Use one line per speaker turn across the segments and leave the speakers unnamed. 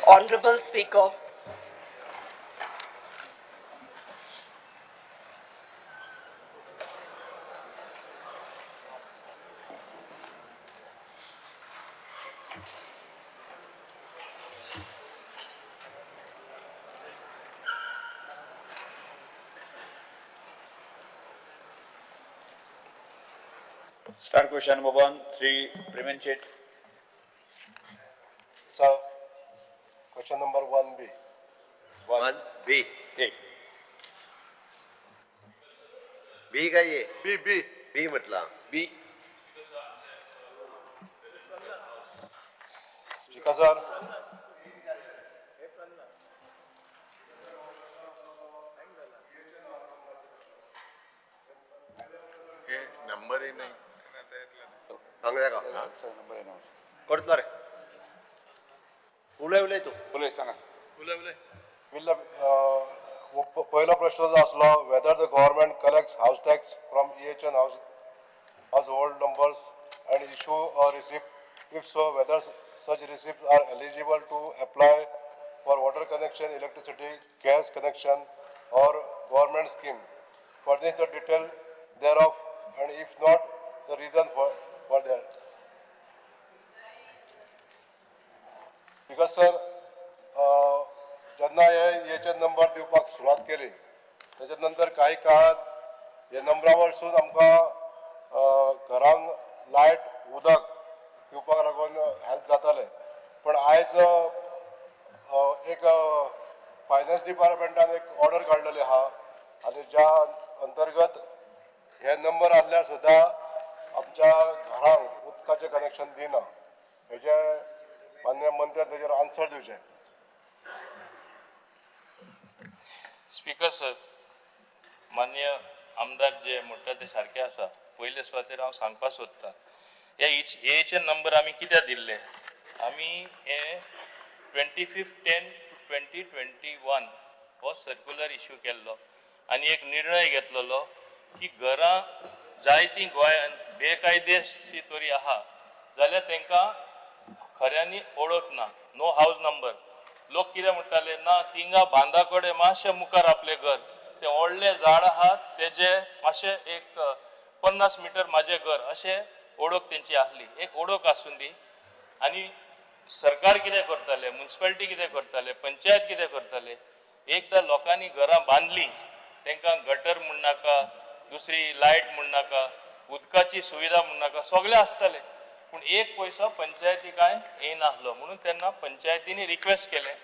Honorable Speaker,
Start question number 1, 3, Prevent it.
Sir, question number 1B.
1
B.
A.
B काय ए?
B, B.
B म्हटला.
B.
Speaker sir,
हे नंबरही नाही.
सांगूया का? करतलो रे. उलय उलय तू.
उलय सांगा.
will पहिलो प्रश्न जो आसलो, whether the government collects house tax from EHN household numbers and issue a receipt, if so, whether such receipts are eligible to apply for water connection, electricity, gas connection or government scheme. Furnish the detail thereof, and if not, the reason for that. Because sir, जेन्ना हे EHN number दिवपाक सुरवात केली, तेच्या नंतर काही काळात हे नंबरा वरसून आमकां घरांक लायट उदक दिवपाक लागून हेल्प जातालें. पण आयज एक फायनान्स डिपार्टमेंटान एक ऑर्डर काडलेली आहा आनी ज्या अंतर्गत हे नंबर आसल्यार सुद्दां आमच्या घरांक उदकाचें कनेक्शन दिना. हेजें मान्य मंत्र्यान तेजेर आन्सर दिवचें.
स्पीकर सर, मान्य आमदार जे म्हणटा ते सारके आसा. पयले सुवातेर हांव सांगपाक सोदतां, हे एएचएन नंबर आमी कित्याक दिल्ले? आमी हे 25/10/2021 हो सर्क्युलर इश्यू केल्लो आनी एक निर्णय घेतलेलो की घरां जायतीं गोंयांत बेकायदेशी तरी आहा जाल्यार तांकां खऱ्यांनी ओळख ना, नो हावज नंबर. लोक कितें म्हणटाले, ना तिंगा बांदा कडेन मातशें मुखार आपलें घर, तें व्हडलें झाड आहा तेजें मातशें एक 50 मिटर म्हाजें घर, अशें ओळख तेंची आहली. एक ओळख आसून दी. आनी सरकार कितें करताले, मुन्सिपालिटी कितें करताले, पंचायत कितें करताले, एकदां लोकांनी घरां बांदली तांकां गटर म्हणनाका, दुसरी लायट म्हणनाका, उदकाची सुविधा म्हणनाका, सगळें आसतालें. पूण एक पयसो पंचायती कांय येयनासलो. म्हणून तेन्ना पंचायतींनी रिक्वेस्ट केलें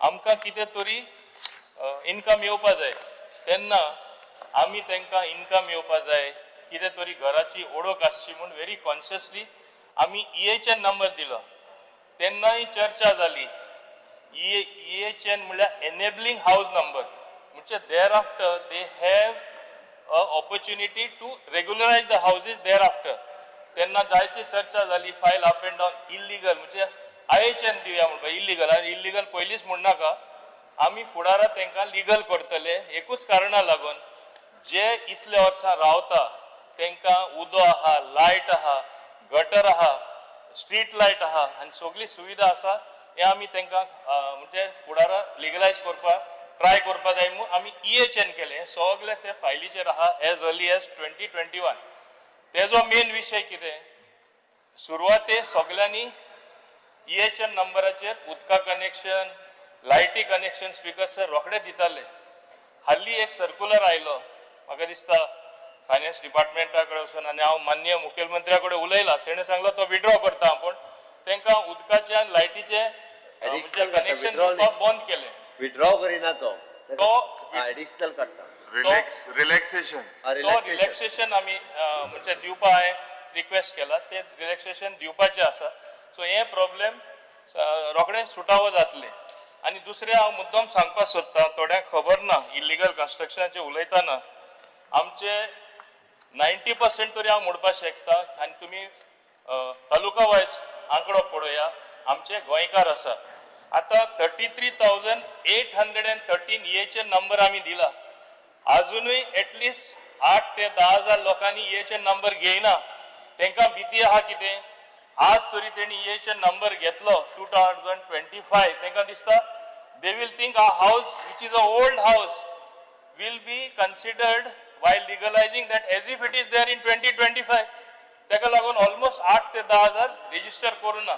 आमकां कितें तरी इनकम येवपा जाय. तेन्ना आमी तांकां इनकम येवपा जाय, कितें तरी घराची ओळख आसची म्हूण व्हेरी कॉन्शियसली आमी EHN number दिलो. तेन्नाय चर्चा जाली. EHN म्हणल्यार एनेबलिंग हावज नंबर, म्हणजे thereafter they have a opportunity to regularise the houses thereafter. तेन्ना जायची चर्चा जाली, file up and down illegal, म्हणजे IHN दिवया म्हणपा इल्लिगल. आनी इल्लिगल पयलींच म्हणनाका, आमी फुडाराक तांकां लिगल करतले. एकूच कारणा लागून जे इतले वर्सां रावता तांकां उदो आहा, लायट आहा, गटर आहा, स्ट्रीट लायट आहा आनी सगळी सुविधा आसा. हें आमी तांकां म्हणजे फुडाराक लिगलायज करपाक ट्राय करपाक जाय म्हूण आमी EHN केलें. हें सगळें ते फायलीचेर आहा एज अर्ली एज 2021. तेजो मेन विशय कितें, सुरवाते सगळ्यांनी EHN नंबराचेर उदका कनेक्शन, लायटी कनेक्शन स्पीकर सर रोखडे दिताले. हाल्ली एक सर्कुलर आयलो, म्हाका दिसता फायनान्स डिपार्टमेंटा कडेन वचून, आनी हांव माननीय मुखेलमंत्र्या कडेन उलयलां, तेणें सांगलां तो विड्रॉ करता, पूण तांकां उदकाचें आनी लायटीचें
Additional काडटा,
कनेक्शन
withdrawal
दिवपाक बंद केलें.
विड्रॉ करिना तो,
तो
एडिशनल काडटा.
Relax, relaxation.
तो रिलॅक्सेशन आमी म्हणजे दिवपा हांवें रिक्वेस्ट केला, ते रिलॅक्सेशन दिवपाचें आसा. सो हे प्रॉब्लेम रोखडे सुटावो जातले. आनी दुसरें हांव मुद्दम सांगपाक सोदतां, थोड्यांक खबर ना, इल्लिगल कन्स्ट्रक्शनाचें उलयतना आमचे 90% तरी हांव म्हणपाक शकता, आनी तुमी तालुका वायज आंकडो पळोवया, आमचे गोंयकार आसा. आतां 33,813 EHN number आमी दिला. आजुनूय एटलिस्ट 8 ते 10 हजार लोकांनी EHN number घेयना. तांकां भिती आहा कितें, आज तरी तेणी ईएचएन नंबर घेतलो 2025, तांकां दिसता they will think a house which is a old house will be considered while legalizing that as if it is there in 2025. ताका लागून ऑलमोस्ट 8 ते 10 हजार रेजिस्टर करूं ना.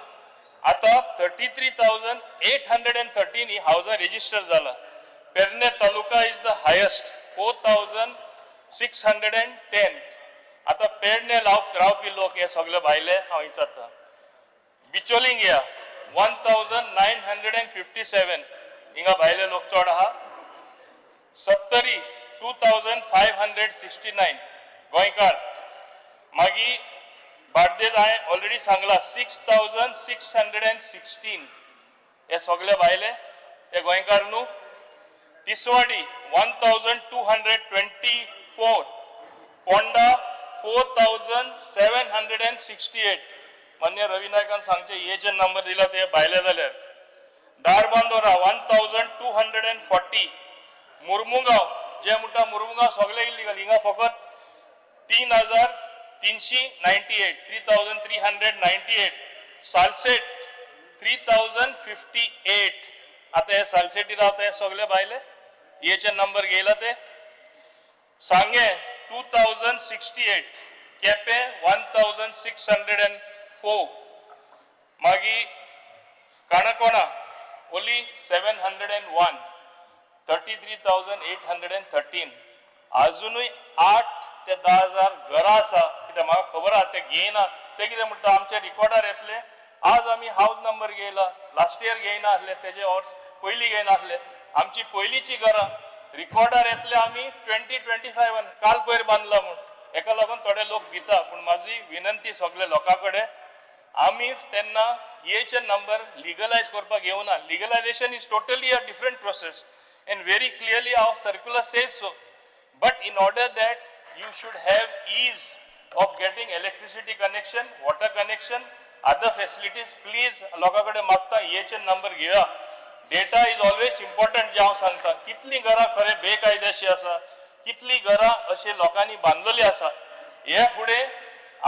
आतां 33,813 ही हावजां रेजिस्टर जाला. Pernem taluka is the highest, 4,610. आतां पेडणे रावपी लोक हे सगळे भायले हांव विचारता. बिचोलिंग या 1,957, हिंगा भायले लोक चड आहा. सत्तरी 2,569 गोंयकार. मागीर बार्देज हांवें ऑलरेडी सांगला 6,616, हे सगळे भायले हे गोंयकार न्हू. Tiswadi 1,224, Ponda 4,768. मान्य रवी नायकान सांगचे हे जे नंबर दिला ते भायले जाल्यार. धारबांदोरा 1,240, मुर्मुगांव जे म्हणटा मुर्मुगांव सगळे इल्लीगल, हिंगा फकत 3,398, 3,398. सालसेट 3,058. आतां हे सालसेटी रावता हे सगळे भायले हेचे नंबर घेयला ते. सांगे 2,068, केपें 1,604, मागीर काणकोणा ओली 701, 33,813. आजुनूय 8 ते 10 हजार घरां आसा, कित्याक म्हाका खबर आहा ते घेयना. ते कितें म्हणटा, आमच्या रिकॉर्डार येतले, आज आमी हावज नंबर घेयला, लास्ट इयर घेयना आसले, तेजे वर्स पयलीं घेयना आसले. आमची पयलींची घरां रिकॉर्डार येतले आमी 2025 काल पयर बांदला म्हूण. हेका लागून थोडे लोक भिता. पूण म्हाजी विनंती सगळे लोकां कडेन, आमी तेन्ना ईएचएन नंबर लिगलायज करपाक येवना. Legalization is totally a different process and very clearly our circular says so, but in order that you should have ease of getting electricity connection, water connection, other facilities, please लोकां कडेन मागता EHN number घेया. Data is always important. जे हांव सांगता, कितलीं घरां खरें बेकायदेशीर आसा, कितलीं घरां अशें लोकांनी बांदलेली आसा. हे फुडें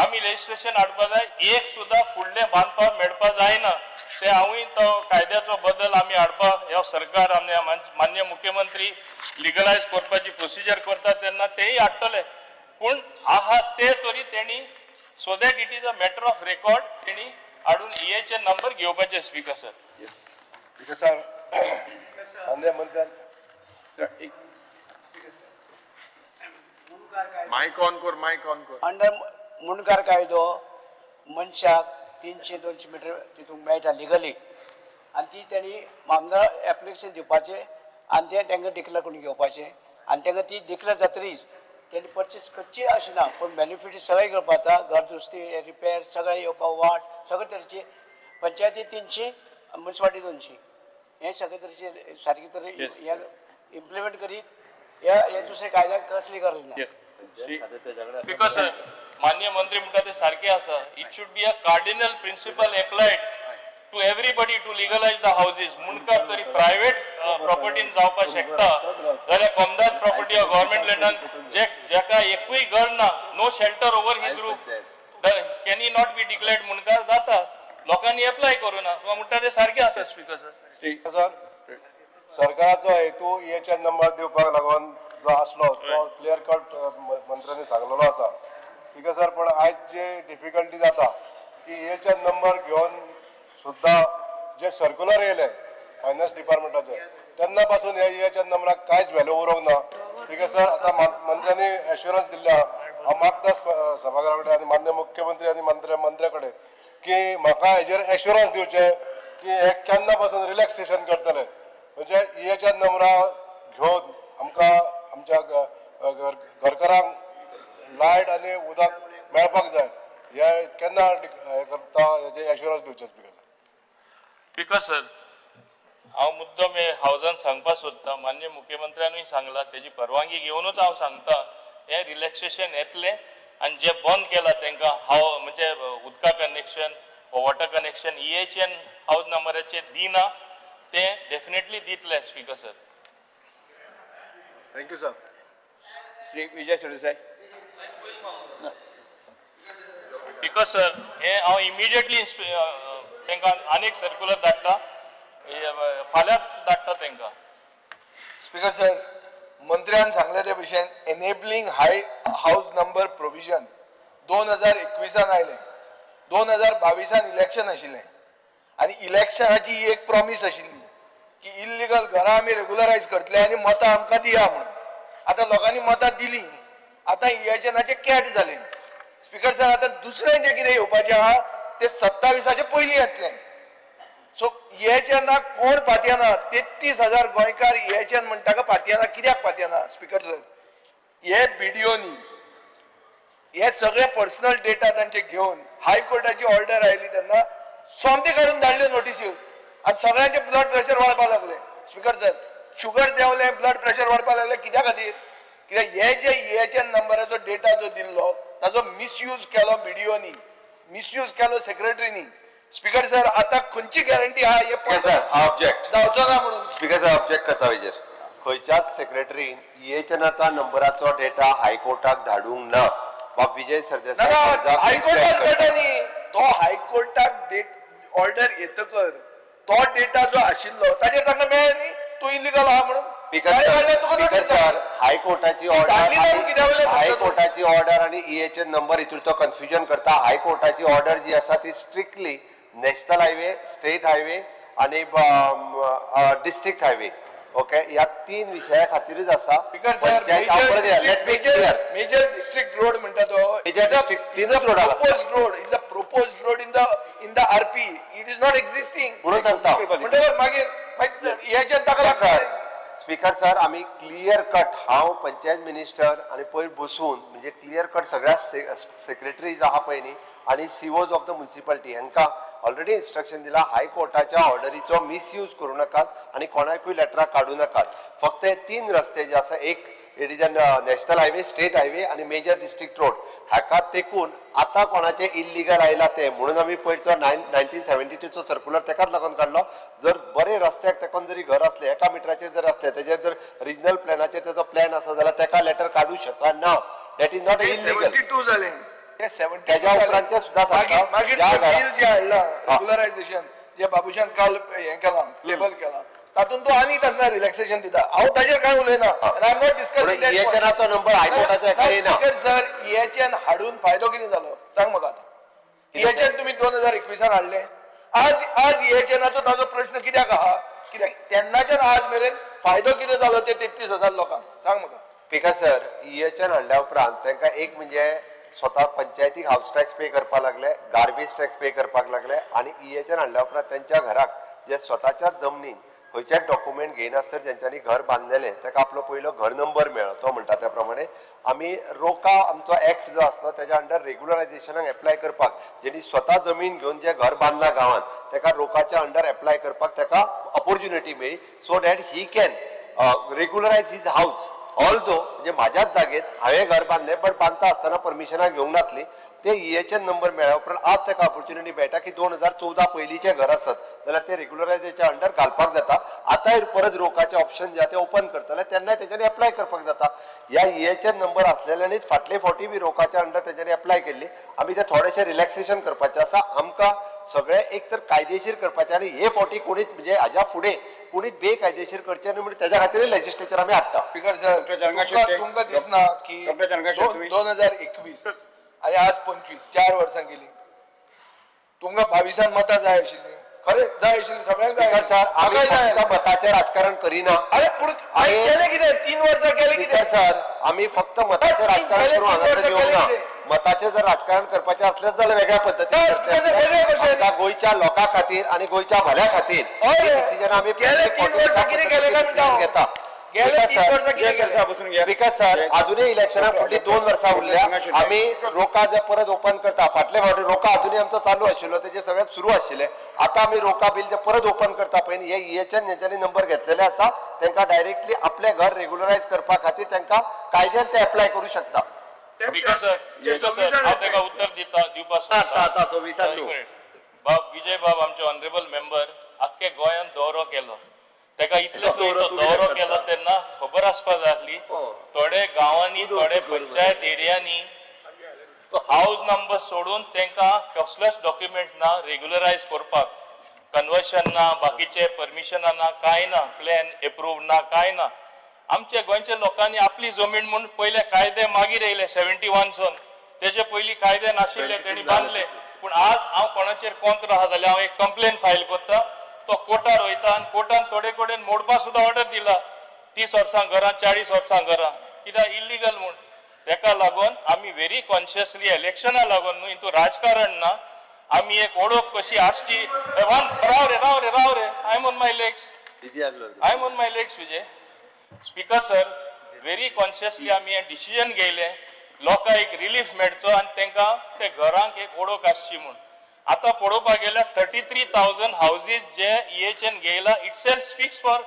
आमी लेजिस्लेशन हाडपा जाय, एक सुद्दां फुडलें बांदपाक मेळपा जायना. ते हांवूय तो कायद्याचो बदल आमी हाडपाक ह्या सरकार आनी मान्य मुख्यमंत्री लिगलायज करपाची प्रोसिजर करता तेन्ना तेय हाडटले. पूण आहा ते तरी तेणी, so that it is a matter of record, तेणी हाडून ईएचएन नंबर घेवपाचे. Speaker sir.
स्पीकर सर, माननीय मंत्र्यान
एक
मायक ऑन कर, मायक ऑन कर.
अंडर मुंडकार कायदो मनशाक 300 200 मिटर तितूंत मेळटा लिगली, आनी ती तेणी मामदार एप्लिकेशन दिवपाचें आनी तें तांकां डिक्लेर करून घेवपाचें, आनी तांकां ती डिक्लेर जातरीच तेणी पर्चेस करची अशें ना, पूण बेनिफीट सगळें घेवपा जाता. घर दुरुस्ती, रिपेर सगळें येवपा, वाट सगळे तरेची. पंचायती 300, मुन्सिपालिटी 200, हें सगळे तरेचे सारके तरे हें इम्प्लिमेंट करीत ह्या हे दुसऱ्या कायद्याक कसली गरज ना.
येस.
Because sir, मान्य मंत्री म्हणटा ते सारके आसा. It should be a cardinal principle applied to everybody to legalize the houses. मुंडकार तरी प्रायव्हेट प्रॉपर्टीन जावपाक शकता जाल्यार कोमदाद प्रॉपर्टी गव्हर्मेंट लँडान जे जेका एकूय घर ना, no shelter over his roof, can he not be declared मुंडकार? जाता, लोकांनी एप्लाय करूं ना. म्हणटा ते सारके आसा स्पीकर सर.
श्री
सर, सरकाराचो हेतू ईएचएन नंबर दिवपाक लागून जो आसलो तो क्लियर कट मंत्र्यांनी सांगलेलो आसा. स्पीकर सर, पण आयज जे डिफिकल्टी जाता की ईएचएन नंबर घेवन सुद्दां जे सर्क्युलर येयले फायनान्स डिपार्टमेंटाचे, तेन्ना पासून ह्या ईएचएन नंबराक कांयच व्हॅल्यू उरोंक ना. स्पीकर सर, आतां मंत्र्यांनी एश्युरन्स दिल्ले आहा, हांव मागता सभाघरा कडेन आनी मान्य मुख्यमंत्री आनी मंत्र्या कडेन की म्हाका हेजेर एश्युरन्स दिवचें की हे केन्ना पासून रिलॅक्सेशन करतले, म्हणजे ईएचएन नंबरा घेवन आमकां आमच्या घरकारांक लायट आनी उदक मेळपाक जाय. हे केन्ना हे करता हेजे एश्युरन्स दिवचें स्पीकर.
Because sir, हांव मुद्दम हे हावजान सांगपाक सोदतां, मान्य मुख्यमंत्र्यानूय सांगला, तेजी परवानगी घेवनूच हांव सांगता, हें रिलॅक्सेशन येतलें आनी जे बंद केलां तांकां हांव म्हणजे उदका connection, water connection EHN house नंबराचेर दिना, ते डेफिनेटली दितले speaker sir.
Thank you sir.
Shri Vijay Sardesai.
Speaker sir, हे हांव इमिडिएटली तांकां आनीक सर्क्युलर धाडटा, हे, फाल्यांच धाडटा तांकां.
स्पीकर सर, मंत्र्यान सांगले ते भशेन enabling high house number provision 2021 आयलें. 2022 इलेक्शन आशिल्लें आनी इलेक्शनाची ही एक प्रॉमीस आशिल्ली की इल्लिगल घरां आमी रेगुलरायज करतले आनी मतां आमकां दिया म्हणून. आतां लोकांनी मतां दिलीं, आतां इएचएनाचे कॅट जालें. स्पीकर सर, आतां दुसरें जें कितें येवपाचें आहा तें 27 पयलीं येतलें. सो इएचएनाक कोण पातयेना? 33,000 गोंयकार इएचएन म्हणटा का पातयेना. कित्याक पातयेना? स्पीकर सर, हे बीडीओनी हे सगळे पर्सनल डेटा तांचे घेवन हायकोर्टाची ऑर्डर आयली तेन्ना सोमते काडून धाडल्यो नोटिस्यो आनी सगळ्यांचे ब्लड प्रेशर वाडपाक लागले. स्पीकर सर, शुगर देंवलें, ब्लड प्रेशर वाडपाक लागलें. कित्या खातीर? कित्याक हे जे इएचएन नंबराचो डेटा जो दिल्लो ताजो मिसयूज केलो बीडीओनी, मिसयूज केलो सेक्रेटरीनी. स्पीकर सर, आतां खंयची गॅरंटी आहा हे
Sir, I object.
जावचो ना म्हणून?
स्पीकर सर, ऑब्जेक्ट करता हेजेर. खंयच्याच सेक्रेटरीन ईएचएनाचा नंबराचो डेटा हायकोर्टाक धाडूंक ना. बाब विजय सरदेसाय.
ना, हायकोर्टाक डेटा न्ही, तो हायकोर्टाक डेट ऑर्डर येतकर तो डेटा जो आशिल्लो ताजेर तांकां मेळ्ळें न्ही तूं इलिगल आहा म्हणून.
स्पीकर
तुका
सर, हायकोर्टाची
धाडली ना
ऑर्डर,
कित्या वयल्यान?
हायकोर्टाची ऑर्डर आनी ईएचएन नंबर हितून तो कन्फ्युजन करता. हायकोर्टाची ऑर्डर जी आसा ती strictly national highway, state highway आनी डिस्ट्रिक्ट हायवे, ओके, ह्या तीन विशया खातीरच आसा.
Speaker sir, major district road म्हणटा तो
Major district तीनच road आसा.
Proposed road is a proposed road in the RP, it is not existing.
म्हणून सांगता.
म्हणटकर मागीर हेच्यात ताका
सर,
लागता.
स्पीकर सर, आमी क्लियर कट, हांव पंचायत मिनिस्टर आनी पयर बसून म्हणजे क्लियर कट सगळ्या सेक्रेटरीज आहा पळय न्ही आनी सीओज ऑफ the municipality हांकां ऑलरेडी इन्स्ट्रक्शन दिला, हायकोर्टाच्या ऑर्डरीचो मिसयूज करूं नाकात आनी कोणाकूय लेटरां काडूं नाकात. फक्त हे तीन रस्ते जे आसा, एक it is a national highway, state highway आनी मेजर डिस्ट्रिक्ट रोड, हाका तेकून आतां कोणाचे इल्लिगल आयला ते म्हणून आमी पयरचो 1972चो सर्क्युलर तेकाच लागून काडलो. जर बरे रस्त्याक तेकून जरी घर आसलें, एका मिटराचेर जर आसलें, तेजेर जर रिजनल प्लॅनाचेर तेजो प्लॅन आसा जाल्यार तेका लेटर काडूं शकना. That is not illegal.
72 जालें ते, 72.
तेज्या उपरांतचें सुद्दां सांगता.
मागीर
ज्या घरा-
बिल जें हाडलां रेगुलरायझेशन, जे बाबूशान काल हें केलां, टेबल केलां, तातूंत तो आनी तांकां रिलॅक्सेशन दिता. हांव ताजेर कांय उलयना. I am not discussing.
ईएचएनाचो number हायकोर्टाचो हेका येना.
सर, ईएचएन हाडून फायदो कितें जालो सांग म्हाका आतां. ईएचएन तुमी 2021 हाडले, आज ईएचएनाचो ताजो प्रश्न कित्याक आहा? कित्याक तेन्नाच्यान आज मेरेन फायदो कितें जालो ते 33,000 लोकांक सांग म्हाका.
स्पीकर सर, ईएचएन हाडल्या उपरांत तांकां एक म्हणजे स्वता पंचायतीक हावस टॅक्स पे करपाक लागले, गार्बेज टॅक्स पे करपाक लागले आनी ईएचएन हाडल्या उपरांत त्यांच्या घराक जे स्वताच्या जमनीन खंयचेच डॉक्युमेंट घेयनासतना जेंच्यांनी घर बांदलेलें ताका आपलो पयलो घर नंबर मेळ्ळो. तो म्हणटा त्या प्रमाणे आमी रोका आमचो एक्ट जो आसलो तेज्या अंडर रेगुलरायझेशनाक एप्लाय करपाक, जेणी स्वता जमीन घेवन जें घर बांदलां गांवांत ताका रोकाच्या अंडर एप्लाय करपाक ताका ऑपोर्च्युनिटी मेळ्ळी, so that he can regularise his house. Although म्हणजे म्हाज्याच जागेत हांवें घर बांदलें, बट बांदता आसतना परमिशनां घेवंक नासली. ते ईएचएन नंबर मेळ्ळ्या उपरांत आज ताका ऑपोर्च्युनिटी मेळटा की 2014 पयलींचें घर आसत जाल्यार ते रेगुलरायझेच्या अंडर घालपाक जाता. आतांय परत रोकाचें ऑप्शन जे आहा ते ओपन करतले तेन्नाय तेच्यांनी एप्लाय करपाक जाता. ह्या ईएचएन नंबर आसलेल्यांनीच फाटले फावटी बी रोकाच्या अंडर तेच्यांनी एप्लाय केल्ली. आमी ते थोडेशें रिलॅक्सेशन करपाचें आसा. आमकां सगळें एक तर कायदेशीर करपाचें आनी हे फावटी कोणीच म्हणजे हाज्या फुडें कोणीच बेकायदेशीर करचें न्हय म्हणून तेज्या खातीर लेजिस्लेचर आमी हाडटा.
स्पीकर सर,
डॉक्टर चंद्रशेखर,
तुमकां दिसना की
डॉक्टर चंद्रशेखर, तुम्ही-
2021 आनी आज 25, 4 वर्सां गेली. तुमकां 22 मतां जाय आशिल्लीं, खरें जाय आशिल्लीं, सगळ्यांक जाय.
स्पीकर सर, आमी
म्हाकाय जाय.
फक्त मताचें राजकारण करिना.
अरे पूण
आमी-
केलें कितें? 3 वर्सां केलें
स्पीकर
कितें?
सर, आमी फक्त मताचें राजकारण
गेले
करून
तीन
हांगासर
वर्सां
येवंक
केलें
ना.
कितें?
मताचें जर राजकारण करपाचें असलेंच जाल्यार वेगळ्या पद्दतीन
ना, स्पीकर सर, वेगळ्या भशेन.
आमकां गोंयच्या लोकां खातीर आनी गोंयच्या भल्या खातीर
हय.
डिसिजन आमी
गेले 3 वर्सां कितें केलें काय म्हणटा हांव?
घेता.
गेले
स्पीकर
3
सर,
वर्सां कितें केलें?
बसून घ्या.
स्पीकर सर, अजूनही इलेक्शनाक फुडली 2 वर्सां उरल्या. आमी रोका जे परत ओपन करता, फाटले फावटी रोका अजूनही आमचो चालू आशिल्लो, तेजे सगळें सुरू आशिल्लें. आतां आमी रोका बील जे परत ओपन करता पळय न्ही, हे ईएचएन जेंच्यांनी नंबर घेतलेले आसा तांकां डायरेक्टली आपलें घर रेगुलरायज करपा खातीर तांकां कायद्यान ते एप्लाय करूं शकता.
स्पीकर सर, स्पीकर सर, हांव ताका उत्तर दिता, दिवपाक सोदता.
आतां 26
एक मिनिट. बाब विजय बाब आमचे ऑनरेबल मेंबर आख्खे गोंयांत दौरो केलो. ताका इतले
दौरो
तो दौरो केलो तेन्ना खबर आसपा जाय आसली, थोडे गांवांनी, थोडे पंचायत एरियांनी हावज नंबर सोडून तांकां कसलोच डॉक्युमेंट ना रेग्युलरायज करपाक, कन्वर्शन ना, बाकीचे परमिशनां ना, कांय ना, प्लॅन एप्रूव ना, कांय ना. आमच्या गोंयच्या लोकांनी आपली जमीन म्हूण पयले कायदे मागीर येयले 71 सन, तेजे पयलीं कायदे नाशिल्ले, तेणी बांदले. पूण आज हांव कोणाचेर कोंत्र आहा जाल्यार हांव एक कंप्लेन फायल करता, तो कोर्टार वयता आनी कोर्टान थोडे कडेन मोडपा सुद्दां ऑर्डर दिला. 30 वर्सां घरां, 40 वर्सां घरां, कित्याक इल्लिगल म्हूण. तेका लागून आमी व्हेरी कॉन्शियसली इलेक्शना लागून न्हू, हितून राजकारण ना, आमी एक ओळख कशी आसची. राव रे, राव रे, राव रे, I am on my legs, I am on my legs. Vijay speaker sir, very consciously आमी हें डिसिजन घेयलें, लोकांक एक रिलीफ मेळचो आनी तांकां ते घरांक एक ओळख आसची म्हूण. आतां पळोवपाक गेल्यार 33,000 houses J EHN घेयला, itself speaks for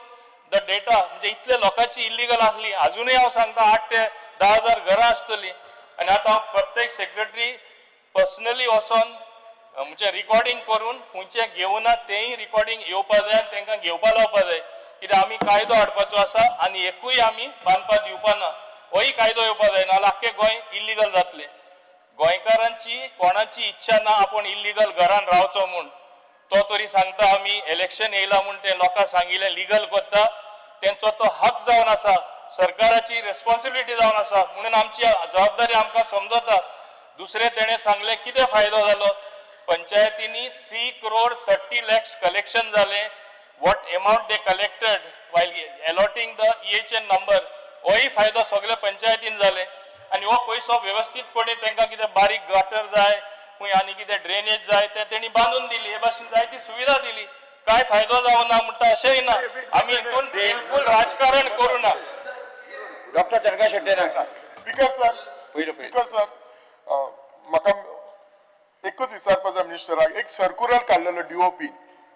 the data. म्हणजे इतले लोकांची इल्लिगल आसली, अजुनूय हांव सांगता 8 ते 10 हजार घरां आसतलीं. आनी आतां हांव प्रत्येक सेक्रेटरी पर्सनली वचोन म्हणजे रिकॉर्डिंग करून खंयचें घेवना तेंय रिकॉर्डिंग येवपा जाय आनी तांकां घेवपा लावपा जाय, कित्याक आमी कायदो हाडपाचो आसा आनी एकूय आमी बांदपा दिवपा ना, होय कायदो येवपा जाय, नाजाल्यार आख्खें गोंय इल्लिगल जातलें. गोंयकारांची कोणाची इच्छा ना आपूण इल्लिगल घरान रावचो म्हूण. तो तरी सांगता आमी इलेक्शन येयला म्हूण ते लोकांक सांगिल्लें लिगल करता, तेंचो तो हक जावन आसा, सरकाराची रेस्पॉन्सिबिलिटी जावन आसा, म्हणून आमची जबाबदारी आमकां समजता. दुसरें तेणें सांगलें कितें फायदो जालो, पंचायतींनी 3 crore 30 lakhs collection जालें. What amount they collected while allotting the EHN number, होय फायदो सगळे पंचायतीन जाले. आनी हो पयसो वेवस्थीतपणे तांकां कितें बारीक गटर जाय खंय आनी कितें ड्रेनेज जाय ते तेणी बांदून दिली. हे भाशेन जायती सुविधा दिली. काय फायदो जावना म्हणटा अशेंय ना, आमी हितून बिलकूल राजकारण करूं ना.
डॉक्टर चंद्रकांत शेट्टे नाका.
स्पीकर सर,
पयलो.
स्पीकर सर, म्हाका एकूच विचारपाक जाय मिनिस्टराक. एक सर्कुलर काडलेलो डीओपी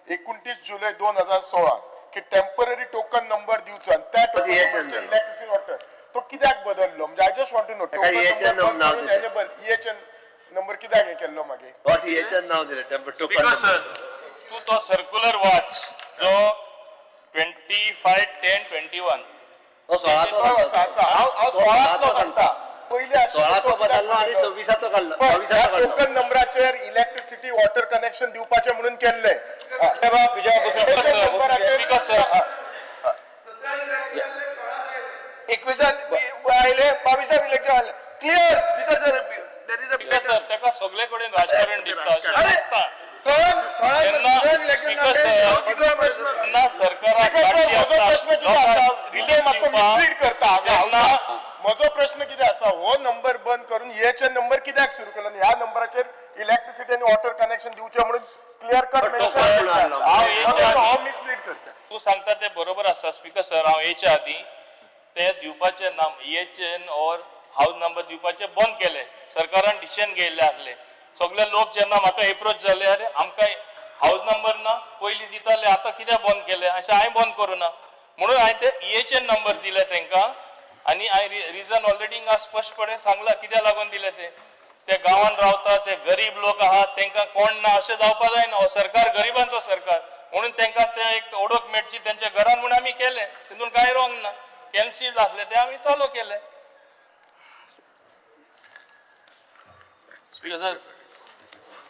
29 जुलय 2016 की टेम्पररी टोकन नंबर दिवचो आनी त्या टोकन इलेक्ट्रिसिटी वॉटर तो कित्याक बदललो? म्हणजे I just want to know,
EHN नाव दिलें.
एनेबल EHN number कित्याक हे केल्लो मागीर?
EHN नाव दिलें token
speaker sir, तूं तो सर्कुलर वाच जो 25/10/21.
तो सोळाचो
तो आसा आसा हांव हांव सोळांतलो सांगता, पयलीं आशिल्लो
सोळाचो
तो कित्याक
बदललो आनी
बदललो?
सव्वीसाचो काडलो,
पण ह्या
बावीसाचो काडलो.
टोकन नंबराचेर इलेक्ट्रिसिटी वॉटर कनेक्शन दिवपाचें म्हणून केल्लें.
विजय
टोकन नंबराचेर
स्पीकर सर,
21 आयले, 22 इलेक्शन आयले. Clear speaker sir, there is a
speaker sir, ताका सगळे कडेन राजकारण दिसता अशें
अरे,
दिसता.
सोळा
तेन्ना
इलेक्शन
स्पीकर सर, तेन्ना सरकाराक
स्पीकर सर,
काळजी
म्हजो
आसता
प्रश्न कितें आसा,
लोकांक
विजय मातसो
दिवपाक.
मिसलीड करता हांगा.
तेन्ना
म्हजो प्रश्न कितें आसा, हो नंबर बंद करून EHN number कित्याक सुरू केलो आनी ह्या नंबराचेर इलेक्ट्रिसिटी आनी वॉटर कनेक्शन दिवचें म्हणून क्लियर कट
तो
मेन्शन
हांव हेच्या
हो
आदीं
मिसलीड करता.
तूं सांगता तें बरोबर आसा स्पीकर सर. हांव हेच्या आदीं ते दिवपाचें नाम EHN or house number दिवपाचें बंद केलें. सरकारान डिसिजन घेयल्लें आसलें. सगळे लोक जेन्ना म्हाका एप्रोच जाले, अरे आमकां हावज नंबर ना, पयलीं दिताले आतां कित्याक बंद केलें, अशें हांवें बंद करूं ना म्हणून हांवें ते EHN number दिले तांकां. आनी हांवें रिजन ऑलरेडी हिंगा स्पश्टपणे सांगलां कित्याक लागून दिले ते. ते गांवान रावता, ते गरीब लोक आहात, तांकां कोण ना अशें जावपा जायना. हो सरकार गरिबांचो सरकार म्हणून तांकां ते एक ओळख मेळची तेंच्या घरान म्हूण आमी केलें. तितून कांय रॉंग ना. कॅन्सील आसले ते आमी चालू केले.
स्पीकर सर,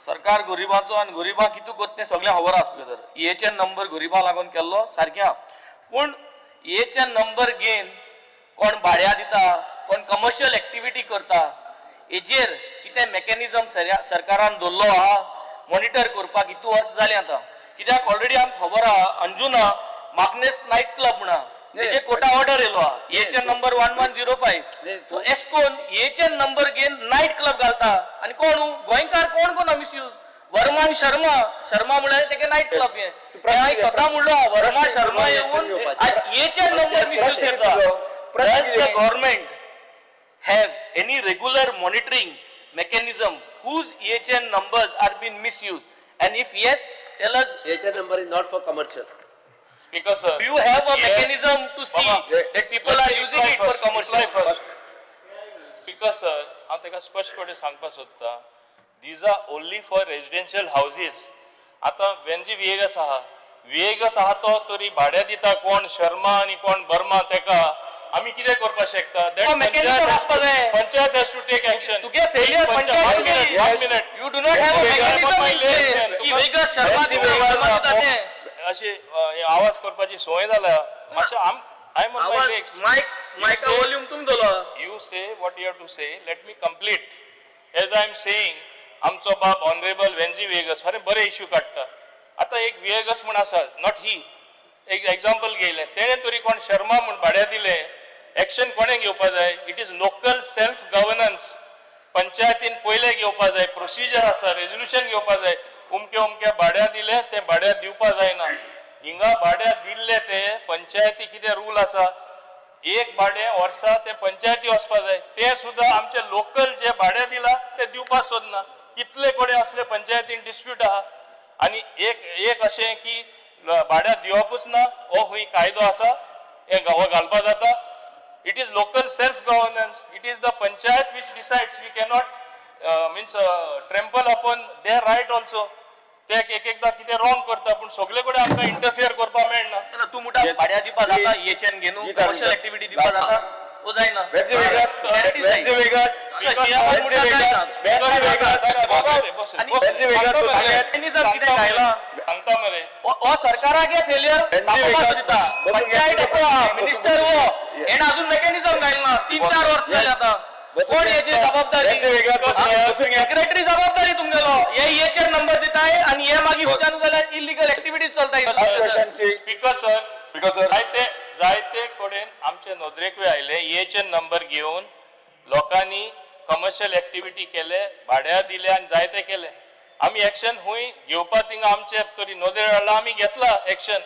सरकार गरिबांचो आनी गरिबांक कितें करता तें सगळें खबर आसा. स्पीकर सर, EHN number गरिबां लागून केल्लो सारकें आहा, पूण EHN number घेवन कोण भाड्या दिता, कोण कमर्शियल एक्टिविटी करता, हेजेर कितें मॅकॅनिजम सरकारान दवरलो आहा मॉनिटर करपाक? इतू वर्स जालीं आतां, कित्याक ऑलरेडी आमकां खबर आहा अंजुना माग्नेस नायट क्लब म्हणा तेजे कोर्टा ऑर्डर येयलो आहा EHN number 1105. सो एशकोन EHN number घेवन नायट क्लब घालता आनी कोण गोंयकार कोण कोण मिसयूज. वर्मान शर्मा, शर्मा म्हळ्यार तेगे नायट क्लब हें हें हांवें स्वता म्हणलो. वर्मा शर्मा येवन EHN number misuse करता. Does the government have any regular monitoring mechanism whose EHN numbers are being misused? And if yes, tell us,
EHN number is not for commercial.
Speaker sir,
do you have a
Yeah.
mechanism to see
Baba,
that people are using it for commercial?
Speaker sir, हांव ताका स्पश्टपणे सांगपाक सोदता, these are only for residential houses. आतां वेंजी विएगस आहा, विएगस आहा तो तरी भाड्या दिता कोण शर्मा आनी कोण बर्मा, तेका आमी कितें करपाक शकता?
हो, mechanism आसपा जाय.
Panchayat has to take action.
तुगे फेलियर पंचायत केली.
One minute.
You do not have a mechanism in place की वेगळं शर्मा दिता, शर्मा दिता ते.
अशी हे आवाज करपाची संवय जाल्या मातशें. I am on my
आवाज
लेग्स.
मायक मायका volume तुमतलो.
You say what you have to say, let me complete. As I am saying, आमचो बाब ऑनरेबल वेन्झी वेगस फाल्यां बरे इश्यू काडटा. आतां एक वेगस म्हूण आसा, not he, एक एग्जाम्पल घेयलें तेणें तरी कोण शर्मा म्हूण भाड्या दिलें, एक्शन कोणें घेवपा जाय? It is local self governance. पंचायतीन पयलें घेवपा जाय, प्रोसिजर आसा, रेजोल्युशन घेवपा जाय. उमके उमके भाड्या दिले ते भाड्या दिवपा जायना. हिंगा भाड्या दिल्ले ते पंचायती कितें रूल आसा, एक भाडें वर्सा ते पंचायती वचपा जाय. ते सुद्दां आमचे लोकल जे भाडें दिला ते दिवपाक सोदना. कितले कडेन असले पंचायतीन डिस्प्यूट आहा. आनी एक एक अशें की भाड्या दिवपूच ना, हो खंय कायदो आसा? हे हो घालपा जाता? It is local self governance. It is the panchayat which decides. We cannot means trample upon their right also. ते एक एकदां कितें रॉंग करता, पूण सगळे कडेन आमकां इंटरफियर करपाक मेळना.
ना, तूं म्हणटा भाड्या दिवपा जाता, एचएन घेवन
जी,
कमर्शियल एक्टिविटी दिवपा जाता, वो जायना.
वेन्झी वेगस,
Clarity जाय.
वेन्झी वेगस,
वेन्झी वेगस,
वेन्झी वेगस,
बस.
आनी
वेन्झी वेगस बसले.
mechanism कितें घायला?
सांगता मरे.
हो सरकाराक हे फेलियर
वेन्झी वेगस
दिता.
बसून
पंचायत
घे.
हो, मिनिस्टर हो, हेण अजून मेकॅनिझम घायला. 3-4 वर्स जाली आतां.
बसून
कोण
घे.
हेची जबाबदारी?
वेन्झी वेगस बसून घे, बसून घे.
सेक्रेटरी जबाबदारी तुमगेलो. हे हेचेर नंबर दिताय आनी हे मागीर हुच्यान जाल्यार इलिगल एक्टिविटीज चलता.
Last question, Shri
speaker sir,
speaker sir,
जायते जायते कडेन आमचे नदरेकूय आयले, एचएन नंबर घेवन लोकांनी कमर्शियल एक्टिविटी केले, भाड्या दिले आनी जायते केले. आमी एक्शन हुंय घेवपा थिंगा आमचे तरी नदरेर हाडला, आमी घेतला एक्शन.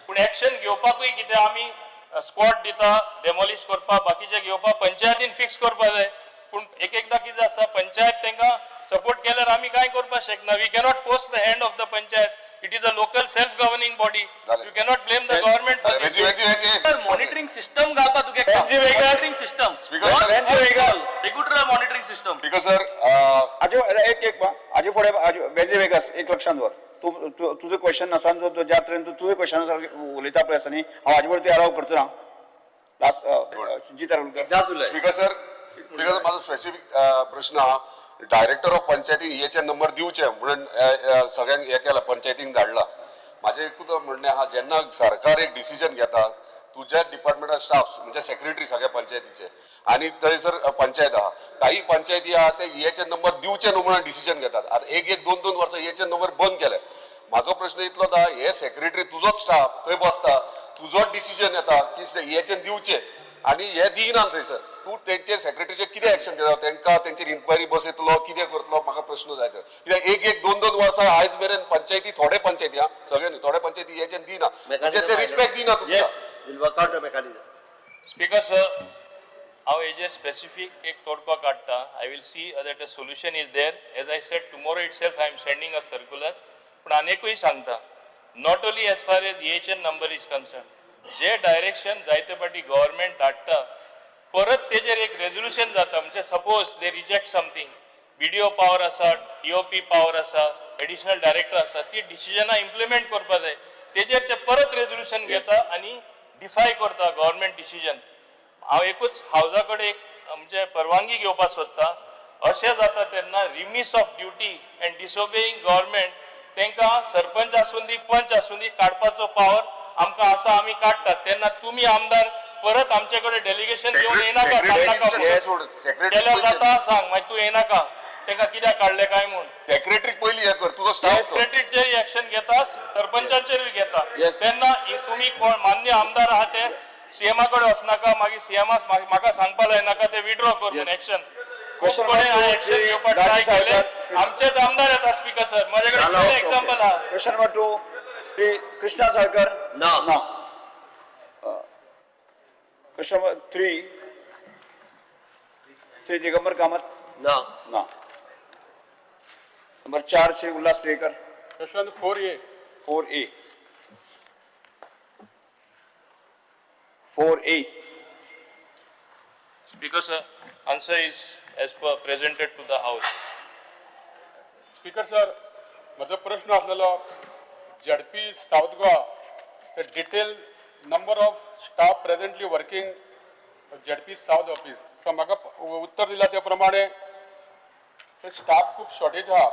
पूण एक्शन घेवपाकूय कितें आमी स्क्वॉड दिता डेमोलिश करपाक, बाकीचे घेवपाक पंचायतीन फिक्स करपा जाय. पूण एक एकदां कितें आसता, पंचायत तांकां सपोर्ट केल्यार आमी कांय करपाक शकना. We cannot force the hand of the panchayat. It is a local self governing body.
जालें.
You cannot blame the government for
Venzy, Venzy, Venzy.
Monitoring system घालपा तुगे काम.
Venzy Vegas.
Monitoring system.
Speaker sir,
Venzy Vegas.
Regular monitoring system.
Speaker sir,
आजी एक एक आजी फुडें आजी वेन्झी वेगस एक लक्षांत दवर. तूं तुजो क्वेश्चन आसा आनी जो ज्या तरेन तूं तुजें क्वेश्चन उलयता पळय आसा न्ही, हांव हाजे फुडें तुवें अलाव करचो ना. लास्ट जी तारुलकर.
स्पीकर सर, स्पीकर सर, माझो स्पेसिफीक प्रश्न आहा. डायरेक्टर ऑफ पंचायती हेचे नंबर दिवचे म्हणून अ, अ, सगळ्यांक हे केला, पंचायतींक धाडला. माझे एकूच म्हणणें आहा, जेन्ना सरकार एक डिसिजन घेता, तुज्या डिपार्टमेंटा स्टाफ म्हणजे सेक्रेटरी सगळ्या पंचायतीचे आनी थंयसर पंचायत आहा, काही पंचायती आहा ते हेचे नंबर दिवचे न्हू म्हणून डिसिजन घेतात. आतां एक एक दोन दोन वर्सां हेचे नंबर बंद केले. म्हाजो प्रश्न इतलोच आहा, हे सेक्रेटरी तुजोच स्टाफ थंय बसता, तुजोच डिसिजन येता की हेचे दिवचे आनी हे दिना थंयसर, तूं तेंचे सेक्रेटरीचेर कितें एक्शन घेता? तेंकां तेंचेर इन्क्वायरी बसयतलो, कितें करतलो? म्हाका प्रश्न जाय तो. कित्याक एक एक दोन दोन वर्सां आयज मेरेन पंचायती, थोडे पंचायती आं, सगळे न्ही, थोडे पंचायती हेचेर दिना, म्हणजे ते रिस्पेक्ट दिना तुमकां.
We'll work out the mechanism.
Speaker sir, हांव हेजेर स्पेसिफीक एक तोडको काडटा. I will see that a solution is there. As I said, tomorrow itself I am sending a circular. पूण आनिकूय सांगता, not only as far as EHN number is concern, J direction जायते फावटी government धाडटा, परत तेजेर एक रेजोल्युशन जाता. म्हणजे suppose they reject something, BDO power आसा, डीओपी पावर आसा, एडिशनल डायरेक्टर आसा, ती डिसिजनां इम्प्लिमेंट करपा जाय. तेजेर ते परत रेजोल्युशन घेता आनी डिफाय करता गव्हर्मेंट डिसिजन. हांव एकूच हावजा कडेन एक म्हणजे परवानगी घेवपाक सोदता. अशें जाता तेन्ना remiss of duty and disobeying government, तांकां सरपंच आसूं दी, पंच आसूं दी, काडपाचो पावर आमकां आसा, आमी काडटात. तेन्ना तुमी आमदार परत आमचे कडेन डेलिगेशन घेवन येनाका, काडनाका म्हणून. केल्यार जाता सांग, मागीर तूं येनाका तांकां कित्याक काडलें काय म्हूण.
सेक्रेटरीक पयलीं हें कर, तुजो स्टाफ.
सेक्रेटरीचेर एक्शन घेता, सरपंचाचेरूय घेता.
Yes.
तेन्ना तुमी कोण मान्य आमदार आहा ते सीएमा कडेन वचनाका, मागीर सीएमा म्हाका सांगपा लायनाका ते विड्रॉ कर म्हणून एक्शन. खूब
Question
कडेन
number
हांवें
two,
action
Shri
घेवपाक ट्राय
राजू
केलें.
सावकार.
आमचेच आमदार येता स्पीकर सर, म्हजे कडेन एक्झाम्पल आहा.
Question number 2, Shri Krishna Salkar.
ना.
ना. Question number 3, Shri Digambar Kamat.
ना.
ना. Number 4, Shri Ulhas Tuyenkar.
Question 4A.
4A. 4A.
Speaker sir, answer is as per presented to the house.
Speaker sir, म्हजो प्रश्न आसलेलो ZP South Goa the detail number of staff presently working ZP south office. So म्हाका उत्तर दिला त्या प्रमाणे staff खूब shortage आहा.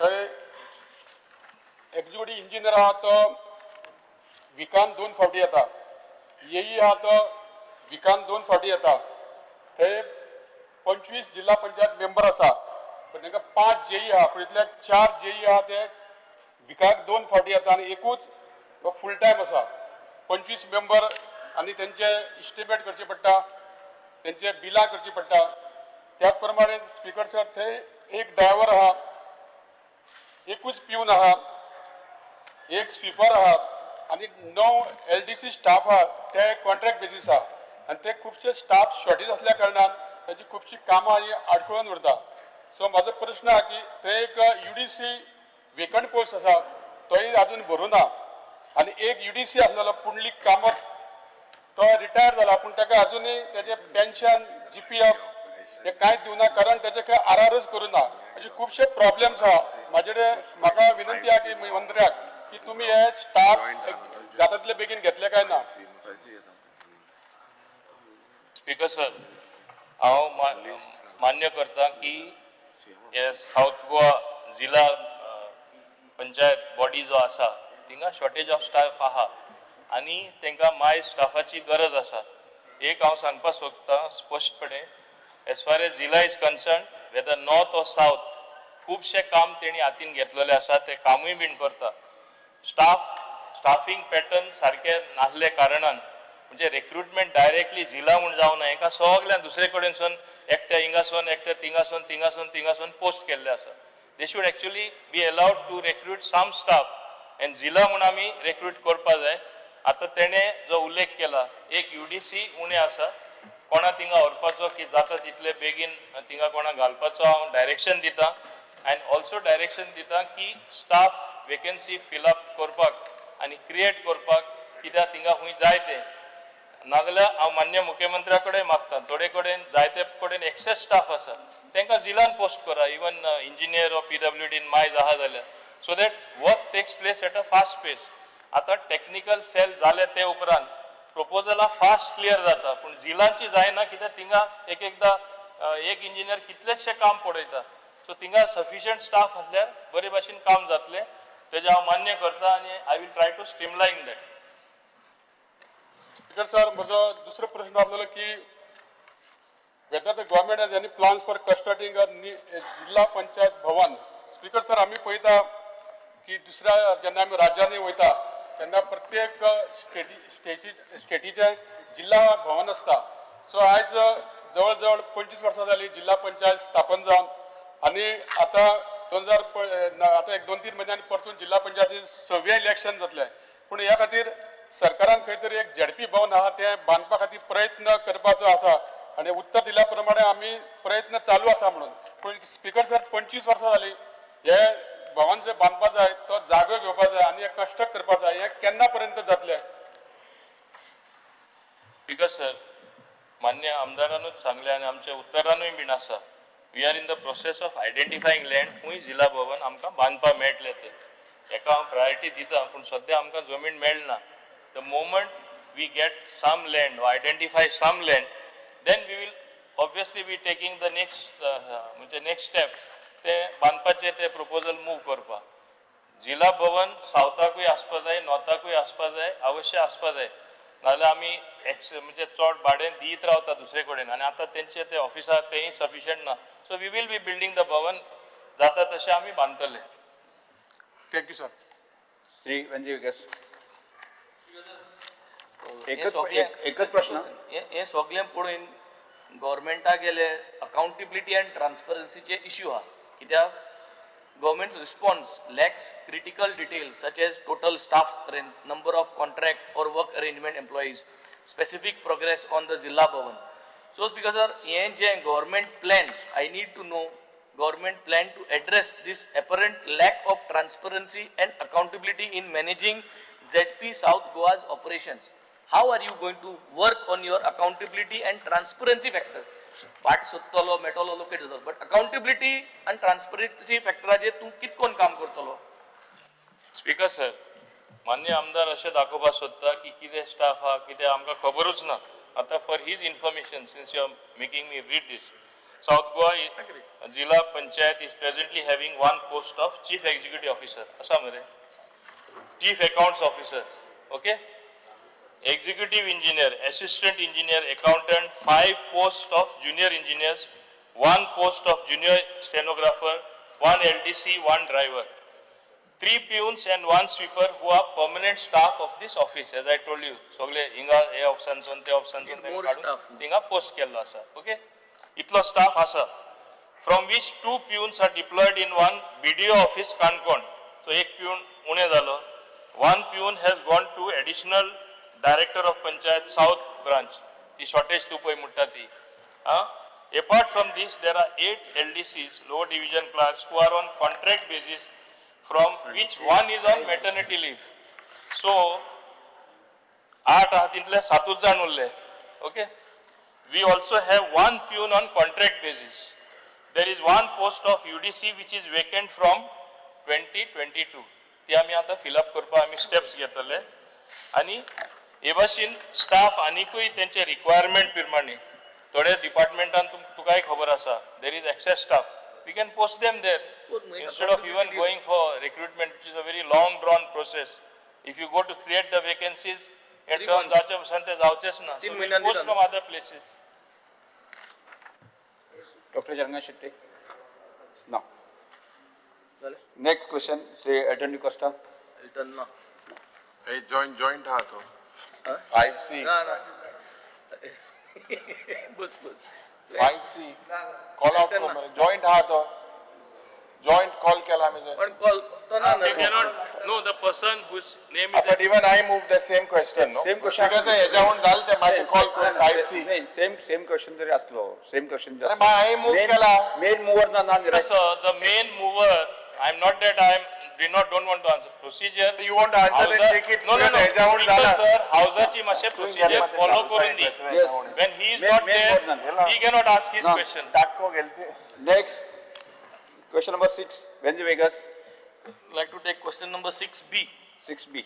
थंय एक्झिक्युटीव इंजिनियर आहा तो विकान 2 फावटी येता, एई आहा तो विकान 2 फावटी येता. थंय 25 जिल्हा पंचायत मेंबर आसा, पण तांकां 5 जेई आहा, पूण इतल्या 4 जेई आहा ते विकाक 2 फावटी येता आनी एकूच फूल टायम आसा. 25 मेंबर आनी तेंचे इस्टिमेट करचे पडटा, तेंचे बिलां करची पडटा. त्याच प्रमाणे स्पीकर सर थंय एक ड्रायव्हर आहा, एकूच प्यून आहा, एक स्वीपर आहा आनी 9 LDC staff आहा, ते कॉन्ट्रॅक्ट बेजीस आहा आनी ते खुबशे स्टाफ शॉर्टेज आसल्या कारणान तांची खुबशीं कामां ही आडखळून उरता. सो म्हाजो प्रश्न आहा की थंय एक UDC vacant post आसा तोय आजून भरूं ना आनी एक UDC आसलेलो पुंडलीक कामत तो रिटायर जाला, पूण ताका आजुनूय तेजें पेन्शन GPF हे कांयच दिवना, कारण तेजे खंय RRच करूं ना. अशे खुबशे प्रॉब्लेम्स आहा. म्हाजे कडेन म्हाका विनंती आहा की मंत्र्याक की तुमी हे स्टाफ जाता तितले बेगीन घेतले काय ना.
स्पीकर सर, हांव मान्य करता की हे सावथ गोवा जिल्हा पंचायत बॉडी जो आसा थिंगा शॉर्टेज ऑफ स्टाफ आहा आनी तांकां माय स्टाफाची गरज आसा. एक हांव सांगपाक सोदता स्पश्टपणे, एज फार एज जिल्हा is concern, whether north or south, खुबशें काम तेणी हातीन घेतलेलें आसा, तें कामूय बीन करता. स्टाफींग पॅटर्न सारकें नासले कारणान म्हणजे रिक्रुटमेंट डायरेक्टली जिल्हा म्हूण जावना, हेका सगळ्यां दुसरे कडेनसून एकटे हिंगासून एकटे थिंगासून थिंगासून थिंगासून पोस्ट केल्ले आसा. They should actually be allowed to recruit some staff and जिल्हा म्हूण आमी रिक्रूट करपा जाय. आतां तेणें जो उल्लेख केला, एक UDC उणें आसा, कोणा थिंगा व्हरपाचो की जाता तितले बेगीन थिंगा कोणा घालपाचो हांव डायरेक्शन दिता आनी ऑल्सो डायरेक्शन दिता की स्टाफ वेकन्सी फिलअप करपाक आनी क्रिएट करपाक, कित्याक थिंगा खूंय जाय तें. नाजाल्यार हांव मान्य मुख्यमंत्र्या कडेन मागता, थोडे कडेन जायते कडेन एक्सेस स्टाफ आसा तांकां जिल्हान पोस्ट करा, इवन इंजिनियर ऑर PWD मायज आहा जाल्यार, so that work takes place at a fast pace. आतां टॅक्निकल सेल जाले ते उपरांत प्रपोजलां फास्ट क्लियर जाता, पूण जिल्हांची जायना, कित्याक थिंगा एक एकदां एक इंजिनियर कितलेशे काम पळयता. सो थिंगा सफिशियंट स्टाफ आसल्यार बरे भाशेन काम जातलें, तेजें हांव मान्य करता आनी I will try to streamline that.
Speaker sir, म्हजो दुसरो प्रश्न आसलेलो की whether the government has any plans for constructing a Zilla Panchayat Bhavan. Speaker sir, आमी पळयता की दुसऱ्या जेन्ना आमी राज्यांनी वयता तेन्ना प्रत्येक स्टेटीचें जिल्हा भवन आसता. सो आयज जवळ जवळ 25 वर्सां जालीं जिल्हा पंचायत स्थापन जावन आनी आतां 2000 आतां एक 2-3 म्हयन्यांनी परतून जिल्हा पंचायती 6वें इलेक्शन जातलें. पूण ह्या खातीर सरकारान खंय तरी एक झेडपी भवन आहा तें बांदपा खातीर प्रयत्न करपाचो आसा आनी उत्तर दिल्या प्रमाणे आमी प्रयत्न चालू आसा म्हणून. पूण स्पीकर सर, 25 वर्सां जालीं हे भवन जे बांदपा जाय तो जागो घेवपा जाय आनी हे कन्स्ट्रक्ट करपा जाय, हें केन्ना पर्यंत जातलें?
स्पीकर सर, मान्य आमदारानूच सांगलें आनी आमच्या उत्तरानूय बीन आसा, we are in the process of identifying land खूंय जिल्हा भवन आमकां बांदपाक मेळटलें तें. हेका हांव प्रायोरिटी दिता, पूण सद्या आमकां जमीन मेळना. The moment we get some land or identify some land, then we will obviously be taking the next म्हणजे नेक्स्ट स्टेप ते बांदपाचें ते प्रपोजल मूव करपाक. जिल्हा भवन सावथाकूय आसपा जाय, नॉर्थाकूय आसपा जाय, अवश्य आसपा जाय. नाजाल्यार आमी एक्स म्हणजे चड भाडें दीत रावता दुसरे कडेन आनी आतां तेंचे ते ऑफिसार तेंय सफिशियंट ना. So we will be building the Bhavan, जाता तशें आमी बांदतले.
Thank you sir.
Shri Venzy Viegas, एकच एकच प्रश्न.
हे सगळें पळोवन गव्हर्मेंटा गेले अकाउंटेबिलिटी अँड ट्रान्सपरन्सीचे इश्यू आहा, कित्याक government's response lacks critical details such as total staff strength, number of contract or work arrangement employees, specific progress on the Zilla Bhavan. So Speaker sir, हें जें government plan, I need to know government plan to address this apparent lack of transparency and accountability in managing ZP South Goa's operations. How are you going to work on your accountability and transparency factor? वाट सोदतलो, मेळटलो, locate जातलो, but accountability आनी transparency फॅक्टराचेर तूं कित कोन काम करतलो?
Speaker sir, मान्य आमदार अशें दाखोवपाक सोदता की कितें स्टाफ आहा, कितें आमकां खबरूच ना. आतां for his information, since you are making me read this, South Goa Zilla Panchayat is presently having one post of chief executive officer आसा मरे, chief accounts officer, okay, executive engineer, assistant engineer, accountant, 5 post of junior engineers, 1 post of junior stenographer, 1 LDC, 1 driver, 3 peons and 1 sweeper who are permanent staff of this office. As I told you, सगळे हिंगा हे ऑफिसांसून ते ऑफिसांसून काडून थिंगा post केल्लो आसा. Okay, इतलो staff आसा, from which 2 peons are deployed in 1 BDO office Canacona. So एक पिऊन उणे जालो. 1 peon has gone to additional director of panchayat south branch, ती शॉर्टेज तूं पळय म्हणटा ती. Apart from this, there are 8 LDCs, lower division clerks, who are on contract basis, from which 1 is on maternity leave. So 8 आहा तितले 7 जाण उरले. Okay, we also have 1 peon on contract basis. There is 1 post of UDC which is vacant from 2022. ती आमी आतां fill up करपाक आमी steps घेतले आनी हे भाशेन स्टाफ आनिकूय तेंचे रिक्वायरमेंट प्रमाणे थोडे डिपार्टमेंटान तुकाय खबर आसा, there is excess staff, we can post them there instead of even going for recruitment, which is a very long drawn process. If you go to create the vacancies हे term जावचे पसून ते जावचेच ना. Post from other places.
Doctor Janga Shetty ना. Next question Shri Elton D'Costa.
Elton ना.
Joint joint आहा तो 5C.
ना ना, बस बस
5C call out कर, जॉईंट आहा तो, जॉईंट कॉल केला आमी.
पण कॉल तो ना.
They cannot know the person whose name is.
But even I move the same question, no?
Same question.
Because हेज्याहून जालें तें मातशें कॉल कर 5C.
नाही, सेम सेम क्वेश्चन जरी असलो, सेम क्वेश्चन.
अरे हांवें मूव केला.
मेन मुवर ना ना.
Sir, the main mover, I am not that I am did not don't want to answer procedure.
You want to answer and take it.
No no no.
हेज्याहून जाला.
Sir, हाऊसाची मातशें procedure follow करून दी.
Yes.
When he is not there, he cannot ask his question.
टाको गेलते.
Next question number 6, Venzy Viegas.
Like to take question number 6B.
6B.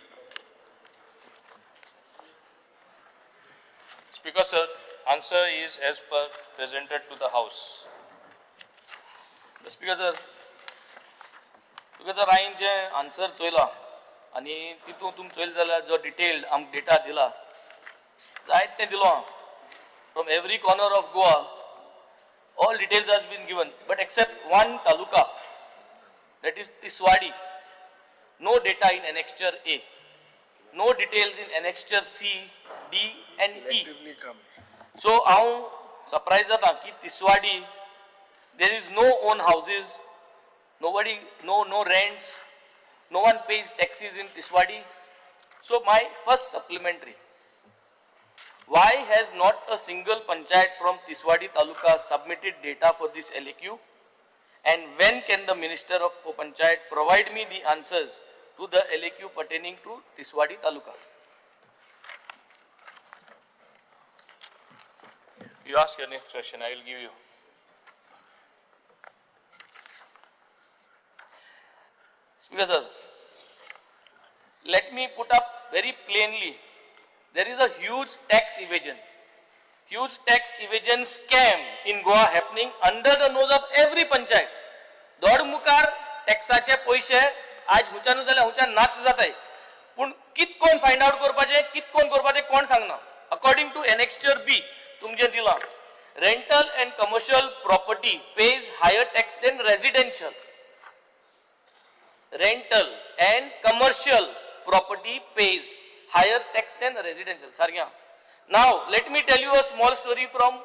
Speaker sir, answer is as per presented to the house.
Speaker sir, speaker sir, हांवें जें answer चोयला आनी तितून तुमी चोयलें जाल्यार जो detailed आमकां डेटा दिला, जायत तें दिलो आहा. From every corner of Goa all details has been given, but except one taluka, that is Tiswadi, no data in annexure A, no details in annexure C, D and E. So हांव surprise जाता की Tiswadi there is no own houses, nobody, no rents, no one pays taxes in Tiswadi. So my first supplementary, why has not a single panchayat from Tiswadi taluka submitted data for this LAQ? And when can the Minister of Panchayat provide me the answers to the LAQ pertaining to Tiswadi taluka?
You ask your next question, I will give you.
Speaker sir, let me put up very plainly, there is a huge tax evasion, huge tax evasion scam in Goa happening under the nose of every panchayat. दोड मुखार टॅक्साचे पयशे आज हुंच्यानू जाल्यार हुंच्यान नाच जाताय, पूण कित कोण find out करपाचें, कित कोण करपाचें कोण सांगना. अकॉर्डिंग टू एनेक्स्चर बी तुमचें दिलां, rental and commercial property pays higher tax than residential. Rental and commercial property pays higher tax than residential. सारकें. Now let me tell you a small story from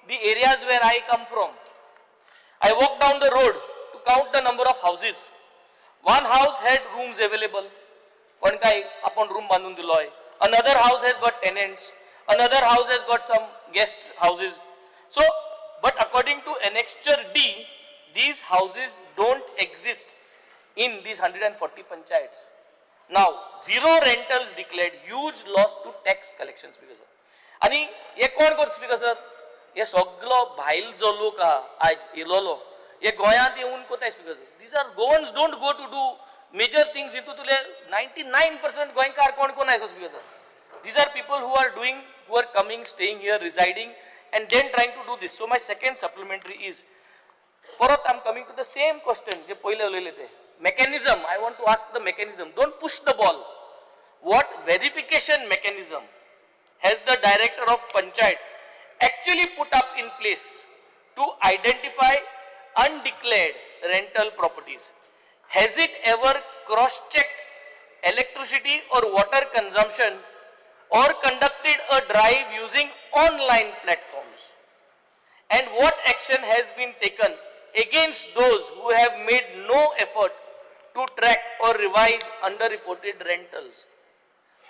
the areas where I come from. I walked down the road to count the number of houses. One house had rooms available. कोण काय आपण room बांधून दिलोय. Another house has got tenants. Another house has got some guest houses. So, but according to annexure D, these houses don't exist in these 140 panchayats. Now, zero rentals declared, huge loss to tax collection, Speaker sir. आणि हे कोण करता speaker sir? हे सगलो भायल जो लोक आहा आयज येयलोलो, हे गोंयांत येवन कोताय speaker sir. These are Goans don't go to do major things. हितूंतले 99% गोंयकार कोण कोण आसा speaker sir. These are people who are doing who are coming, staying here, residing and then trying to do this. So my second supplementary is, परत I am coming to the same question जे पयले उलयले ते mechanism. I want to ask the mechanism. Don't push the ball. What verification mechanism has the director of panchayat actually put up in place to identify undeclared rental properties? Has it ever cross-checked electricity or water consumption or conducted a drive using online platforms? And what action has been taken against those who have made no effort to track or revise underreported rentals?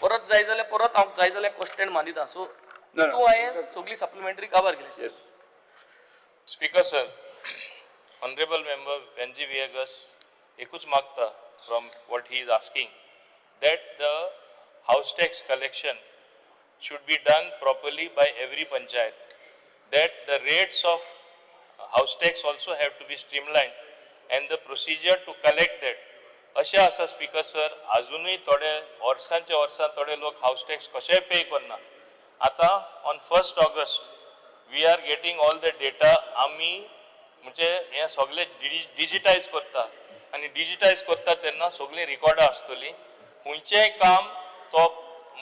परत जाय जाल्यार परत हांव जाय जाल्यार question मानिता. So
No, no.
तूं हांवें सगळी सप्लिमेंटरी काबार केली.
Yes.
Speaker sir, honourable member Venzy Viegas एकूच मागता from what he is asking, that the house tax collection should be done properly by every panchayat, that the rates of house tax also have to be streamlined and the procedure to collect that. अशें आसा speaker sir, आजुनूय थोडे वर्सांचे वर्सां थोडे लोक हावस tax कशेय pay करना. आतां on 1 August we are getting all the data. आमी म्हणजे हें सगळें डिजिटायज करता आनी डिजिटायज करता तेन्ना सगळीं रिकॉर्डां आसतलीं. खंयचेंय काम तो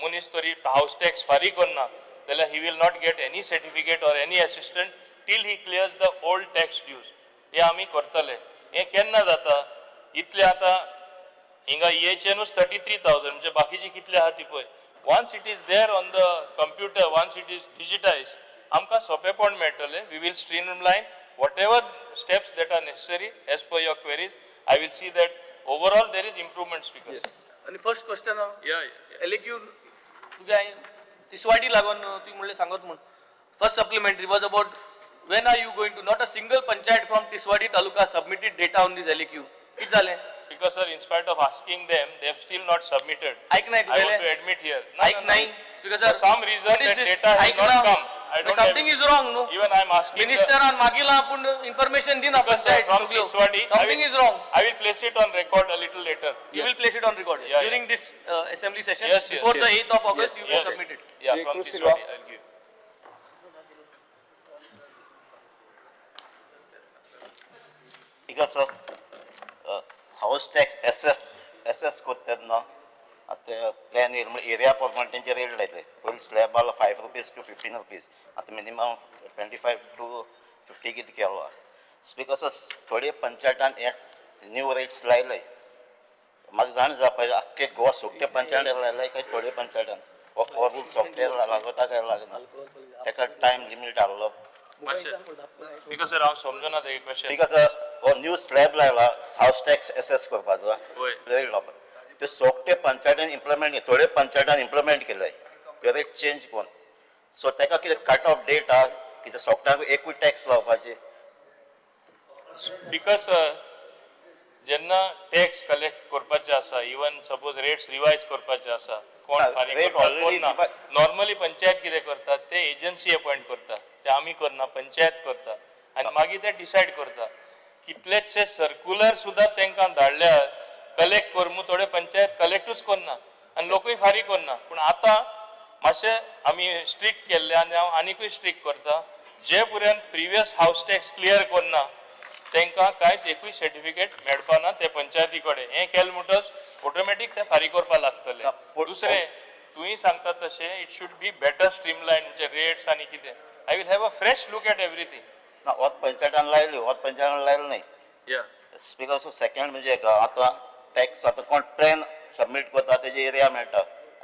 मनीस तरी हावस टॅक्स फारीक करना जाल्यार he will not get any certificate or any assistance till he clears the old tax dues. हे आमी करतले. हें केन्ना जाता इतलें आतां हिंगा इएचएनूच 33,000, म्हणजे बाकीचे कितले आहा ती पळय. Once it is there on the computer, once it is digitize, आमकां सोंपेपण मेळटलें. We will streamline whatever steps that are necessary as per your queries. I will see that overall there is improvement, Speaker.
आनी first question,
या.
एलएक्यू तुगे हांवें तिसवाडी लागून तुवें म्हणलें सांगत म्हूण. First supplementary was about when are you going to, not a single panchayat from Tiswadi taluka submitted data on this LAQ. कितें जालें?
Because sir, in spite of asking them, they have still not submitted.
ऐक नाही
I want
तुगेलें?
To admit here. No,
ऐक
no, no.
नाही speaker
For
sir.
some reason
What is
that
this?
data has
ऐक
not
ना.
Come. I don't have
Something
it.
Is wrong न्हू.
Even I am asking the-
मिनिस्टरान मागिलां पूण information दिना
Because sir,
panchayat
from Tiswadi, I
something
will-
is wrong.
I will place it on record a little later.
You will place it on record
Yeah.
During this assembly session.
Yes,
before the
yes.
8th of August you will
Yes.
Submit it.
Yeah,
Shri
from
Cruz Silva.
Tiswadi, I'll give.
Because house tax assess करता तेन्ना आतां plan येयलो म्हणल्यार area प्रमाणे तेंचे rate लायले. पयलीं slab आहलो ₹5 to ₹15, आतां मिनिमम 25 टू 50 कितें केलो आहा. स्पीकर सर, थोडे पंचायतान हे न्यू रेट्स लायले. म्हाका जाण जावपा जाय, आख्खे गोवा सोगटे पंचायतान लायले काय थोडे पंचायतान हो रूल सॉफ्टवेअर लागता काय लागना, तेका टायम लिमीट आहलो?
Because sir, हांव समजना तेगे क्वेश्चन.
Because हो न्यू स्लॅब लायला हावस टॅक्स एसेस करपाचो,
वय.
रेट लावपा, ते सोगटे पंचायतीन इम्प्लिमेंट, थोडे पंचायतान इम्प्लिमेंट केले ते रेट चेंज करून. सो तेका कितें कट ऑफ डेट आहा कितें सोगट्यांक एकूय टॅक्स लावपाची?
Because sir, जेन्ना टॅक्स कलेक्ट करपाचे आसा, इवन सपोज रेट्स रिवायज करपाचे आसा, कोण
ना,
फारीक
rate
करता कोण
already
ना. नॉर्मली पंचायत कितें करतात, ते एजन्सी अपॉयंट करतात. ते आमी करना, पंचायत करता आनी मागीर ते डिसायड करता. कितलेशे सर्कुलर सुद्दां तांकां धाडल्यार कलेक्ट कर म्हूण, थोडे पंचायत कलेक्टूच करना आनी लोकूय फारीक करना. पूण आतां मातशें आमी स्ट्रिक्ट केल्ले आनी हांव आनिकूय स्ट्रिक्ट करता. जे पर्यंत प्रिवियस हावस टॅक्स क्लियर करना, तांकां कांयच एकूय सर्टिफिकेट मेळपा ना ते पंचायती कडेन. हें केलें म्हणटच ऑटोमॅटीक ते फारीक करपाक लागतले.
ना, पूण-
दुसरें तुवें सांगता तशें, it should be better streamline, म्हणजे रेट्स आनी कितें. I will have a fresh look at everything.
ना, होत पंचायतान लायली, होत पंचायतान लायली न्ही.
या.
स्पीकर सो सेकंड म्हणजे एक आतां टॅक्स, आतां कोण प्लॅन सबमीट करता तेजी एरिया मेळटा,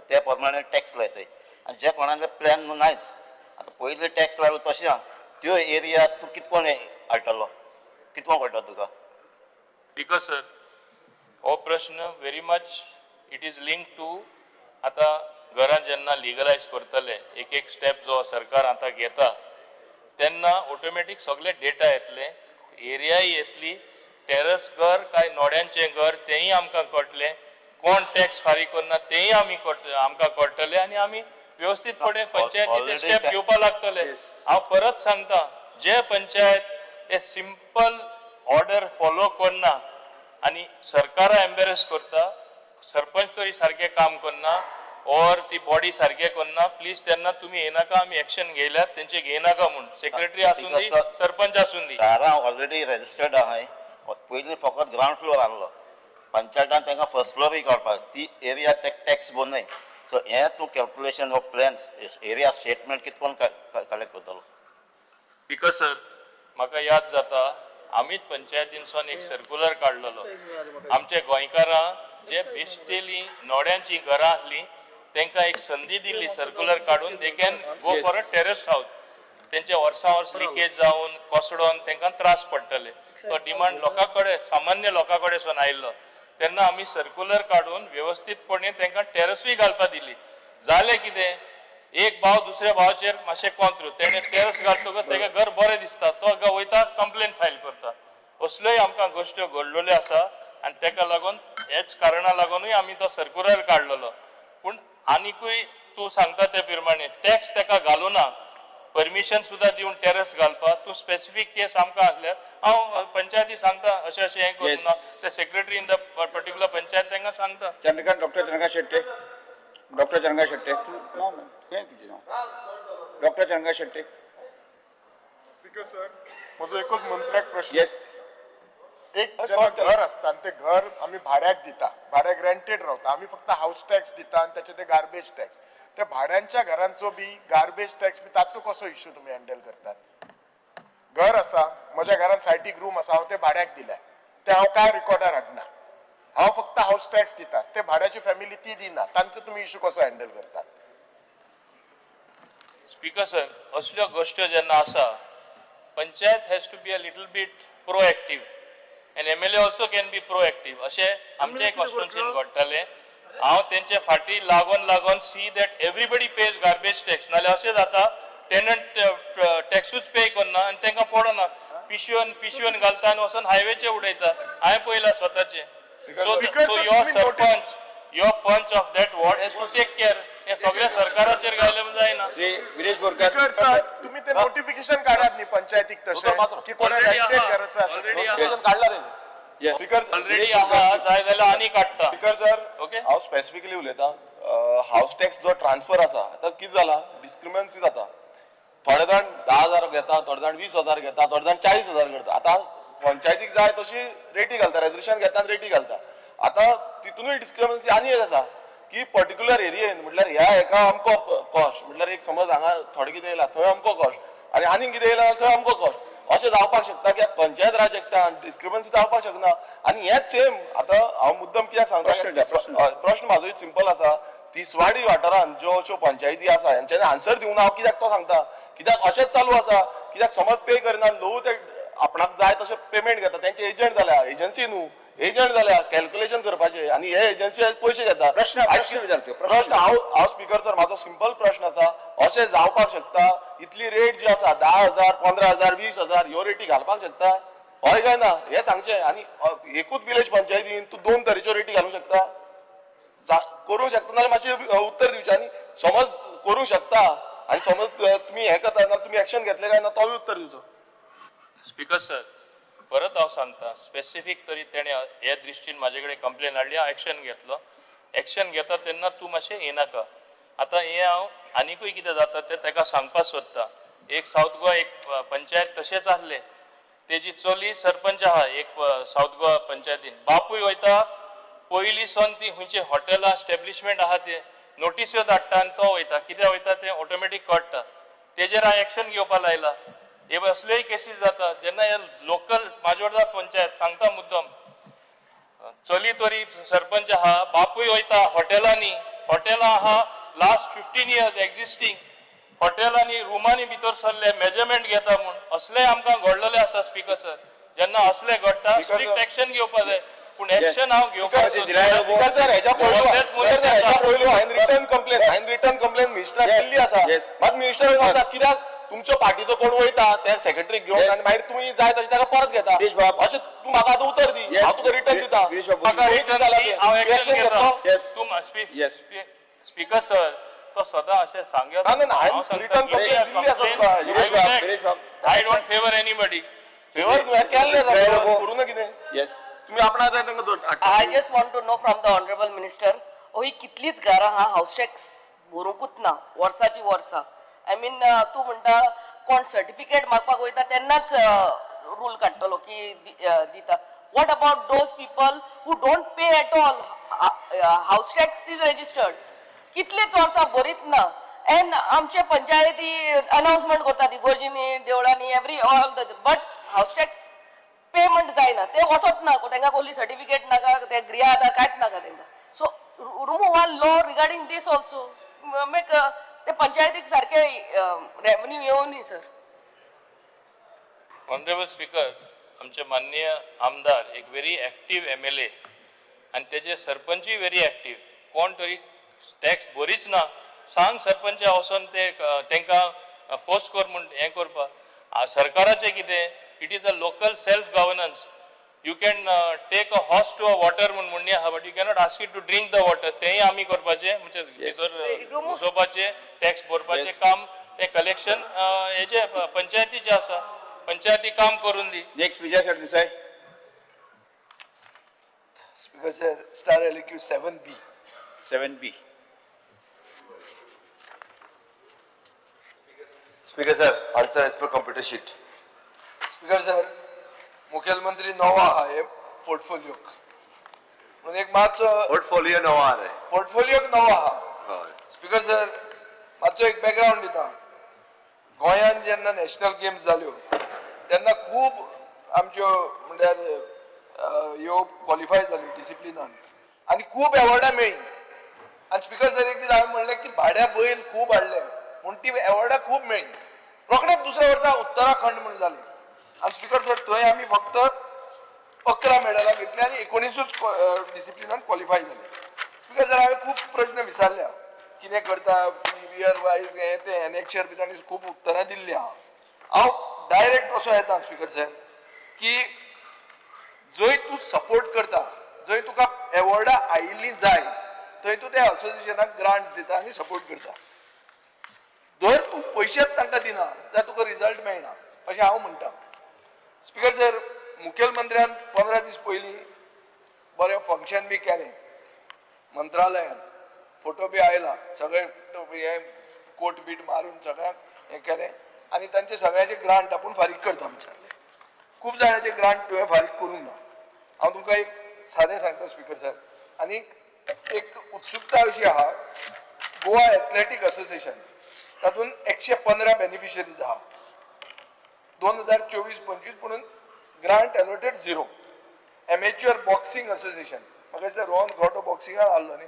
ते प्रमाणे टॅक्स लायताय आनी जे कोणाले प्लॅन नायच, आतां पयलीं टॅक्स लायलो तशें आहा, त्यो एरिया तूं कितकोन हाडटलो, कितको कळटा तुका?
Because sir, हो प्रश्न very much it is link to आतां घरां जेन्ना लिगलायज करतले, एक एक स्टेप जो सरकार आतां घेता, तेन्ना ऑटोमॅटीक सगळे डेटा येतले, एरियाय येतली. टेरस घर काय नोड्यांचें घर तेंय आमकां कळटलें. कोण टॅक्स फारीक करना तेंय आमी आमकां कळटलें आनी आमी व्यवस्थीतपणे पंचायतीचे
already
step घेवपा लागतले. हांव परत सांगता, जे पंचायत हे सिंपल ऑर्डर फॉलो करना आनी सरकारा एम्बेरस करता, सरपंच तरी सारकें काम करना. ऑर ती बॉडी सारकें करना, प्लीज तेन्ना तुमी येनाका, आमी एक्शन घेयल्यात तेंचे घेयनाका म्हूण. सेक्रेटरी आसूं दी, सरपंच आसूं दी.
दारां ऑलरेडी रजिस्टर्ड आहाय. पयलीं फकत ग्रावंड फ्लोर आहलो, पंचायतान तांकां फर्स्ट फ्लोरूय काडपाक ती एरिया ते टॅक्स भरनाय. सो हें तूं कॅल्कुलेशन हो प्लॅन एरिया स्टेटमेंट कितें कोण कलेक्ट करतलो?
स्पीकर सर, म्हाका याद जाता आमीच पंचायतीनसून एक सर्कुलर काडलेलो. आमच्या गोंयकारां जे बेश्टेली नोड्यांची घरां आसली तेंकां एक संदी दिली सर्कुलर काडून, they can go for a terrace house. तेंचे वर्सां वर्स लिकेज जावन कोसडोन तेंकां त्रास पडटले. तो डिमांड लोकां कडेन, सामान्य लोकां कडेन सून आयिल्लो. तेन्ना आमी सर्कुलर काडून वेवस्थीतपणे तेंकां टेरसूय घालपाक दिली. जालें कितें, एक भाव दुसऱ्या भावाचेर मातशें कोंत्र, तेणें टेरस घालतकच तेका घर बरें दिसता, तो वयता कंप्लेन फायल करता. असल्योय आमकां गोश्ट्यो घडलेल्यो आसा आनी तेका लागून हेच कारणा लागूनय आमी तो सर्कुलर काडलेलो. पूण आनिकूय तूं सांगता ते प्रमाणे टॅक्स तेका घालूना, परमिशन सुद्दां दिवन टेरस घालपाक. तूं स्पेसिफीक केस आमकां आसल्यार हांव पंचायती सांगता अशें अशें हें करूं ना, ते secretary in the particular panchayat तांकां सांगता.
चंद्रकांत, डॉक्टर चंद्रकांत शेट्टे, डॉक्टर चंद्रकांत शेट्टे, तूं नांव खंय तुजें नांव? Doctor Chandrakant Shette.
Speaker sir, म्हजो एकूच मंत्र्याक प्रश्न.
येस.
एक जेन्ना घर आसता आनी तें घर आमी भाड्याक दिता, भाड्याक रेंटेड रावता, आमी फक्त हावस टॅक्स दिता आनी ताचे ते गार्बेज टॅक्स, त्या भाड्यांच्या घरांचो बी गार्बेज टॅक्स बी ताचो कसो इश्यू तुमी हँडल करतात? घर आसा, म्हज्या घरान सायडीक रूम आसा, हांव ते भाड्याक दिल्या, ते हांव काय रिकॉर्डार हाडना, हांव फक्त हावस टॅक्स दिता, ते भाड्याची फॅमिली ती दिना, तांचो तुमी इश्यू कसो हँडल करतात?
स्पीकर सर, असल्यो गोश्ट्यो जेन्ना आसा, panchayat has to be a little bit proactive and MLA also can be proactive. अशें आमचे कॉन्स्टिट्युन्सीन घडटालें. हांव तेंचे फाटी लागून लागून see that everybody pays garbage tax. नाल्यार अशें जाता टेनंट टॅक्सूच पे करना आनी तांकां पडना, पिशवेन पिशवेन घालता आनी वचून हायवेचे उडयता. हांवें पळयलां स्वताचें. So your sarpanch, your panch of that ward has to take care. हें सगळें सरकाराचेर घायलें जायना.
श्री विरेश बोरकर.
स्पीकर सर, तुम्ही ते नोटिफिकेशन काढात न्ही पंचायतीक तशें की कोणा रेंटेड घराचं आसा.
ऑलरेडी आहा.
काडला तेजें.
येस.
स्पीकर,
ऑलरेडी आहा, जाय जाल्यार आनी काडटा.
Speaker sir,
Okay.
हांव स्पेसिफिकली उलयतां. हावस टॅक्स जो ट्रान्सफर आसा, आतां कितें जाला, डिस्क्रिमन्सी जाता. थोडे जाण 10,000 घेता, थोडे जाण 20,000 घेता, थोडे जाण 40,000 करता. आतां पंचायतीक जाय तशी रेटी घालता, रेजोल्युशन घेता आनी रेटी घालता. आतां तितूनय डिस्क्रिमन्सी आनी एक आसा की पर्टिक्युलर एरियेन, म्हटल्यार ह्या हेका अमको कॉस्ट, म्हटल्यार एक समज हांगा थोडें कितें येयला थंय अमको कॉस्ट आनी आनीक कितें येयला थंय अमको कॉस्ट, अशें जावपाक शकता की पंचायत राज एक्टान डिस्क्रिपन्सी जावपाक शकना. आनी हेंच सेम आतां हांव मुद्दम कित्याक
प्रश्न
सांगता,
प्रश्न.
प्रश्न म्हाजो सिंपल आसा. तिसवाडी वाठारान ज्यो अश्यो पंचायती आसा हेंच्यांनी आन्सर दिवना. हांव कित्याक तो सांगता, कित्याक अशेंच चालू आसा, कित्याक समज पे करना, लोक ते आपणाक जाय तशें पेमेंट घेता. तेंचे एजंट जाल्या, एजन्सी न्हू, एजंट जाल्या कॅल्क्युलेशन करपाचे आनी हे एजन्सी पयशे घेता.
प्रश्न- प्रश्न विचारतो, प्रश्न.
प्रश्न हांव हांव स्पीकर सर, म्हाजो सिंपल प्रश्न आसा, अशें जावपाक शकता इतली रेट जी आसा 10,000, 15,000, 20,000 ह्यो रेटी घालपाक शकता हय काय ना हें सांगचें. आनी एकूच विलेज पंचायतीन तूं दोन तरेच्यो रेटी घालूंक शकता, करूंक शकता नाल्यार मातशें उत्तर दिवचें. आनी समज करूंक शकता आनी समज तुमी हें करता नाल्यार तुमी एक्शन घेतले काय ना तोय उत्तर दिवचो.
स्पीकर सर, परत हांव सांगता, स्पेसिफीक तरी तेणें हे दृश्टीन म्हाजे कडेन कंप्लेन हाडली, हांव एक्शन घेतलो. एक्शन घेता तेन्ना तूं मातशें येनाका. आतां हें हांव आनिकूय कितें जाता तें ताका सांगपाक सोदता. एक सावथ गोवा एक पंचायत तशेंच आसलें, तेजी चली सरपंच आहा एक सावथ गोवा पंचायतीन, बापूय वयता पयलीं सावन ती खंयची हॉटेलां स्टेब्लिशमेंट आहा ते नोटिस्यो धाडटा आनी तो वयता, कित्याक वयता तें ऑटोमॅटीक कळटा. तेजेर हांव एक्शन घेवपा लायला. हे असलेय केसीस जाता जेन्ना हे लोकल माजोर्डा पंचायत सांगता मुद्दम, चली तरी सरपंच आहा, बापूय वयता हॉटेलांनी, हॉटेलां आहा लास्ट 15 इयर्स एक्झिस्टींग, हॉटेलांनी रुमांनी भितर सरले मेजरमेंट घेता म्हूण असलेय आमकां घडलेले आसा. स्पीकर सर, जेन्ना असले घडटा स्ट्रिक्ट एक्शन घेवपा जाय, पूण एक्शन हांव घेवपाक
स्पीकर सर, हेच्या पयलू, स्पीकर सर, हेच्या पयलू हांवें रिटर्न कंप्लेन, हांवें रिटर्न कंप्लेन मिनिस्टराक केल्ली आसा. मात मिनिस्टर सांगता कित्याक तुमच्या पार्टीचो कोण वयता त्या सेक्रेटरीक घेवन आनी मागीर तुमी जाय तशें ताका परत घेता. अशें तूं म्हाका आतां उतर दी, हांव तुका रिटर्न दिता.
म्हाका रिटर्न दी, हांव एक्शन घेता.
Yes.
तूं स्पीकर सर, तो सदां अशें सांगत.
ना, ना, हांवें रिटर्न कंप्लेन दिल्ली आसा तुका.
गिरीश बाब, गिरीश बाब.
I don't favour anybody.
Favour तुवें केल्लें आसा, करूं ना कितें
येस.
तुमी आपणा जाय तांकां
I just want to know from the Honorable Minister, ही कितलींच घरां आहा हावस टॅक्स भरूंकूच ना वर्साची वर्सां. I mean तूं म्हणटा कोण सर्टिफिकेट मागपाक वयता तेन्नाच रूल काडटलो की दिता. What about those people who don't pay at all? House tax is registered, कितलींच वर्सां भरीत ना. एंड आमचे पंचायती अनाउन्समेंट करतात इगोर्जीनी, देवळांनी, every all the, but house tax payment जायना, ते वचत ना तांकां, कसली सर्टिफिकेट नाका, ते ग्रियाद कांयच नाका तांकां. So remove one law regarding this also, make ते पंचायतीक सारके रेवन्यू येवनी सर.
ऑनरेबल स्पीकर, आमचे माननीय आमदार एक व्हेरी एक्टीव एमएलए आनी तेजे सरपंचूय व्हेरी एक्टीव. कोण तरी टॅक्स बरीच ना, सांग सरपंच वचोन ते तांकां फोर्स कर म्हूण हें करपाक. सरकाराचें कितें, it is a local self governance. You can take a horse to a water म्हूण म्हणणी आहा, but you cannot ask it to drink the water. तेंय आमी करपाचें, म्हणजे भितर घुसोवपाचें, टॅक्स भरपाचें काम तें कलेक्शन हेजें पंचायतीचें आसा. पंचायती काम करून दी.
Next, Vijay Sardesai.
Speaker sir, star LAQ 7B.
7B.
Speaker sir, answer as per computer sheet.
Speaker sir, मुखेलमंत्री नवो आहा हे पोर्टफोलियोक म्हणून एक मातसो
पोर्टफोलियो नवो आहा रे.
पोर्टफोलियोक नवो आहा.
हय.
स्पीकर सर, मातसो एक बॅकग्रावंड दिता. गोंयांत जेन्ना नॅशनल गेम्स जाल्यो तेन्ना खूब आमच्यो म्हणल्यार ह्यो क्वॉलिफाय जाल्यो डिसिप्लिनान आनी खूब एवॉर्डां मेळ्ळीं. आनी स्पीकर सर, एक दीस हांवें म्हणलें की भाड्या बैल खूब हाडले म्हूण ती एवॉर्डां खूब मेळ्ळीं. रोखडेच दुसऱ्या वर्सा उत्तराखंड म्हूण जालें आनी स्पीकर सर, थंय आमी फक्त 11 मेडलां घेतलीं आनी 19ूच डिसिप्लिनान क्वॉलिफाय जाले. स्पीकर सर, हांवें खूब प्रश्न विचारल्या, कितें करता इयर वायज हें तें एनेक्शर बी, तांणी खूब उत्तरां दिल्लीं आहा. हांव डायरेक्ट असो येता स्पीकर सर की जंय तूं सपोर्ट करता, जंय तुका एवॉर्डां आयिल्लीं जाय, थंय तूं त्या असोसिएशनाक ग्रांट्स दिता आनी सपोर्ट करता. जर तूं पयशेच तांकां दिना जाल्यार तुका रिजल्ट मेळना अशें हांव म्हणटा. स्पीकर सर, मुखेलमंत्र्यान 15 दीस पयलीं बरें फंक्शन बी केलें मंत्रालयान, फोटो बी आयला, सगळे हे कोट बीट मारून सगळ्यांक हें केलें आनी तांचे सगळ्यांचे ग्रांट आपूण फारीक करता म्हण सांगलें. खूब जाणांचे ग्रांट तुवें फारीक करूंक ना. हांव तुमकां एक सादें सांगता स्पीकर सर, आनी एक उत्सुकता अशी आहा, गोवा एथलेटीक असोसिएशन तातूंत 115 बेनिफिशरीज आहा. 2024-25 म्हणून grant allotted 0. Amateur boxing association, म्हाका दिसता रोहन ग्रोटो बॉक्सिंगान आहलो न्ही,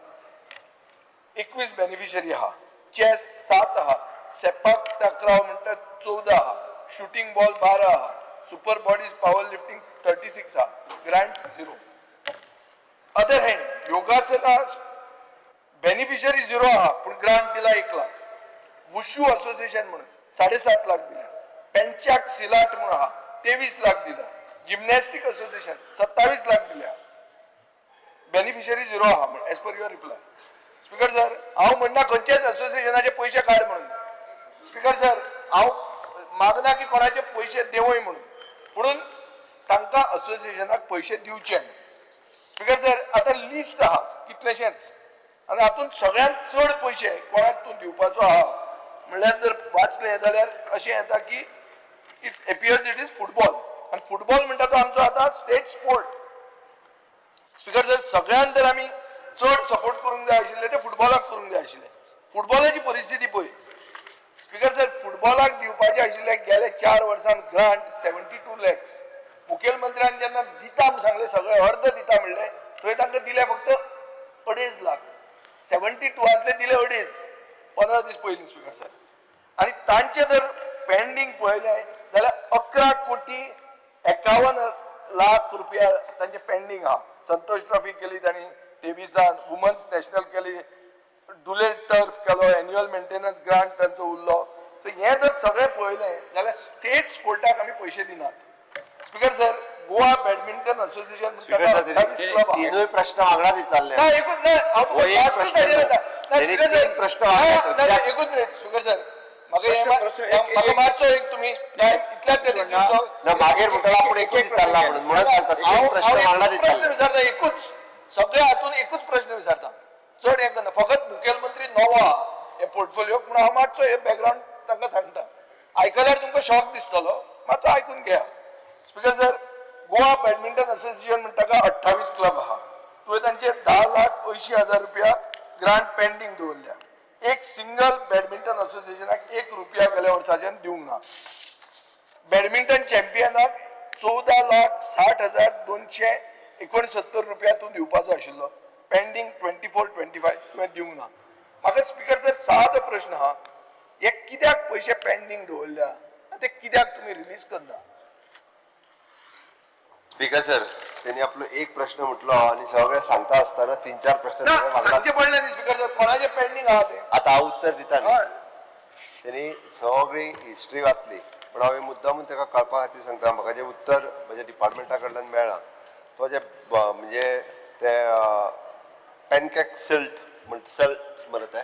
21 बेनिफिशरी आहा. चॅस 7 आहा, सेपाक टकराव म्हणटा 14 आहा, शुटींग बॉल 12 आहा, सुपर बॉडीज पावर लिफ्टींग 36 आहा, grant 0. Other hand योगासना बेनिफिशरी 0 आहा पूण ग्रांट दिला 1 लाख. वुशू असोसिएशन म्हणून 7.5 लाख दिला. पेंचाक सिलाट म्हणून आहा 23 लाख दिला. जिमनॅस्टीक असोसिएशन 27 लाख दिल्या. बेनिफिशरी 0 आहा म्हण as per your reply. Speaker sir, हांव म्हणना खंयच्याच असोसिएशनाचे पयशे काड म्हणून. स्पीकर सर, हांव मागना की कोणाचे पयशे देंवय म्हणून, पुणून तांकां असोसिएशनाक पयशे दिवचे. स्पीकर सर, आतां लिस्ट आहा कितलेशेंच आनी हातूंत सगळ्यांत चड पयशे कोणाक तूं दिवपाचो आहा म्हणल्यार जर वाचलें जाल्यार अशें येता की it appears it is football. आनी फुटबॉल म्हणटा तो आमचो आतां स्टेट स्पोर्ट. स्पीकर सर, सगळ्यांत जर आमी चड सपोर्ट करूंक जाय आशिल्लें तें फुटबॉलाक करूंक जाय आशिल्लें. फुटबॉलाची परिस्थिती पळय स्पीकर सर, फुटबॉलाक दिवपाचें आशिल्लें गेले 4 वर्सांत ग्रांट 72 लॅक्स. मुखेलमंत्र्यान जेन्ना दिता म्हूण सांगलें, सगळें अर्द दिता म्हणलें, थंय तांकां दिले फक्त 2.5 लाख. 72 दिले 2.5 15 दीस पयलीं स्पीकर सर. आनी तांचे जर पेंडींग पळयलें जाल्यार 11 कोटी 51 लाख रुपया तांचे पेंडींग आहा. संतोष ट्रॉफी केली तांणी 23, वुमन्स नॅशनल केली, डुलेट टर्फ केलो, एन्युअल मेंटेनन्स ग्रांट तांचो उरलो. सो हें जर सगळें पळयलें जाल्यार स्टेट स्पोर्टाक आमी पयशे दिनात. Speaker sir, Goa badminton association club.
तिनूय प्रश्न वांगडा विचारले.
ना, एकूच ना, हांव
हो,
तुका
एक
लास्टूच
प्रश्न
ताजेर येता. ना,
तेणी
स्पीकर सर,
तीन प्रश्न वांगडा
ना, ना, एकूच मिनिट स्पीकर सर, म्हाका हे म्हाका मातसो एक तुमी टायम इतल्याच खातीर दिवचो.
ना, मागीर म्हणटलो आपूण एकूच विचारला म्हणून, म्हणून सांगता तीन
हांव
प्रश्न वांगडा
एकूच प्रश्न
विचारले.
विचारता, एकूच, सगळ्या हातून एकूच प्रश्न विचारता. चड हें करना, फकत मुखेलमंत्री नवो आहा हे पोर्टफोलियो, पूण हांव मातसो हे बॅकग्रावंड तांकां सांगता. आयकल्यार तुमकां शॉक दिसतलो, मातसो आयकून घेया. Speaker sir, Goa badminton association म्हणटा ताका 28 क्लब आहा. तुवें तांचे 10,80,000 रुपया ग्रांट पेंडींग दवरल्या. एक सिंगल बॅडमिंटन असोसिएशनाक 1 रुपया गेल्या वर्साच्यान दिवंक ना. बॅडमिंटन चॅम्पियनाक 14,60,269 रुपया तूं दिवपाचो आशिल्लो, पेंडींग 24-25 तुवें दिवंक ना. म्हाका स्पीकर सर सादो प्रश्न आहा, हे कित्याक पयशे पेंडींग दवरल्या आनी ते कित्याक तुमी रिलीज करना?
स्पीकर सर, त्यांनी आपलो एक प्रश्न म्हटलो आणि सगळे सांगता असताना 3-4 प्रश्न
ना
सगळे वांगडा.
सांगचे पडले न्ही स्पीकर सर, कोणाचे पेंडींग आहा ते.
आता हांव उत्तर दिता न्ही.
हय.
त्यांनी सगळी हिस्ट्री वाचली, पण हांवें मुद्दामून ताका कळपा खातीर सांगता, म्हाका जें उत्तर म्हज्या डिपार्टमेंटा कडल्यान मेळ्ळां तो जे म्हणजे ते पॅनकेक सिल्ट म्हण सल्ट म्हणत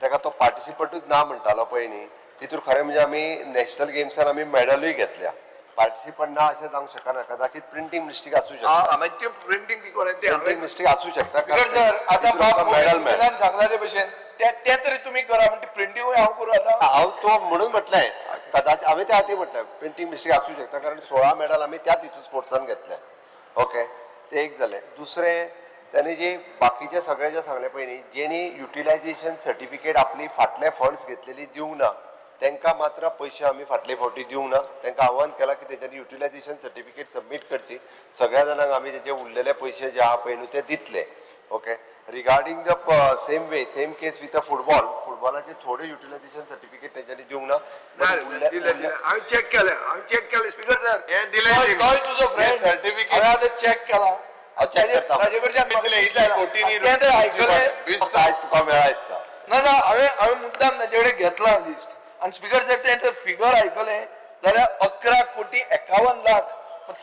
ताका तो पार्टिसिपंटूच ना म्हणटालो पळय न्ही, तितूर खरें म्हणजे आमी नॅशनल गेम्सान आमी मॅडलूय घेतल्या. पार्टिसिपंट ना अशें जावंक शकना, कदाचित प्रिंटींग मिस्टेक आसूं शकता.
हा, मागीर त्यो प्रिंटींग ती कोण ते
प्रिंटींग मिस्टेक आसूं शकता.
स्पीकर सर, आतां बाब
मॅडल मेळ्ळें.
सांगला ते भशेन ते तरी तुमी करा, म्हणजे प्रिंटींगूय हांव करूं आतां.
हांव तो म्हणून म्हटलंय, कदाचित हांवें त्या आदी म्हटलें प्रिंटींग मिस्टेक आसूं शकता, कारण 16 मॅडल आमी त्याच हितून स्पोर्ट्सान घेतले. ओके, ते एक जालें. दुसरें, ताणें जी बाकीचे सगळे जे सांगले पळय न्ही, जेणी युटिलायझेशन सर्टिफिकेट आपली फाटले फंड्स घेतलेली दिवंक ना तांकां मात्र पयशे आमी फाटले फावटी दिवंक ना. तांकां आव्हान केलां की तेंच्यांनी युटिलायझेशन सर्टिफिकेट सबमीट करची. सगळ्या जाणांक आमी तेजे उरलेले पयशे जे आहा पळय न्हू ते दितले. Okay, regarding the same way same case with a football, फुटबॉलाचे थोडे युटिलायझेशन सर्टिफिकेट तेंच्यांनी दिवंक ना.
हांवें चॅक केलें, हांवें चॅक केलें स्पीकर सर.
हें दिलें तेमी.
तोय तुजो फ्रेंड
सर्टिफिकेट.
हांवें आतां चॅक केला.
हांव चॅक करता.
ताजे कडच्यान म्हाका
इतले कोटींनी
तें तर आयकलें.
फक्त आयज तुका मेळ्ळा दिसता.
ना ना, हांवें मुद्दाम ताजे कडेन घेतला लिस्ट. आनी स्पीकर सर, तें जर फिगर आयकलें जाल्यार 11,51,00,000.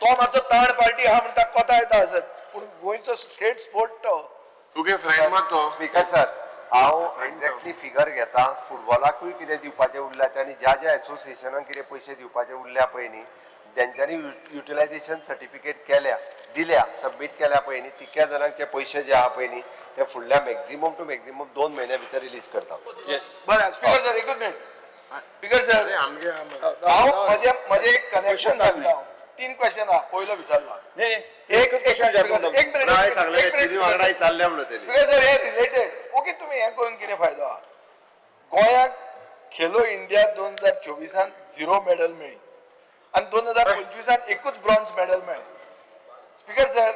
तो मातसो ताण पार्टी आहा म्हणटा कोता येता आसत, पूण गोंयचो स्टेट स्पोर्ट तो.
तुगे फ्रेंड मात तो.
स्पीकर सर, हांव एक्झॅक्टली फिगर घेता. फुटबॉलाकूय कितें दिवपाचें उरल्या आनी ज्या ज्या एसोसिएशनाक कितें पयशे दिवपाचे उरल्या पळय न्ही, जेंच्यांनी युटिलायझेशन सर्टिफिकेट केल्या दिल्या सबमीट केल्या पळय न्ही, तितक्या जाणांक जे पयशे जे आहा पळय न्ही ते फुडल्या मॅक्झिमम टू मॅक्झिमम 2 म्हयन्या भितर रिलीज करता.
बरें स्पीकर सर, एकूच मिनिट स्पीकर सर,
आमगे
हांव म्हजें एक कनेक्शन सांगता. 3 क्वेश्चन आहा, पयलो विचारला.
नाही,
एक
एकच क्वेश्चन
एक मिनिट,
हांवें सांगलें
एक
तिनूय वांगडा
मिनिट
विचारल्या म्हणून तेणी.
स्पीकर सर, हे रिलेटेड ओके, तुमी हें करून कितें फायदो आहा? गोंयाक खेलो इंडिया 2024 0 मॅडल मेळ्ळी आनी 2025 एकूच ब्रॉन्ज मॅडल मेळ्ळें. स्पीकर सर,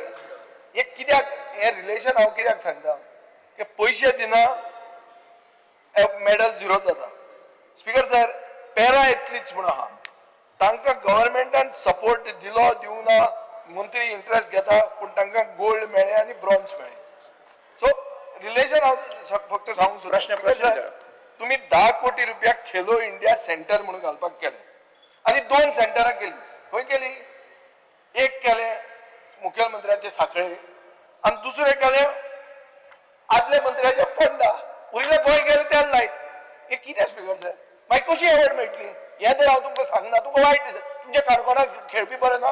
हे कित्याक हें रिलेशन हांव कित्याक सांगता की पयशे दिना मॅडल 0 जाता. स्पीकर सर, पॅरा एथलीट्स म्हूण आहा, तांकां गव्हर्मेंटान सपोर्ट दिलो दिवंक ना, मंत्री इंट्रस्ट घेता, पूण तांकां गोल्ड मेळ्ळें आनी ब्रॉन्ज मेळ्ळें. सो रिलेशन हांव फक्त सांगूंक सोदता.
प्रश्न, प्रश्न
सर, तुमी 10 कोटी रुपया खेलो इंडिया सेंटर म्हणून घालपाक केलें आनी 2 सेंटरां केली. खंय केली? एक केलें मुखेलमंत्र्याचे साखळे आनी दुसरें केलें आदल्या मंत्र्याच्या फोंडा. उरिल्ले गोंय गेले त्याला लायत. हे कितें स्पीकर सर? मागीर कशी एवॉर्ड मेळटली? हें तर हांव तुमकां सांगना, तुमकां वायट दिसता. तुमच्या काणकोणाक खेळपी बरें ना,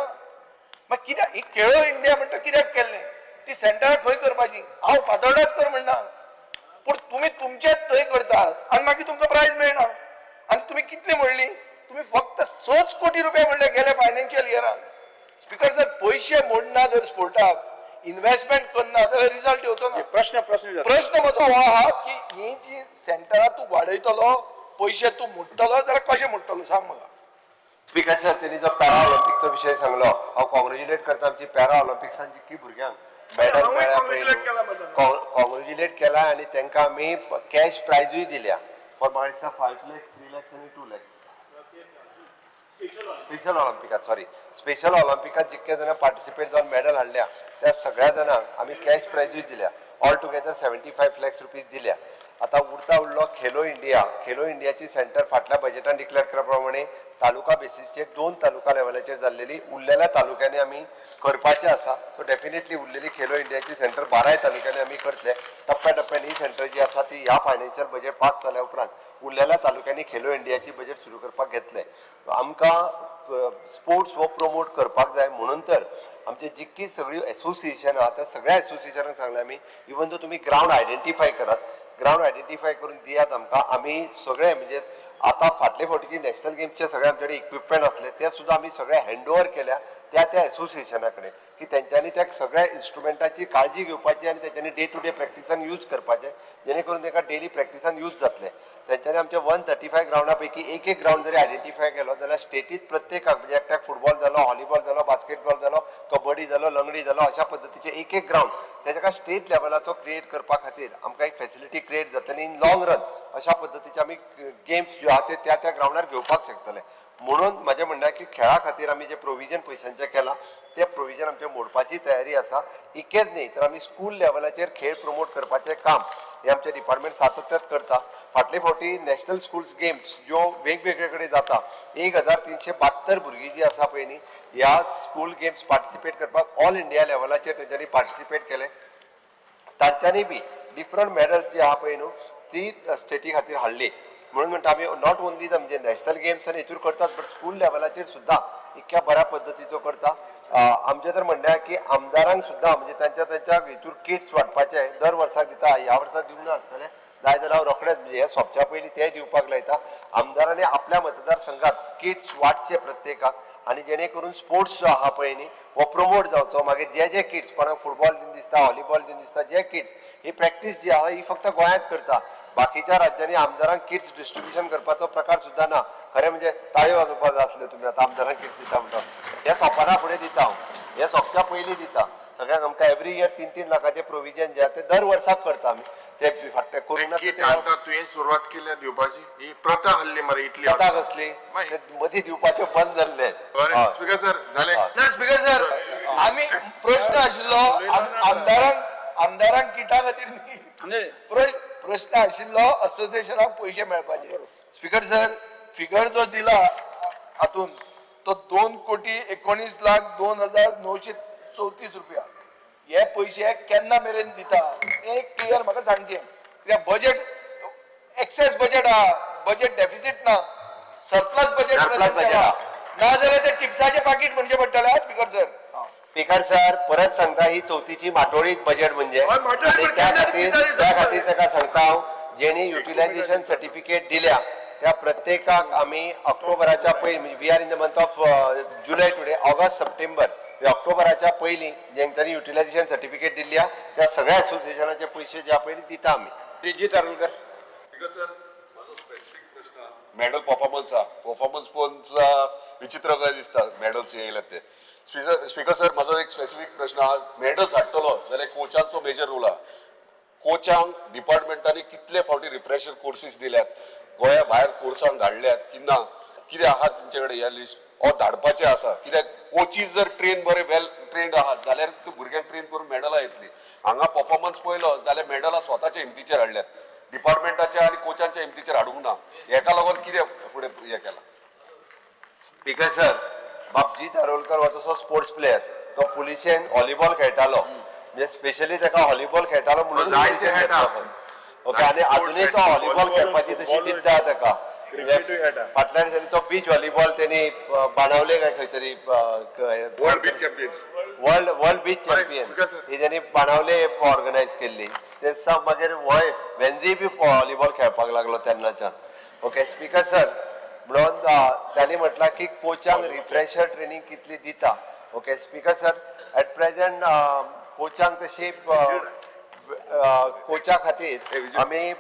मागीर कित्याक ही खेळो इंडिया म्हणटा कित्याक केल्लें? ती सेंटरां खंय करपाची? हांव फातोर्डाच कर म्हणना, पूण तुमी तुमचेच थंय करतात आनी मागीर तुमकां प्रायज मेळना. आनी तुमी कितली म्हणली? तुमी फक्त 6 कोटी रुपया म्हणले गेले फायनान्शियल इयरान. स्पीकर सर, पयशे मोडना जर स्पोर्टाक, इन्व्हेस्टमेंट करना जाल्यार रिजल्ट येवचो ना.
प्रश्न प्रश्न
प्रश्न म्हजो हो आहा की ही जी सेंटरां तूं वाडयतलो, पयशे तूं मोडटलो जाल्यार कशें मोडटलो सांग म्हाका.
स्पीकर सर, त्यांनी जो पॅरा ऑलिम्पिकचो विशय सांगलो, हांव कॉंग्रेच्युलेट करता आमची पॅरा ऑलिम्पिक्सान जितकी भुरग्यांक मॅडल
हांवूय
मेळ्ळ्या
congratulate केला म्हजो.
कॉंग्रेच्युलेट केला आनी तांकां आमी कॅश प्रायजूय दिल्या फॉर म्हाका दिसता 5 लॅक्स, 3 लॅक्स आनी 2 लॅक्स. स्पेशल ऑलिम्पिकात, सॉरी, स्पेशल ऑलिम्पिकात जितके जाणां पार्टिसिपेट जावन मॅडल हाडल्या त्या सगळ्या जाणांक आमी कॅश प्रायजूय दिल्या. ऑल टुगेदर 75 लॅक्स रुपीज दिल्या. आतां उरता उरलो खेलो इंडिया. खेलो इंडियाची सेंटर फाटल्या बजेटान डिक्लेअर केल्या प्रमाणे तालुका बेसीसचेर 2 तालुका लेवलाचेर जाल्लेली, उरलेल्या तालुक्यांनी आमी करपाचें आसा. सो डेफिनेटली उरलेली खेलो इंडियाची सेंटर 12 तालुक्यांनी आमी करतले. टप्प्या टप्प्यान ही सेंटर जी आसा ती ह्या फायनान्शियल बजेट पास जाल्या उपरांत उरलेल्या तालुक्यांनी खेलो इंडियाची बजेट सुरू करपाक घेतले. आमकां स्पोर्ट्स हो प्रमोट करपाक जाय म्हणून तर आमचे जितकी सगळी एसोसिएशन आहा त्या सगळ्या एसोसिएशनाक सांगलें आमी, इवन दो तुमी ग्रावंड आयडेंटिफाय करात, ग्रावंड आयडेंटिफाय करून दियात आमकां. आमी सगळे म्हणजे आतां फाटले फावटीचे नॅशनल गेम्सचे सगळे आमचे कडेन इक्विपमेंट आसले ते सुद्दां आमी सगळे हँड ओवर केल्या त्या त्या एसोसिएशना कडेन की तेंच्यांनी त्या सगळ्या इन्स्ट्रुमेंटाची काळजी घेवपाची आनी तेंच्यांनी डे टू डे प्रॅक्टिसान यूज करपाचें, जेणे करून तांकां डेली प्रॅक्टिसान यूज जातलें. तेंच्यांनी आमच्या 135 ग्रावंडा पैकी एक एक ग्रावंड जरी आयडेंटिफाय केलो जाल्यार स्टेटीत प्रत्येकाक म्हणजे एकट्याक फुटबॉल जालो, हॉलीबॉल जालो, बास्केटबॉल जालो, कबड्डी जालो, लंगडी जालो, अशा पद्दतीचे एक एक ग्रावंड तेका स्टेट लेवलाचो क्रिएट करपा खातीर आमकां एक फेसिलिटी क्रिएट जातली. इन लॉंग रन अशा पद्दतीचे आमी गेम्स ज्यो आहा ते त्या त्या ग्रावंडार घेवपाक शकतले. म्हणून म्हाजें म्हणणें की खेळा खातीर आमी जें प्रोविजन पयशांचें केलां तें प्रोविजन आमचें मोडपाची तयारी आसा. इतकेंच न्ही तर आमी स्कूल लेवलाचेर खेळ प्रमोट करपाचें काम हें आमचें डिपार्टमेंट सातत्यात करता. फाटले फावटी नॅशनल स्कुल्स गेम्स ज्यो वेगवेगळे कडेन जाता, 1372 भुरगीं जीं आसा पळय न्ही ह्या स्कूल गेम्स पार्टिसिपेट करपाक ऑल इंडिया लेवलाचेर तेंच्यांनी पार्टिसिपेट केलें. तांच्यांनी बी डिफरंट मॅडल्स जी आहा पळय न्हू ती स्टेटी खातीर हाडली. म्हणून म्हणटा आमी not only the म्हणजे नॅशनल गेम्स आनी हेतूर करतात, बट स्कूल लेवलाचेर सुद्दां इतक्या बऱ्या पद्दतीचो करता. आमचें तर म्हणणें आहा की आमदारांक सुद्दां म्हणजे तांच्या तांच्या हितूर किट्स वांटपाचे दर वर्साक दिता, ह्या वर्सा दिवंक ना आसतलें, जाय जाल्यार हांव रोखडेंच म्हणजे हें सोंपच्या पयलीं तें दिवपाक लायता. आमदारांनी आपल्या मतदारसंघात किट्स वांटचे प्रत्येकाक आनी जेणे करून स्पोर्ट्स जो आहा पळय न्ही हो प्रमोट जावचो. मागीर जे जे किट्स कोणाक फुटबॉल दिन दिसता, व्हॉलीबॉल दिन दिसता, जे किट्स ही प्रॅक्टीस जी आहा ही फक्त गोंयांत करता, बाकीच्या राज्यांनी आमदारांक किट्स डिस्ट्रिब्युशन करपाचो प्रकार सुद्दां ना. खरें म्हणजे ताळयो वाजोवपाक जाय आसल्यो तुमी आतां आमदारांक किट्स दिता म्हणटा, हे सोंपना फुडें दिता हांव, हे सोंपच्या पयलीं दिता सगळ्यांक. आमकां एवरी इयर 3-3 लाखाचें प्रोविजन जें आहा तें दर वर्साक करता आमी, ते फाटलें करूंक ना.
किट हाडटा तुवें सुरवात केल्या दिवपाची ही प्रथा हल्ली मरे इतली.
प्रथा कसली मदीं दिवपाचें बंद जाल्लें.
बरें स्पीकर सर जालें
ना स्पीकर सर, आमी प्रश्न आशिल्लो आमदारांक आमदारांक किटा खातीर न्ही, प्रश्न आशिल्लो असोसिएशनाक पयशे मेळपाचे. स्पीकर सर, फिगर जो दिला हातून तो 2,19,02,934 रुपया, हे पयशे केन्ना मेरेन दिता हें क्लियर म्हाका सांगचें. कित्याक बजेट एक्सेस बजेट आहा, बजेट डेफिसीट ना, सरप्लस बजेट ना जाल्यार ते चिप्साचें पाकीट म्हणचें पडटलें. स्पीकर सर,
स्पीकर सर परत सांगता, ही चवथीची माटोळीत बजेट म्हणजे त्या खातीर त्या खातीर ताका सांगता हांव, जेणी युटिलायझेशन सर्टिफिकेट दिल्या त्या प्रत्येकाक आमी ऑक्टोबराच्या पयलीं, म्हणजे we are in the month of July today, August September, ऑक्टोबराच्या पयलीं जेंच्यांनी युटिलायझेशन सर्टिफिकेट दिल्ली आहा त्या सगळ्या एसोसिएशनाचे पयशे जे पयलीं दिता आमी.
रिजित आरोलकर.
मेडल परफॉर्मन्स आहा, परफॉर्मन्स पळोवन विचित्र काय दिसता मेडल्स येयल्यात ते. स्पीकर सर, म्हाजो एक स्पेसिफीक प्रश्न आहा, मेडल्स हाडटलो जाल्यार कोचांचो मेजर रोल आहा. कोचांक डिपार्टमेंटांनी कितले फावटी रिफ्रेशर कोर्सीस दिल्यात, गोंया भायर कोर्सांक धाडल्यात की ना, कितें आहा तुमचे कडेन ह्या लिस्ट ओ धाडपाचें आसा? कित्याक कोचीस जर ट्रेन बरे वेल ट्रेन्ड आहात जाल्यार तूं भुरग्यांक ट्रेन करून मेडलां येतली. हांगा परफॉर्मन्स पळयलो जाल्यार मेडलां स्वताच्या हिमतीचेर हाडल्यात, डिपार्टमेंटाच्या आनी कोचांच्या हिमतीचेर हाडूंक ना. हेका लागून कितें फुडें हें केलां?
स्पीकर सर, बाबजीत आरोलकर हो तसो स्पोर्ट्स प्लेयर, तो पुलिशेन व्हॉलीबॉल खेळटालो, म्हणजे स्पेशली ताका व्हॉलीबॉल खेळटालो म्हणून. ओके, आनी अजूनय तो व्हॉलीबॉल खेळपाची तशी जिद्द आहा ताका. फाटल्या दिसांनी तो बीच व्हॉलीबॉल तेणी बाणावले काय खंय तरी
world beach champion,
world beach champion ही तेणी बाणावले ऑर्गनायज केल्ली. ते मागीर होय वेन्झी बी व्हॉलीबॉल खेळपाक लागलो तेन्नाच्यान. ओके स्पीकर सर, म्हणून त्यांनी म्हटलां की कोचांक रिफ्रेशर ट्रेनिंग कितली दिता. Okay speaker sir, at present कोचांक तशी कोचा खातीर आमी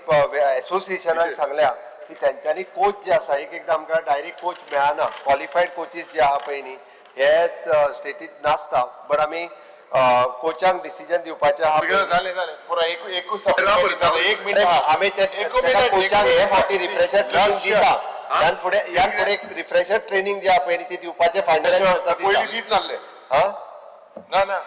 एसोसिएशनाक सांगल्या की तेंच्यांनी कोच जे आसा, एक एकदां आमकां डायरेक्ट कोच मेळना, क्वॉलिफायड कोचीस जे आहा पळय न्ही हे स्टेटीत नासता, बट आमी कोचांक डिसिजन दिवपाचें आहा. आमी कोचांक हे फावटी रिफ्रेशर ट्रेनिंग दिता, ह्यान फुडें ह्यान फुडें रिफ्रेशर ट्रेनिंग जे आहा पळय न्ही ती दिवपाचें फायनलायज करता.
पयलीं दीत नासले.
हा
ना ना,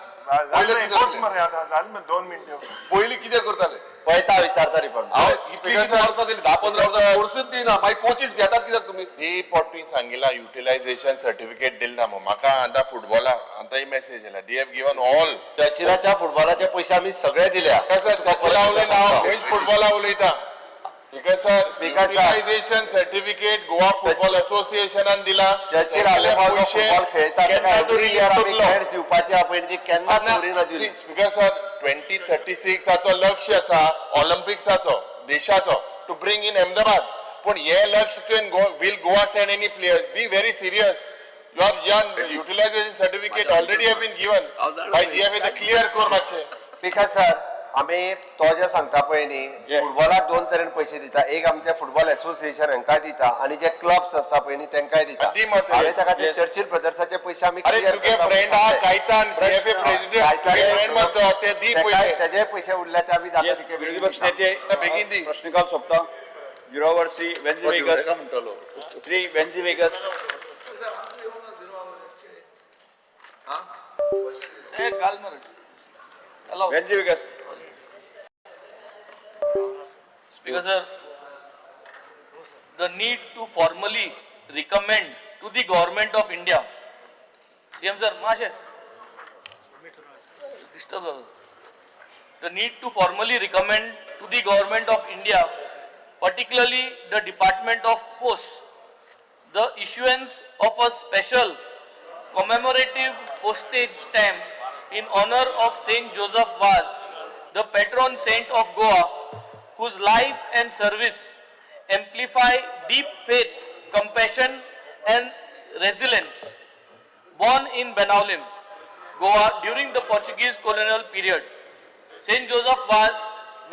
पयलीं कितें करताले
पळयता विचारता रिपोर्ट.
हांव ही कितलीशीं वर्सां जाली, 10-15 वर्सां कोर्सूच दिना. मागीर कोचीस घेतात कित्याक तुमी?
ती पोट तुवें सांगिला युटिलायझेशन सर्टिफिकेट दिल ना मग म्हाका आतां फुटबॉला आतां ही मेसेज येयला, they have given all.
चर्चिलाच्या फुटबॉलाचे पैसे आमी सगळे दिल्या.
सर, चर्चिला उलयना हांव, खंयच फुटबॉला उलयता. Speaker sir,
Speaker sir.
Utilisation certificate Goa football असोसिएशनान दिला.
चर्चिल आलेमाव जो
पयशे
फुटबॉल खेळटा
केन्ना
तेका
तूं
एवरी
रिलीज
इयर आमी
करतलो?
ग्रँट दिवपाची आहा पळय, ती केन्नाच दवरिना दिली.
स्पीकर सर, 2036आचो लक्ष आसा ऑलिम्पिक्साचो देशाचो, टू ब्रिंग इन अहमदाबाद. पूण हे लक्ष तुवें, will Goa send any players? Be very serious. You are young. Utilisation certificate already have been given by GFA. Clear कर मातशें.
स्पीकर सर, आमी तो जे सांगता पळय न्ही, फुटबॉलाक दोन तरेन पयशे दिता. एक आमचे फुटबॉल एसोसिएशन हांकां दिता आनी जे क्लब्स आसता पळय न्ही तेंकांय दिता.
दी मत.
हांवें ताका ते चर्चिल ब्रदर्साचे पयशे आमी
अरे,
क्लियर
तुगे फ्रेंड आहा कायतान, जीएफए प्रेसिडेंट, तुगे फ्रेंड मत, ते दी पयशे.
तेजे पयशे उरले ते आमी जाता तितके
विरोधी
बेगीन
पक्ष
दिता.
नेते,
बेगीन दी.
प्रश्नकाल सोंपता. झिरोवर श्री वेन्झी वेगस, श्री वेन्झी वेगस.
ते घाल मरे. Hello.
Venzy Vegas.
Speaker sir, the need to formally recommend to the government of India. CM sir, माशे disturb जालो. The need to formally recommend to the government of India, particularly the Department of Posts, the issuance of a special commemorative postage stamp in honor of Saint Joseph Vaz, the patron saint of Goa, whose life and service amplify deep faith, compassion, and resilience. Born in Benaulim, Goa during the Portuguese colonial period, Saint Joseph Vaz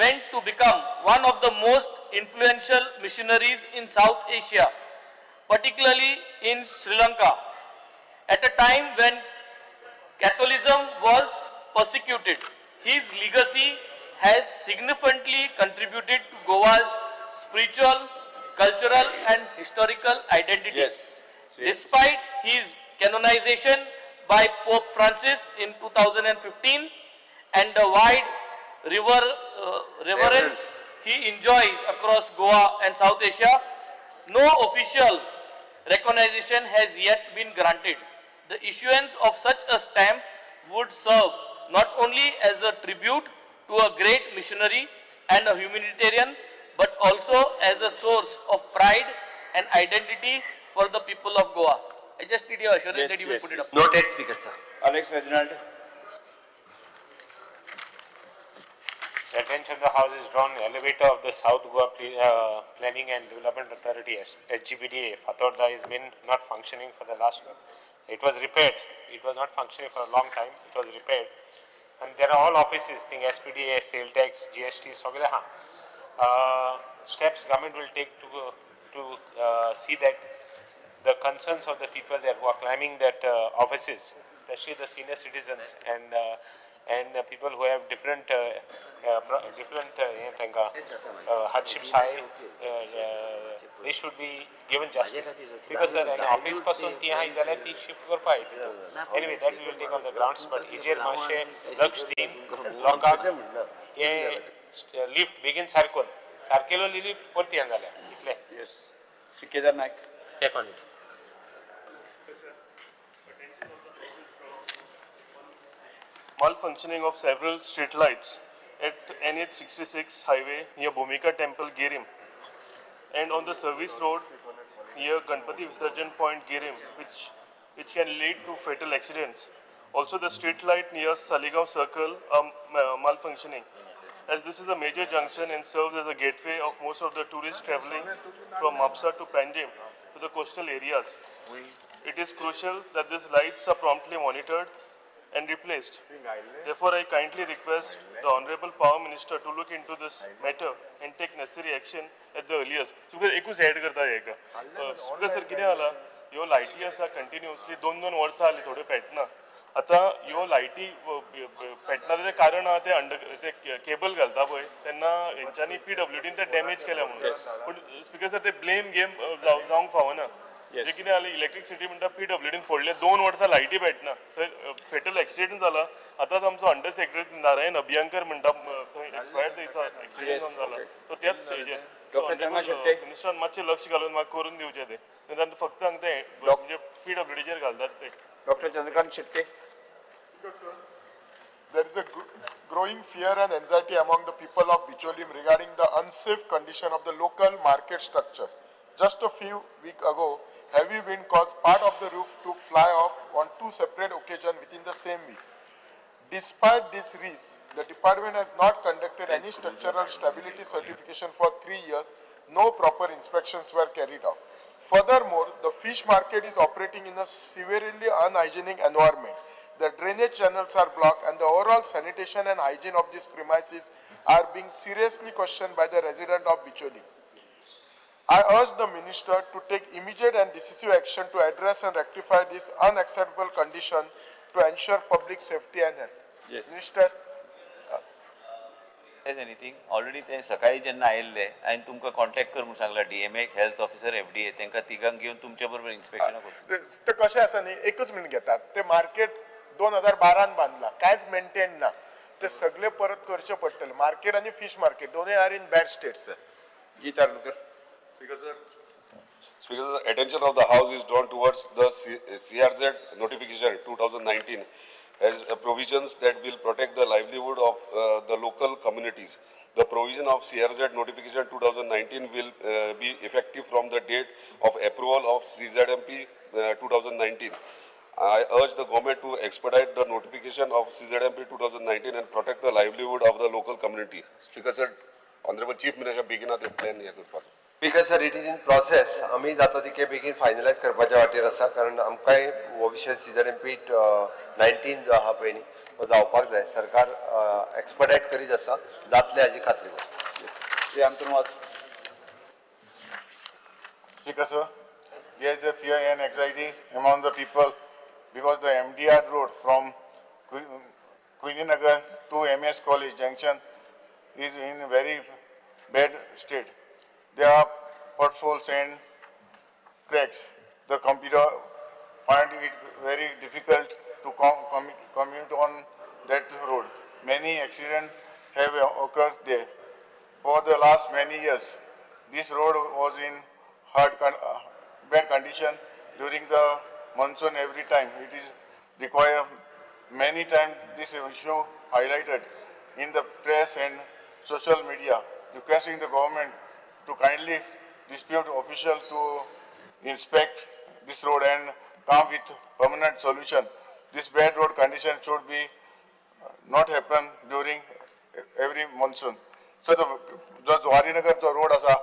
went to become one of the most influential missionaries in South Asia, particularly in Sri Lanka, at a time when Catholicism was persecuted. His legacy has significantly contributed to Goa's spiritual, cultural, and historical identity.
Yes.
Despite his canonization by Pope Francis in 2015 and the wide reverence he enjoys across Goa and South Asia, no official recognition has yet been granted. The issuance of such a stamp would serve not only as a tribute to a great missionary and a humanitarian, but also as a source of pride and identity for the people of Goa. I just need your assurance
Yes,
that you will
yes,
put it
yes.
up.
Noted, Speaker sir.
Alex Reginald.
The attention of the House is drawn elevator of the South Goa Planning and Development Authority, SGPDA, Fatorda has been not functioning for the last, it was repaired, it was not functioning for a long time, it was repaired. And there are all offices, think SPDA, sale tax, GST, सगळे हा. Steps government will take to see that the concerns of the people there who are climbing that offices, especially the senior citizens and people who have different hardships high, they should be given justice. Because sir, an office पासून ती आहा जाल्यार ती shift करपा जाय. Anyway, that we will take on the grounds, but हेजेर मातशें लक्ष दिवन लोकांक हे लिफ्ट बेगीन सारकोन सारकेलो लिफ्ट परती येना जाल्यार इतलें.
Yes, Shri Kedar Naik.
Malfunctioning of several street lights at NH66 highway near Bhumika Temple, Girim, and on the service road near Ganpati Visarjan Point, Girim, which can lead to fatal accidents. Also, the street light near Saligaon Circle are malfunctioning. As this is a major junction and serves as a gateway of most of the tourists traveling from Mapsa to Panjim to the coastal areas, it is crucial that these lights are promptly monitored and replaced. Therefore, I kindly request the Honorable Power Minister to look into this matter and take necessary action at the earliest. Speaker, एकूच add करता हेका. Speaker sir, कितें जाला, ह्यो लायटी आसा continuously 2-2 वर्सां जालीं, थोड्यो पेटना. आतां ह्यो लायटी पेटना तेजें कारण आहा, ते अंडर ते केबल घालता पळय तेन्ना हेंच्यांनी पीडब्ल्यूडीन ते डॅमेज केल्या म्हणून. पूण स्पीकर सर, ते ब्लेम गेम जावंक फावना. जे कितें जालें इलेक्ट्रिसिटी म्हणटा पीडब्ल्यूडीन फोडले 2 वर्सां लायटी भेटना, थंय फेटल एक्सिडेंट जाला. आतांच आमचो अंडर सेक्रेटरी नारायण अभियंकर म्हणटा थंय एक्सपायर्ड दिसा एक्सिडेंट जावन जाला, तो त्याच हेजेर. मिनिस्टरान मातशें लक्ष घालून म्हाका करून दिवचें तें, नाजाल्यार फक्त हांगा ते म्हणजे पीडब्ल्यूडीचेर घालतात ते.
Doctor Chandrakant Shetye.
There is a growing fear and anxiety among the people of Bicholim regarding the unsafe condition of the local market structure. Just a few weeks ago, heavy wind caused part of the roof to fly off on 2 separate occasions within the same week. Despite this risk, the department has not conducted any structural stability certification for 3 years. No proper inspections were carried out. Furthermore, the fish market is operating in a severely unhygienic environment. The drainage channels are blocked and the overall sanitation and hygiene of these premises are being seriously questioned by the resident of Bicholim. I urge the minister to take immediate and decisive action to address and rectify this unacceptable condition to ensure public safety and health.
Yes.
Minister.
Anything already ते सकाळी जेन्ना आयिल्ले हांवें तुमकां contact कर म्हूण सांगला DMA health officer FDA तांकां तिगांक घेवन तुमचे बरोबर इन्स्पेक्शनाक वचूं.
ते कशें आसा न्ही, एकच मिनट घेतात. ते मार्केट 2012 बांदला, कांयच मेंटेन ना, ते सगळे परत करचे पडटले. मार्केट आनी फिश मार्केट दोनूय are in bad state sir.
Ji Tarlekar.
Speaker sir, attention of the house is drawn towards the CRZ notification 2019 as provisions that will protect the livelihood of the local communities. The provision of CRZ notification 2019 will be effective from the date of approval of CZMP 2019. I urge the government to expedite the notification of CZMP 2019 and protect the livelihood of the local community. Speaker sir, Honorable Chief Minister बेगीनात हे plan हे करपाचो.
Speaker sir, it is in process. आमी जाता तितके बेगीन finalise करपाच्या वाटेर आसा, कारण आमकांय हो विशय सीझएमपी 19 जो आहा पळय न्ही तो जावपाक जाय. सरकार एक्सपर्टायट करीत आसा, जातले हाजी खात्री.
Shri Anton Vaz.
Speaker sir, there is a fear and anxiety among the people because the MDR road from Queeninagar to MS College Junction is in very bad state. There are potholes and cracks. The computer find it very difficult to commute on that road. Many accidents have occurred there. For the last many years, this road was in bad condition during the monsoon every time. It is required many times this issue highlighted in the press and social media, requesting the government to kindly dispute officials to inspect this road and come with permanent solution. This bad road condition should be not happen during every monsoon. So the जो जुवारीनगर जो road आसा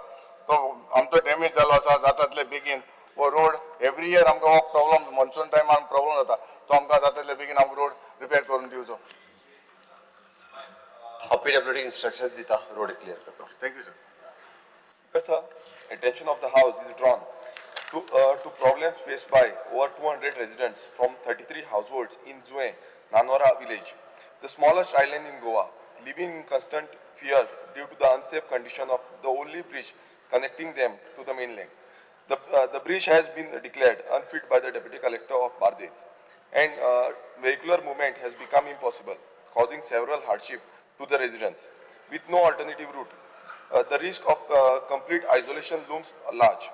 तो आमचो damage जालो आसा जाता बेगीन. हो रोड एवरी इयर आमकां हो प्रॉब्लम मॉन्सून टायमार प्रॉब्लम जाता, तो आमकां जाता बेगीन आमकां रोड रिपेर करून दिवचो.
हांव पीडब्ल्यूडी इन्स्ट्रक्शन दिता रोड क्लियर करपाक.
Thank you sir.
Sir, attention of the house is drawn to problems faced by over 200 residents from 33 households in Zue, Nanora village, the smallest island in Goa, living in constant fear due to the unsafe condition of the only bridge connecting them to the mainland. The bridge has been declared unfit by the Deputy Collector of Bardez, and vehicular movement has become impossible, causing several hardships to the residents. With no alternative route, the risk of complete isolation looms large.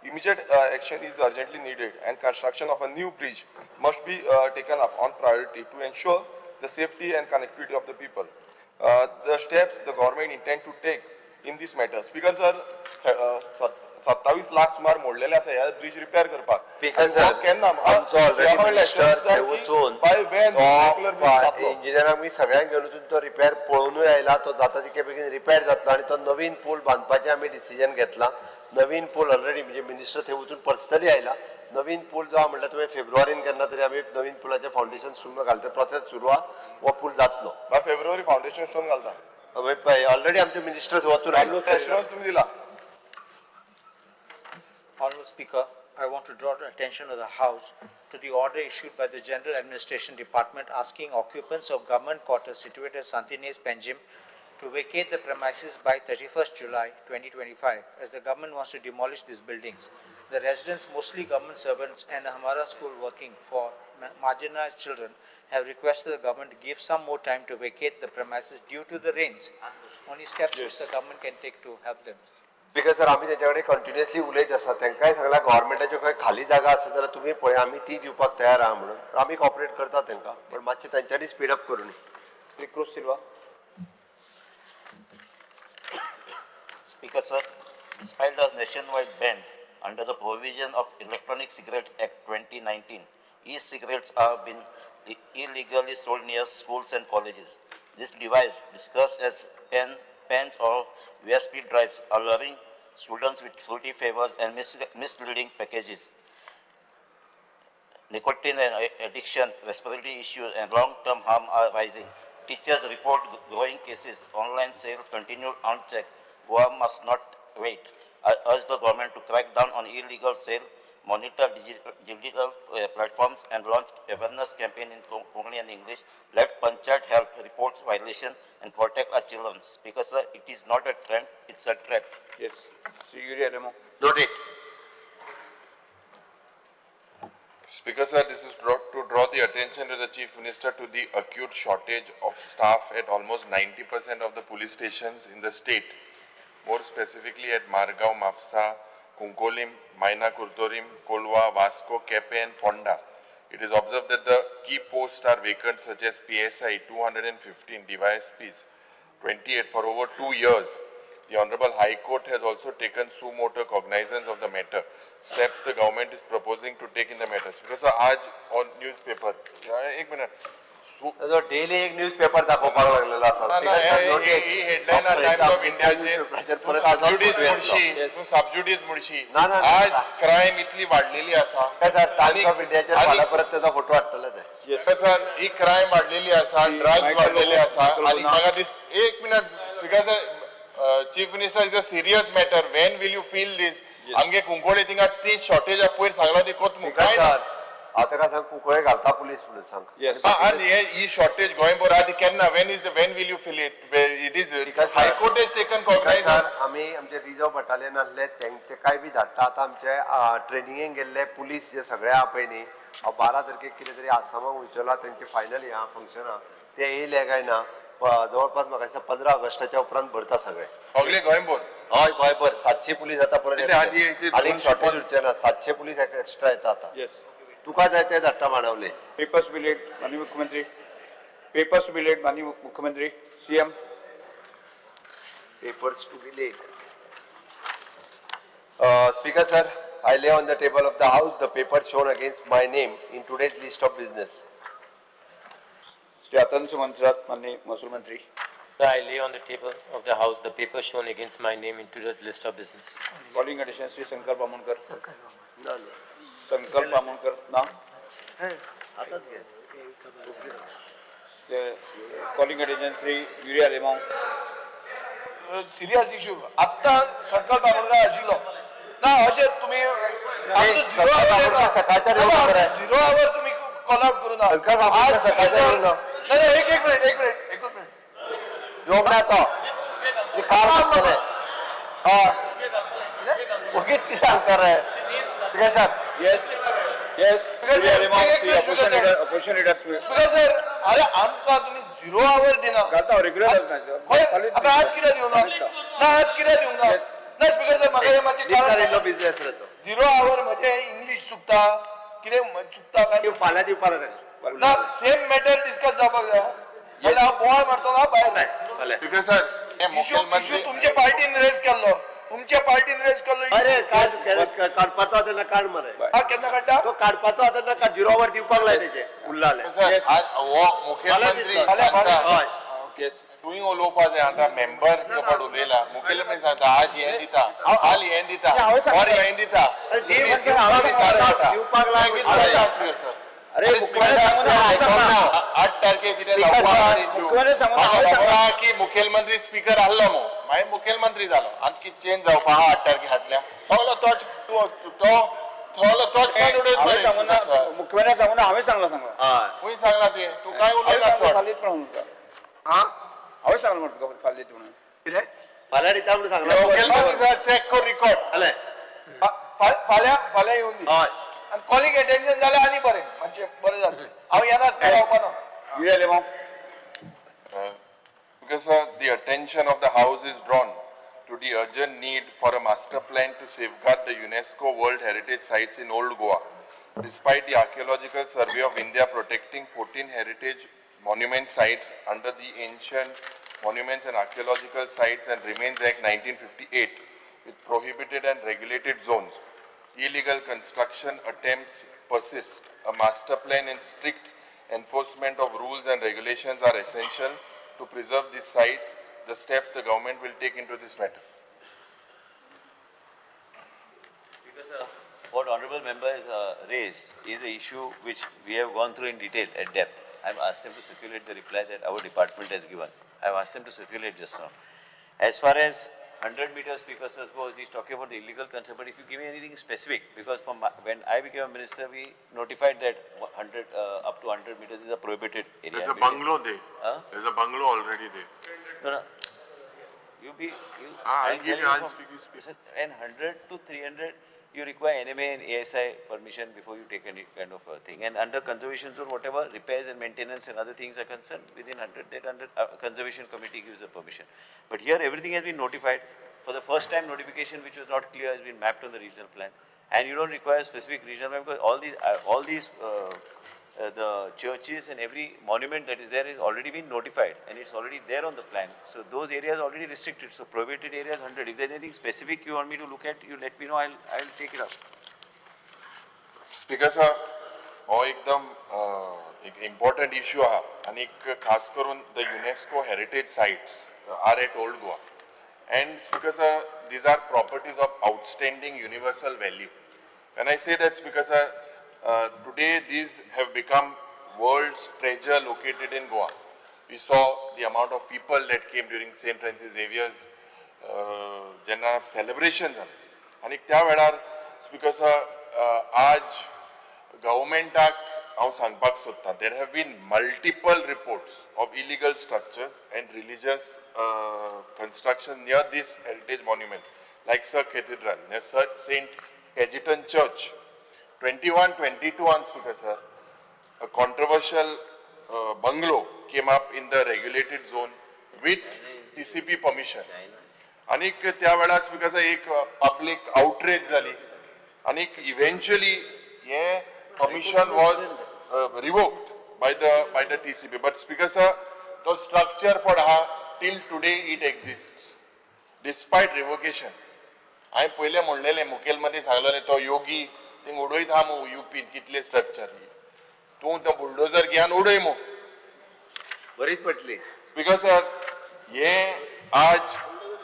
Immediate action is urgently needed, and construction of a new bridge must be taken up on priority to ensure the safety and connectivity of the people. The steps the government intend to take in this matter. Speaker sir, 27 lakh सुमार मोडलेले आसा ह्या bridge repair करपाक.
Speaker sir, आमचो already minister थंय वचून इंजिनियरांक बी सगळ्यांक घेवन वचून तो रिपेअर पळोवनूय आयला, तो जाता तितके बेगीन रिपेअर जातलो आनी तो नवीन पूल बांदपाचें आमी डिसिजन घेतला. नवीन पूल ऑलरेडी म्हणजे मिनिस्टर थंय वचून पर्सनली आयला. नवीन पूल जो आहा म्हणल्यार तुवें फेब्रुवारीन केन्ना तरी आमी नवीन पुलाचें फावंडेशन स्टोन घालता, प्रोसेस सुरू आहा, हो पूल जातलो.
बाय फेब्रुवारी फावंडेशन स्टोन घालता
ऑलरेडी आमचे मिनिस्टर थंय वचून आयले.
एश्युरन्स तुमी दिला.
Honorable Speaker, I want to draw the attention of the House to the order issued by the General Administration Department asking occupants of government quarters situated at Santinez, Panjim to vacate the premises by 31st July 2025, as the government wants to demolish these buildings. The residents, mostly government servants and the Hamara school working for marginalized children, have requested the government to give some more time to vacate the premises due to the rains. Only steps which the government can take to help them.
Because sir आमी तेंच्या कडेन continuously उलयत आसा, तांकांय सांगला गव्हर्मेंटाच्यो खंय खाली जागा आसा जाल्यार तुमी पळय, आमी ती दिवपाक तयार आहा म्हणून. आमी कॉपरेट करता तांकां, पण मातशें तेंच्यांनी स्पीड अप करूं.
Shri Cruz Silva.
Speaker sir, despite the nationwide ban under the provision of Electronic Cigarette Act 2019, e-cigarettes are being illegally sold near schools and colleges. This device, discussed as pens or USB drives, are luring students with fruity flavors and misleading packages. Nicotine and addiction, respiratory issues, and long-term harm are rising. Teachers report growing cases. Online sales continue unchecked. Goa must not wait. I urge the government to crack down on illegal sale, monitor digital platforms, and launch awareness campaign in Konkani and English. Let Panchayat help report violation and protect our children. Because sir, it is not a trend, it's a threat.
Yes. Shri Yuri Alemao.
Noted.
Speaker sir, this is to draw the attention to the Chief Minister to the acute shortage of staff at almost 90% of the police stations in the state, more specifically at Margao, Mapsa, Cuncolim, Maina Curtorim, Kolwa, Vasco, Kepe and Ponda. It is observed that the key posts are vacant, such as PSI 215, DYSPs 28 for over 2 years. The Honorable High Court has also taken suo motu cognizance of the matter. Steps the government is proposing to take in the matter. Because आज on newspaper, एक minute.
Daily एक news paper दाखोवपाक लागलेलो आसा.
ही headline times of इंडियाचेर. सबज्युडीस म्हणशी, तूं सबज्युडीस म्हणशी. आज crime इतली वाडलेली आसा.
टाइम्स ऑफ इंडियाचेर फाल्यां परत तेजो फोटो हाडटले ते.
सर, ही क्रायम वाडलेली आसा, ड्रग्स वाडलेले आसा. आनी म्हाका दिस, एक minute speaker sir, chief minister, is a serious matter. When will you feel this? आमगे कुंकळ्ळे थिंगा ती शॉर्टेज पयर सांगला ती कोत काय
हांव ताका सांग, कुंकळे घालता पुलीस म्हणून सांग.
आनी ही शॉर्टेज गोंयभर आहा ती केन्ना, when will you feel it? It is high court has taken cognizance.
आमी आमचे रिजर्व बटालियन आसले तेंचे काय बी धाडटा. आतां आमचे ट्रेनिंगेक गेल्ले पुलीस जे सगळे आहा पळय न्ही, हांव 12 तारखेक कितें तरी आसामाक वयचेलो आहा, तेंचे फायनल हें आहा फंक्शन आहा, ते येयले काय ना जवळपास म्हाका दिसता 15 ऑगस्टाच्या उपरांत भरता सगळे.
सगळे गोंयभर?
हय गोंयभर 700 पुलीस आतां परत येतले, आनीक शॉर्टेज उरचे ना. 700 पुलीस एक्स्ट्रा येता आतां. तुका जाय ते धाडटा मांडवले.
पेपर्स बी लेट माननीय मुख्यमंत्री. पेपर्स बी लेट माननीय मुख्यमंत्री CM.
Papers to be laid. Speaker sir, I lay on the table of the house the paper shown against my name in today's list of business.
Shri Atansu Monserrate माननीय महसूल मंत्री.
Sir, I lay on the table of the house the paper shown against my name in today's list of business.
Calling attention Shri Sankalp Amonkar. Sankalp Amonkar ना. Calling attention Shri Yuri Alemao.
Serious issue. आत्तां संकल्प आमोणकर आशिल्लो ना, अशें तुमी zero our तुमी call out करूं ना. नाही एक मिनिट, एक मिनिट, एकच मिनिट.
येवंक ना तो काम करतले. हय ओगीच कितें सांगता रे? Sir.
Yes yes. Opposition leader.
Speaker sir, अरे आमकां तुमी झिरो our दिना.
घालता रेग्युलर घालता.
आज कित्याक दिवना ना? आज कित्याक दिवंक ना? ना स्पीकर सर, म्हाका हें मातशें कारण
बिजनेस रे तो.
झिरो our म्हजें इंग्लीश चुकता, कितें चुकता काय
फाल्यां दिवपाक जाय
ना. सेम मॅटर डिस्कस जावपाक जाय. जाल्यार हांव बोवाळ मारतलो ना भायर.
स्पीकर सर,
इशू तुमचे पार्टीन रेज केल्लो, तुमच्या पार्टीन रेज केल्लो.
अरे काडपाचो आतां ना काड मरे.
केन्ना काडटा
तो? काडपाचो आतां ना काड. झिरो our दिवपाक लाय तेजे उरलाले.
हो मुखेलमंत्री तुवें उलोवपा जाय. आतां मेंबर कपड उलयला, मुखेलमंत्री सांगता आज हें दिता, काल हें दिता, और हें दिता.
दिवपाक लाय.
अरे
8 तारखेक कितें जावपा की मुखेलमंत्री स्पीकर आहलो मू, मागीर मुखेलमंत्री जालो आनी कितें चेंज जावपा आहा. 8 तारखे हाडल्या सगलो तोच तो सगलो तोच काय उडयत.
मुख्यमंत्री सांगून हांवें सांगला.
खंय सांगला तुवें? तूं काय उलयता?
हांवें हांवें सांगलें मरे तुका फाल्यां दिता म्हणून.
कितें?
फाल्यां दिता म्हणून सांगला.
चॅक कर रिकॉर्ड.
जालें.
फाल्यां फाल्यां येवन दी.
हय.
आनी कॉलिंग एटेन्शन जाल्यार आनी बरें, मातशें बरें जातलें. हांव येनासतना रावपा ना.
Yuri Alemao.
Because sir, the attention of the House is drawn to the urgent need for a master plan to safeguard the UNESCO World Heritage Sites in Old Goa. Despite the Archaeological Survey of India protecting 14 heritage monument sites under the Ancient Monuments and Archaeological Sites and Remains Act 1958 with prohibited and regulated zones, illegal construction attempts persist. A master plan and strict enforcement of rules and regulations are essential to preserve these sites. The steps the government will take into this matter.
Because what honorable member has raised is an issue which we have gone through in detail at depth. I've asked them to circulate the reply that our department has given. I've asked them to circulate just now. As far as 100 meters speaker sir goes, he's talking about the illegal concern, but if you give me anything specific, because from my, when I became a minister, we notified that 100, up to 100 meters is a prohibited area.
There's a bungalow there.
Huh?
There's a bungalow already there.
No, no. You be, you,
I'll
I'll
give
tell
you,
you
I'll
from
speak, you speak.
Listen, and 100 to 300, you require NMA and ASI permission before you take any kind of a thing. And under conservation zone, whatever repairs and maintenance and other things are concerned, within 100, that under conservation committee gives the permission. But here everything has been notified. For the first time, notification which was not clear has been mapped on the regional plan. And you don't require specific regional plan because all these the churches and every monument that is there is already been notified and it's already there on the plan. So those areas are already restricted. So prohibited areas 100. If there's anything specific you want me to look at, you let me know, I'll take it up.
Speaker sir, हो एकदम एक important issue आहा आनी खास करून the UNESCO heritage sites are at Old Goa. And speaker sir, these are properties of outstanding universal value. When I say that, speaker sir, today these have become world's treasure located in Goa. We saw the amount of people that came during St. Francis Xavier's जेन्ना celebration जालें आनी त्या वेळार speaker sir, आज गव्हर्मेंटाक हांव सांगपाक सोदतां, there have been multiple reports of illegal structures and religious construction near this heritage monument like Sir Cathedral, near Saint Cajetan Church. 21-22 on speaker sir, a controversial bungalow came up in the regulated zone with TCP permission. आनीक त्या वेळार speaker sir एक public outrage जाली आनीक eventually हे permission was revoked by the TCP. But speaker sir, तो structure पण आहा till today it exist despite revocation. हांवें पयलें म्हणलेलें, मुखेलमंत्री सांगलेलें, तो योगी थिंग उडयत आहा मु युपीन कितले स्ट्रक्चर, तूं तो बुलडोजर घेवन उडय मु.
बरीच पडली.
Because sir, हे आज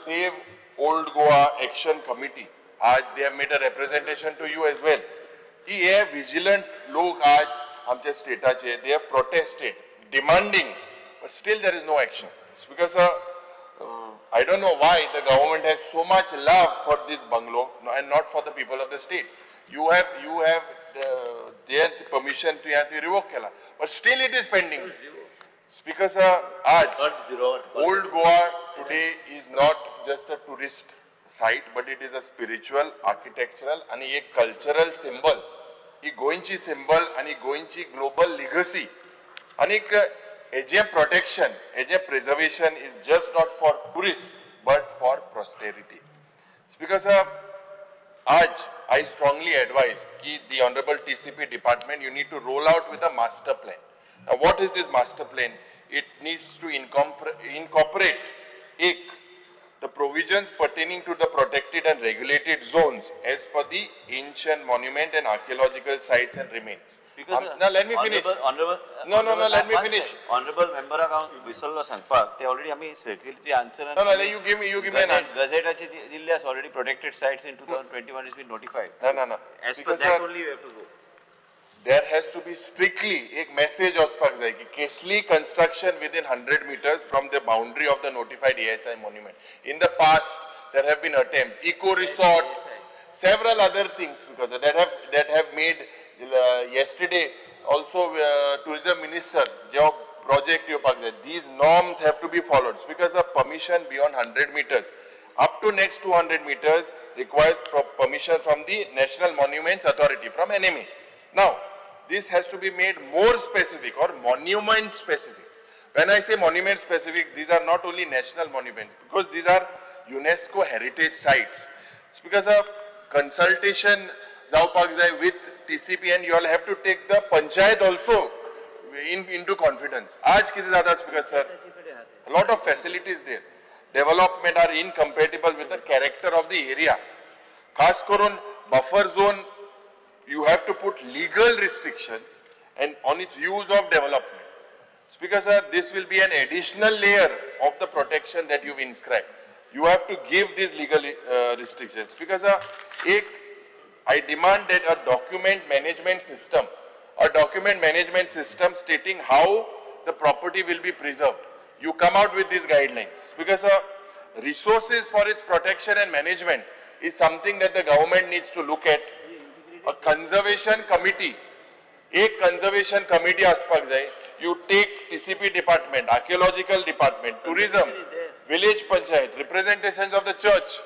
save old Goa action committee आज they have made a representation to you as well की हे विजिलंट लोक आज आमच्या स्टेटाचे, they have protested demanding, but still there is no action. Because sir, I don't know why the government has so much love for this bungalow and not for the people of the state. You have their permission to have to revoke केला, but still it is pending. Speaker sir, आज Old Goa today is not just a tourist site, but it is a spiritual, architectural आणि एक cultural symbol. ही गोंयची symbol आणि गोंयची global legacy. आणि हेजें protection, हेजें preservation is just not for tourists, but for posterity. Speaker sir, आज I strongly advise ki the honorable TCP department, you need to roll out with a master plan. Now, what is this master plan? It needs to incorporate ek, the provisions pertaining to the protected and regulated zones as per the ancient monument and archaeological sites and remains.
Speaker sir,
Now let me finish.
Honorable,
No, no, no, let me
one
finish.
second. Honorable member हांव विसरलो सांगपाक, ते already आमी सर्क्युलरची answer
No, no, you give me an answer.
गझेटाची दिल्ली आसा already, protected sites in 2021 is been notified.
No, no, no.
As per
Because,
that
sir,
only we have to go.
There has to be strictly एक message वचपाक जाय की कसली construction within 100 meters from the boundary of the notified ASI monument. In the past, there have been attempts, eco resort, several other things because that have made yesterday also tourism minister जेव्हा project येवपाक जाय. These norms have to be followed because a permission beyond 100 meters up to next 200 meters requires permission from the National Monuments Authority, from NMA. Now, this has to be made more specific or monument specific. When I say monument specific, these are not only national monuments, because these are UNESCO heritage sites. It's because of consultation जावपाक जाय with TCP, and you all have to take the panchayat also into confidence. आज कितें जाता speaker sir, a lot of facilities there. Development are incompatible with the character of the area. खास करून buffer zone, you have to put legal restrictions and on its use of development. Speaker sir, this will be an additional layer of the protection that you've inscribed. You have to give these legal restrictions. Speaker sir, I demand that a document management system, stating how the property will be preserved. You come out with these guidelines. Because resources for its protection and management is something that the government needs to look at. A conservation committee, एक conservation committee आसपाक जाय. You take TCP department, archaeological department, tourism, village panchayat, representations of the church.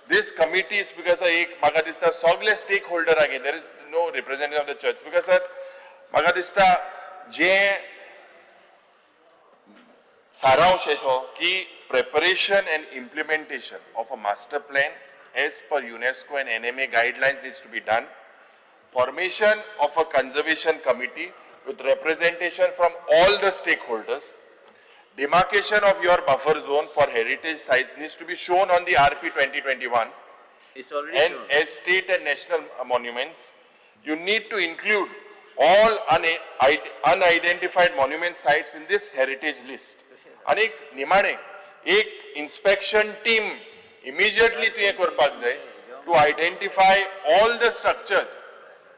This committee is because एक म्हाका दिसता सगळे stakeholder again, there is no representative of the church. Because sir, म्हाका दिसता जे सारांश असो की preparation and implementation of a master plan as per UNESCO and NMA guidelines needs to be done. Formation of a conservation committee with representation from all the stakeholders. Demarcation of your buffer zone for heritage sites needs to be shown on the RP 2021.
It's already
and
shown.
As state and national monuments, you need to include all unidentified monument sites in this heritage list. आणि निमाणे एक inspection team immediately तुवें करपाक जाय to identify all the structures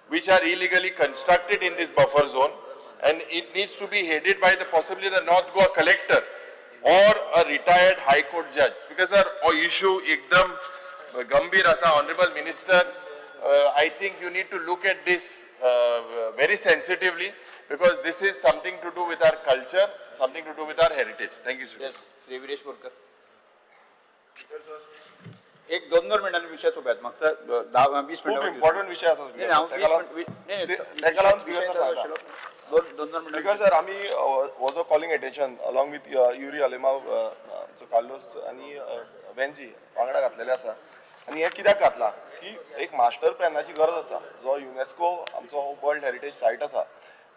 which are illegally constructed in this buffer zone, and it needs to be headed by the possibly the North Goa collector or a retired High Court judge. Because sir, हो issue एकदम गंभीर आसा. Honorable Minister, I think you need to look at this very sensitively, because this is something to do with our culture, something to do with our heritage. Thank you, sir.
Yes, Shri Viresh Borkar. एक दोन दोन मिनटांनी विशय सोंपयात म्हाका 10-20
खूब
मिनटां
important विशय आसा. ताका लागून
दोन दोन
स्पीकर सर, आमी हो जो calling attention along with Yuri Alemao, आमचो कार्लोस आनी वेन्जी वांगडा घातलेले आसा. आनी हें कित्याक घातलां की एक मास्टर प्लॅनाची गरज आसा, जो युनेस्को आमचो वर्ल्ड हेरिटेज सायट आसा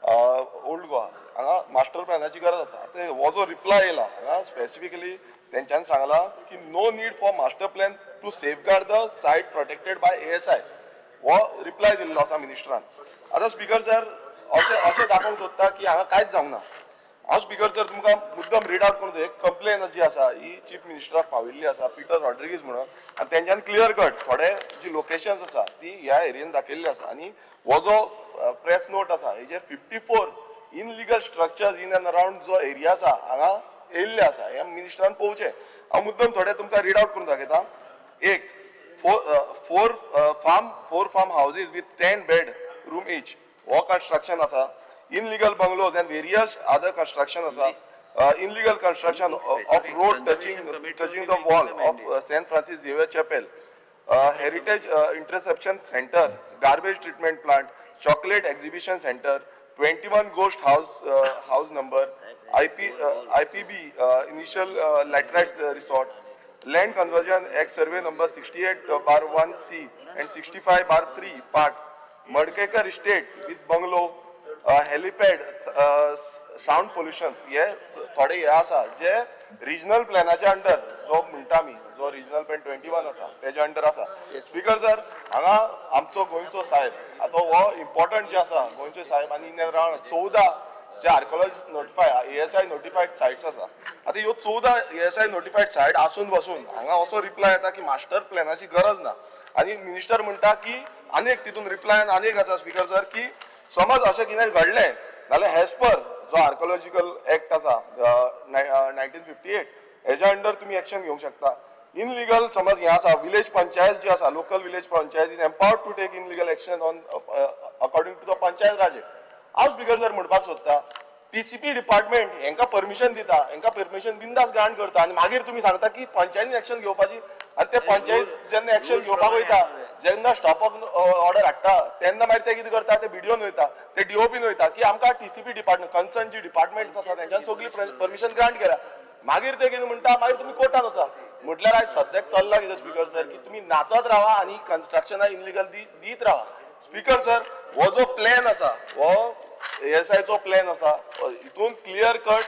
ओल्ड गोवा, हांगा मास्टर प्लॅनाची गरज आसा. आतां हो जो रिप्लाय येयला हांगा स्पेसिफिकली तेंच्यांनी सांगलां की no need for master plan to safeguard the site protected by ASI, हो रिप्लाय दिल्लो आसा मिनिस्टरान. आतां स्पीकर सर, अशें अशें दाखोवंक सोदता की हांगा कांयच जावंक ना. हांव स्पीकर सर तुमकां मुद्दम रीड आवट करून एक कंप्लेन जी आसा ही चीफ मिनिस्टराक पाविल्ली आसा, पिटर रॉड्रिगीज म्हणून, आनी तेंच्यांनी क्लियर कट थोडे जी लोकेशन्स आसा ती ह्या एरियेन दाखयल्ली आसा. आनी हो जो प्रेस नोट आसा हेजेर 54 illegal structures in and around जो एरिया आसा हांगा येयल्ले आसा, हें मिनिस्टरान पळोवचें. हांव मुद्दम थोडे तुमकां रीड आवट करून दाखयता. एक four farm houses with 10 bed room each हो कन्स्ट्रक्शन आसा. Illegal bungalows and various other construction आसा. Illegal construction of road touching the wall of Saint Francis Xavier Chapel, heritage interception centre, garbage treatment plant, chocolate exhibition centre, 21 ghost house house number, IPB initial laterite resort, land conversion act survey number 68/1C and 65/3 part, Madkekar estate with bungalow, helipad, sound pollution, हे थोडे हे आसा जे regional प्लॅनाच्या under जो म्हणटा आमी, जो regional plan 21 आसा तेज्या अंडर आसा. स्पीकर सर, हांगा आमचो गोंयचो साहेब आतां हो इम्पॉर्टंट जे आसा गोंयचे साहेब आनी in around 14 J archaeologist notify ASI notified sites आसा. आतां ह्यो 14 ASI notified सायट आसून बसून हांगा असो रिप्लाय येता की मास्टर प्लॅनाची गरज ना. आनी मिनिस्टर म्हणटा की आनी एक तितून रिप्लाय आनी एक आसा स्पीकर सर की समज अशें कितें घडलें जाल्यार एज पर जो आर्कोलॉजिकल एक्ट आसा 1958 हेज्या अंडर तुमी एक्शन घेवंक शकता. इनलिगल समज हें आसा विलेज पंचायत जी आसा, local village panchayat is empowered to take illegal action on according to the Panchayat Raj Act. हांव स्पीकर सर म्हणपाक सोदता टीसीपी डिपार्टमेंट हेंकां परमिशन दिता, हेंकां परमिशन बिंदास ग्रांट करता आनी मागीर तुमी सांगता की पंचायतीन एक्शन घेवपाची. आनी ते पंचायत जेन्ना एक्शन घेवपाक वयता, जेन्ना स्टॉप ऑर्डर हाडटा तेन्ना मागीर ते कितें करता, ते बीडीओन वयता, ते डीओपीन वयता की आमकां टीसीपी डिपार्टमेंट कन्सर्न जी डिपार्टमेंट्स आसा तेंच्यान सगळी परमिशन ग्रांट केल्या. मागीर ते कितें म्हणटा, मागीर तुमी कोर्टान वचा. म्हटल्यार आयज सद्याक चल्ला कितें स्पीकर सर, की तुमी नाचत रावा आनी कन्स्ट्रक्शना इनलिगल दीत रावा. स्पीकर सर, हो जो प्लॅन आसा, हो एएसआयचो प्लॅन आसा, हितून क्लियर कट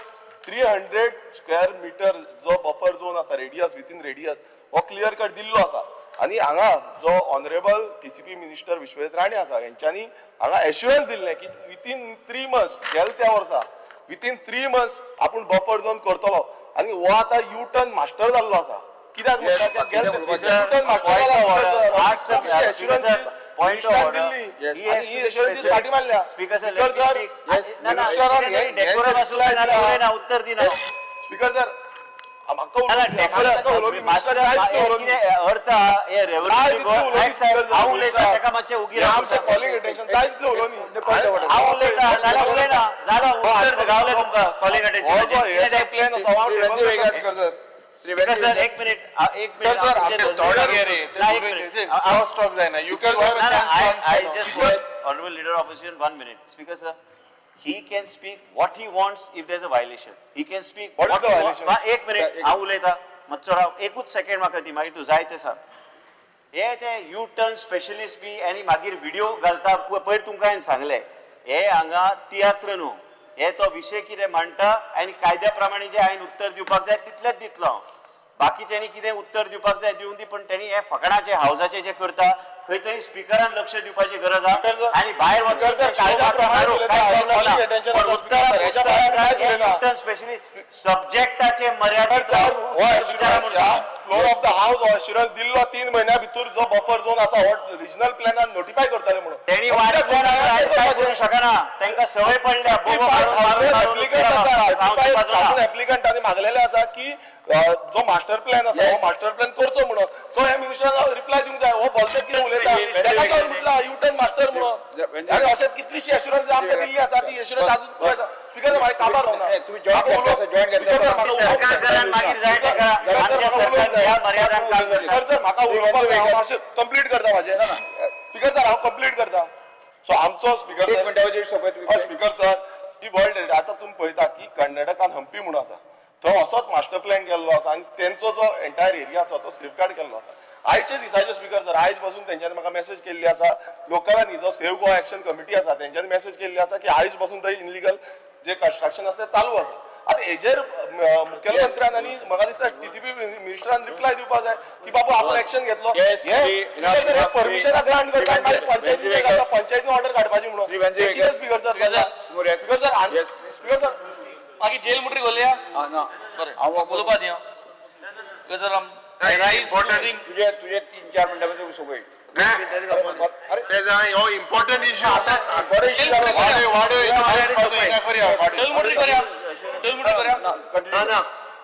300 स्क्वेअर मिटर जो बफर झोन आसा, रेडियस विथीन रेडियस, हो क्लियर कट दिल्लो आसा. आनी हांगा जो honourable TCP minister Vishwajit Rane आसा, हेंच्यांनी हांगा एश्युरन्स दिल्लें की विथीन 3 मंथ्स, गेले त्या वर्सा विथीन 3 मंथ्स आपूण बफर झोन करतलो. आनी हो आतां यू टर्न मास्टर जाल्लो आसा. कित्याक म्हणटा, यू टर्न मास्टर जाला.
Point of order.
दिल्ली आनी ही एश्युरन्स फाटी मारल्या.
स्पीकर सर,
मिनिस्टरान
डेकोरम आसूं जाय ना, उत्तर दिना.
स्पीकर सर, म्हाका
अर्थ हे रेव्होल्युशनरी हांव उलयता ताका मातशें उगी
आमचें कॉलिंग अटेन्शन जाय तितलें उलोवनी.
हांव उलयता नाल्यार उलयना जालो, उत्तर गावलें तुमकां कॉलिंग अटेन्शन.
प्लॅन आसा हांव
स्पीकर सर, एक मिनिट, एक मिनिट.
सर, स्टॉप जायना. You can
I just want honourable leader opposition 1 minute. Speaker sir, he can speak what he wants if there is a violation. He can speak
what is the violation.
एक minute, हांव उलयता मातसो राव, एकूच second म्हाका दी, मागीर तूं जाय तें सांग. हे ते यू टर्न स्पेशलिस्ट बी आनी मागीर व्हिडिओ घालता. पयर तुमकां हांवें सांगलें, हे हांगा तियात्र न्हू, हे तो विशय कितें मांडटा आनी कायद्या प्रमाणे जे हांवें उत्तर दिवपाक जाय तितलेंच दितलो हांव. बाकीच्यांनी कितें उत्तर दिवपाक जाय दिवन दी, पण तेणी हे फकाणाचे हावजाचे जे करता खंय तरी स्पिकरान लक्ष दिवपाची गरज आसा. आनी भायर वचून स्पेशलिस्ट सब्जेक्टाचे मर्यादीत
फ्लोर ऑफ the house हो एश्युरन्स दिल्लो 3 म्हयन्या भितर जो बफर झोन आसा हो रिजनल प्लॅनान नोटिफाय करतले म्हणून.
तेणी वाचल्यार काय करूंक शकना, तांकां संवय पडल्या.
एप्लिकंटांनी मागलेले आसा की जो मास्टर प्लॅन आसा हो मास्टर प्लॅन करचो म्हणून. सो ह्या मिनिस्टरान रिप्लाय दिवंक जाय. हो बोलते कितें उलयता ताका म्हटला यू टर्न मास्टर म्हणून. आनी अशें कितलीशी एश्युरन्स आमकां दिल्ली आसा, ती एश्युरन्स आजून पुराय आसा. स्पीकर सर, म्हाका काबार जावना. स्पीकर सर, म्हाका उलोवपाक जाय. हांव मातशें कंप्लीट करता म्हाजें. स्पीकर सर, हांव कंप्लीट करता. सो आमचो स्पीकर सर, स्पीकर सर, ती वर्ल्ड हेरिटेज आतां तुमी पळयता की कर्नाटकान हम्पी म्हणून आसा, थंय असोच मास्टर प्लॅन केल्लो आसा आनी तेंचो जो एंटायर एरिया आसा तो सेफगार्ड केल्लो आसा. आयचे दिसाचे स्पीकर सर, आयज पासून तेंच्यांनी म्हाका मॅसेज केल्ली आसा, लोकलांनी जो सेव्ह गोवा एक्शन कमिटी आसा तेंच्यांनी मॅसेज केल्ली आसा की आयज पासून थंय इनलिगल जे कन्स्ट्रक्शन आसा ते चालू आसा. आतां हेजेर मुखेलमंत्र्यान आनी म्हाका दिसता टीसीपी मिनिस्टरान रिप्लाय दिवपाक जाय की बाबू आपूण एक्शन घेतलो. हे परमिशनां ग्रांट करता आनी मागीर पंचायतीन घालता, पंचायतीन ऑर्डर काडपाची म्हणून. कितें speaker sir? Speaker sir, speaker sir,
मागीर जेल मुटरी घोलया. बरें, उलोवपा दी. Speaker sir,
तुजे तुजे 3-4 मिनटां भितर सोंपय.
हो इम्पॉर्टंट इश्यू.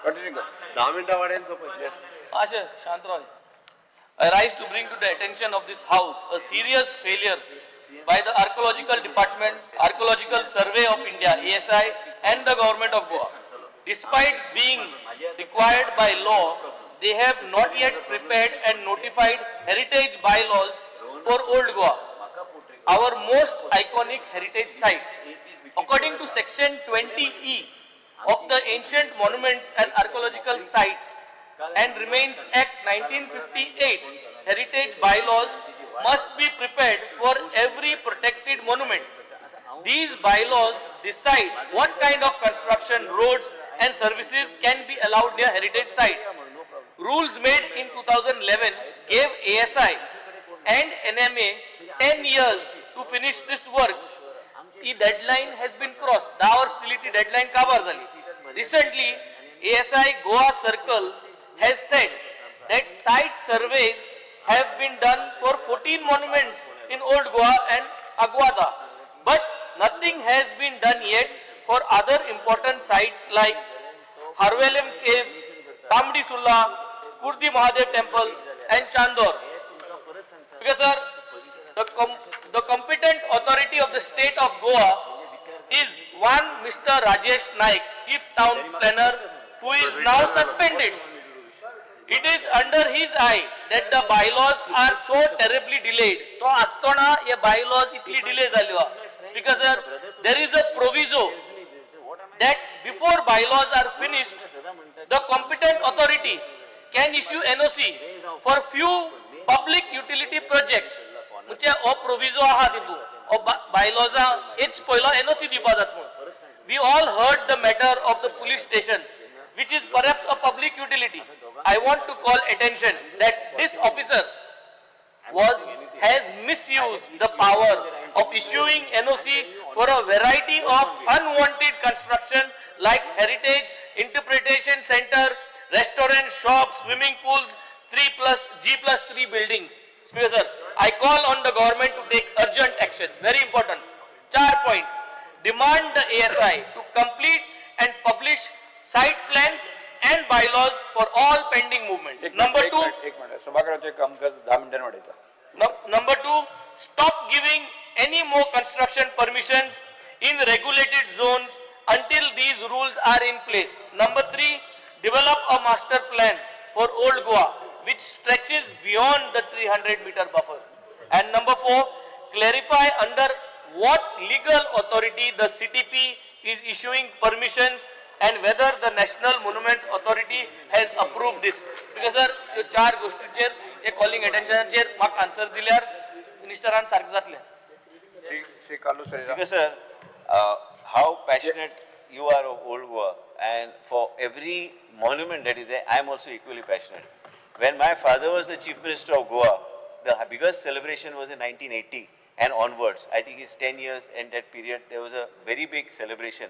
कंटिन्यू कर.
10 मिनटां वाड्यान सोंपय.
अशें शांत राव. I rise to bring to the attention of this house a serious failure by the Archaeological Department, Archaeological Survey of India, ASI, and the Government of Goa. Despite being required by law, they have not yet prepared and notified heritage bylaws for Old Goa, our most iconic heritage site. According to Section 20E of the Ancient Monuments and Archaeological Sites and Remains Act 1958, heritage bylaws must be prepared for every protected monument. These bylaws decide what kind of construction, roads and services can be allowed near heritage sites. Rules made in 2011 gave ASI and NMA 10 years to finish this work. The deadline has been crossed. 10 वर्स दिली ती deadline काबार जाली. Recently, ASI Goa Circle has said that site surveys have been done for 14 monuments in Old Goa and Aguada, but nothing has been done yet for other important sites like Harvalem Caves, Tambdi Sulla, Kurdi Mahadev Temple and Chandor. Because sir, the competent authority of the state of Goa is one Mr. Rajesh Naik, Chief Town Planner, who is now suspended. It is under his eye that the bylaws are so terribly delayed. तो आसतना हे bylaws इतली delay जाल्यो. Speaker sir, there is a proviso that before bylaws are finished, the competent authority can issue NOC for few public utility projects. म्हणजे हो proviso आहा तितून हो बायलॉजा हेच पयलो एनओसी दिवपा जात म्हणून. We all heard the matter of the police station, which is perhaps a public utility. I want to call attention that this officer has misused the power of issuing NOC for a variety of unwanted construction like heritage interpretation center, restaurant, shops, swimming pools, 3+G+3 buildings. Speaker sir, I call on the government to take urgent action. Very important. 4 point. Demand the ASI to complete and publish site plans and bylaws for all pending movements. Number 2.
एक minute, सभागृहाचे कामकाज 10 मिनिटांनी वाढयता.
Number 2, stop giving any more construction permissions in regulated zones until these rules are in place. Number 3, develop a master plan for Old Goa which stretches beyond the 300 meter buffer. And number 4, clarify under what legal authority the CTP is issuing permissions and whether the National Monuments Authority has approved this. Because sir, ह्यो चार गोष्टीचेर हे calling अटेन्शनाचेर म्हाका answer दिल्यार मिनिस्टरान सारकें जातलें.
Shri Carlos Ferreira.
Because sir, how passionate you are of Old Goa, and for every monument that is there, I am also equally passionate. When my father was the Chief Minister of Goa, the biggest celebration was in 1980 and onwards. I think it's 10 years and that period, there was a very big celebration.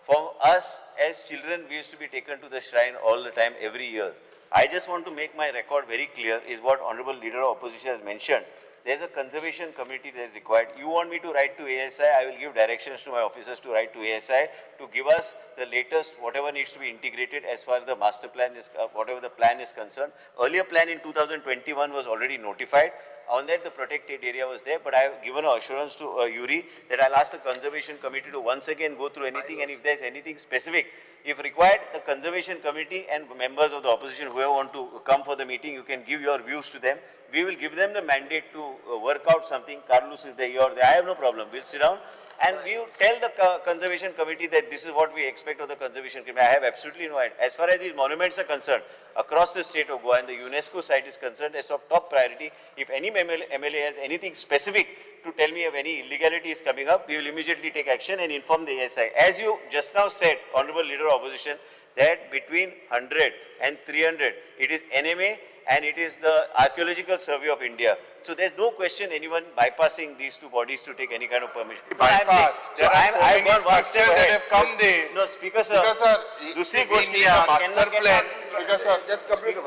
For us as children, we used to be taken to the shrine all the time, every year. I just want to make my record very clear is what Honorable Leader of Opposition has mentioned. There is a conservation committee that is required. You want me to write to ASI, I will give directions to my officers to write to ASI to give us the latest, whatever needs to be integrated as far as the master plan is, whatever the plan is concerned. Earlier plan in 2021 was already notified. On that, the protected area was there, but I have given an assurance to Yuri that I'll ask the conservation committee to once again go through anything, and if there's anything specific, if required, the conservation committee and members of the opposition, whoever want to come for the meeting, you can give your views to them. We will give them the mandate to work out something. Carlos is there, you are there. I have no problem. We'll sit down and we will tell the conservation committee that this is what we expect of the conservation committee. I have absolutely no idea. As far as these monuments are concerned, across the state of Goa and the UNESCO site is concerned, it's of top priority. If any MLA has anything specific to tell me of any illegality is coming up, we will immediately take action and inform the ASI. As you just now said, Honorable Leader of Opposition, that between 100 and 300, it is NMA and it is the Archaeological Survey of India. So there's no question anyone bypassing these two bodies to take any kind of permission.
Bypass.
So
There are so
I've
many
gone one step
structures that
ahead.
have come there.
No, Speaker sir.
Speaker sir,
दुसरी
we
गोष्ट
need a master plan. Speaker sir,
Just complete.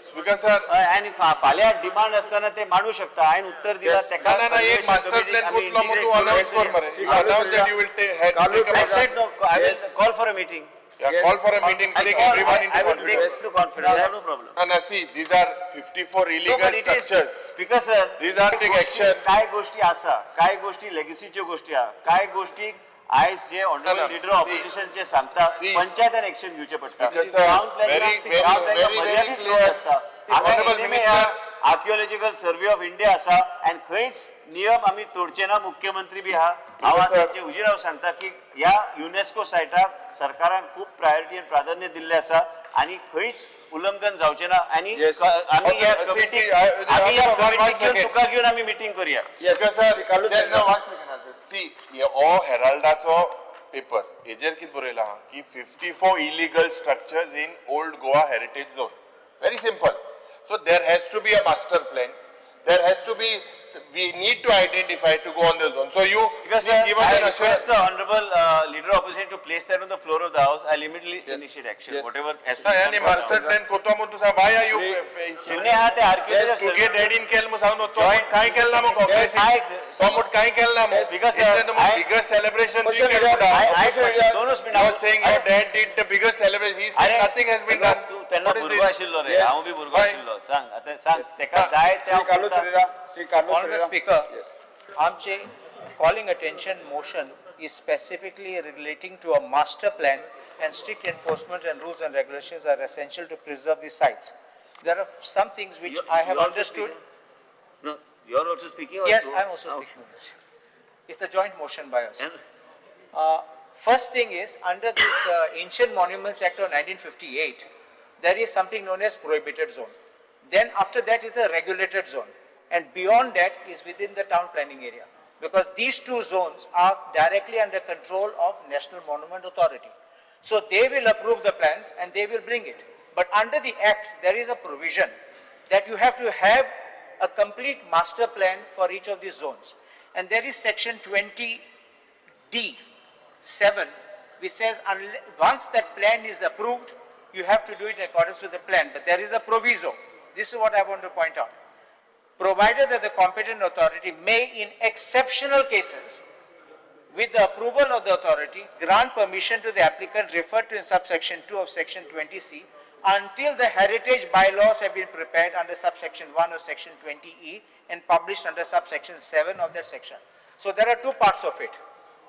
Speaker sir.
आनी फाल्यां demand आसतना ते मांडू शकता. हांवें उत्तर दिला तेका.
ना ना एक मास्टर प्लॅन कोतलो मग तूं अनाउन्स कर मरे. You announce that you will take
I said no, I will call for a meeting.
Yeah, call for a meeting, take everyone into
I will take
confidence.
into confidence, I have no problem.
No, no, see, these are 54 illegal
No, but it is,
structures.
Speaker sir,
These are take action.
काय गोष्टी आसा, काय गोष्टी लेगसीच्यो गोष्टी आहा, काय गोष्टी आयज जे ऑनरेबल लिडर ऑपोजिशन जे सांगता पंचायतान एक्शन घेवचें पडटा.
Speaker sir,
town
very, very, very, very
मर्यादीत
clear.
रोल आसता.
Honorable Minister.
Archaeological survey of India आसा आनी खंयच नियम आमी तोडचे ना. मुख्यमंत्री बी आहा. हांव तांचे हुजीर हांव सांगता की ह्या युनेस्को सायटाक सरकारान खूब प्रायोरिटी आनी प्राधान्य दिल्लें आसा आनी खंयच उल्लंघन जावचें ना. आनी आमी ह्या कमिटीक घेवन तुका घेवन आमी मिटींग करूया.
सी, हो हेराल्डाचो पेपर हेजेर कितें बरयलां की 54 illegal structures in old Goa heritage zone. Very simple. So there has to be a master plan. There has to be, we need to identify to go on the zone. So you
because
sir, give us
I
an assurance.
request the honorable leader of opposition to place that on the floor of the house. I'll immediately initiate action.
Yes.
Whatever has to
No,
be
yani
done.
master plan कोतो म्हूण तूं सांग, why are you
जुने आहा ते archaeological
तुगे डॅडीन केल म्हूण सांग न्हू, तो म्हूण कांय केल ना मग काँग्रेसीन. तो म्हूण कांय केल ना मग.
Because sir,
biggest celebration
I दोनूच
You are saying your dad did the biggest celebration. He said nothing has been done.
तूं तेन्ना भुरगो आशिल्लो रे, हांव बी भुरगो आशिल्लो. सांग आतां सांग तेका जाय ते हांव
श्री कार्लोस
Honorable Speaker, आमचे calling attention motion is specifically relating to a master plan, and strict enforcement and rules and regulations are essential to preserve the sites. There are some things which I have understood.
No, you are also speaking? Or
Yes, I am also speaking. It's a joint motion by us. First thing is, under this Ancient Monuments Act of 1958, there is something known as prohibited zone. Then after that is the regulated zone. And beyond that is within the town planning area. Because these two zones are directly under control of National Monument Authority. So they will approve the plans and they will bring it. But under the Act, there is a provision that you have to have a complete master plan for each of these zones. And there is section 20D 7, which says once that plan is approved, you have to do it in accordance with the plan. But there is a proviso. This is what I want to point out. Provided that the competent authority may, in exceptional cases, with the approval of the authority, grant permission to the applicant referred to in subsection 2 of section 20C until the heritage bylaws have been prepared under subsection 1 of section 20E and published under subsection 7 of that section. So there are two parts of it.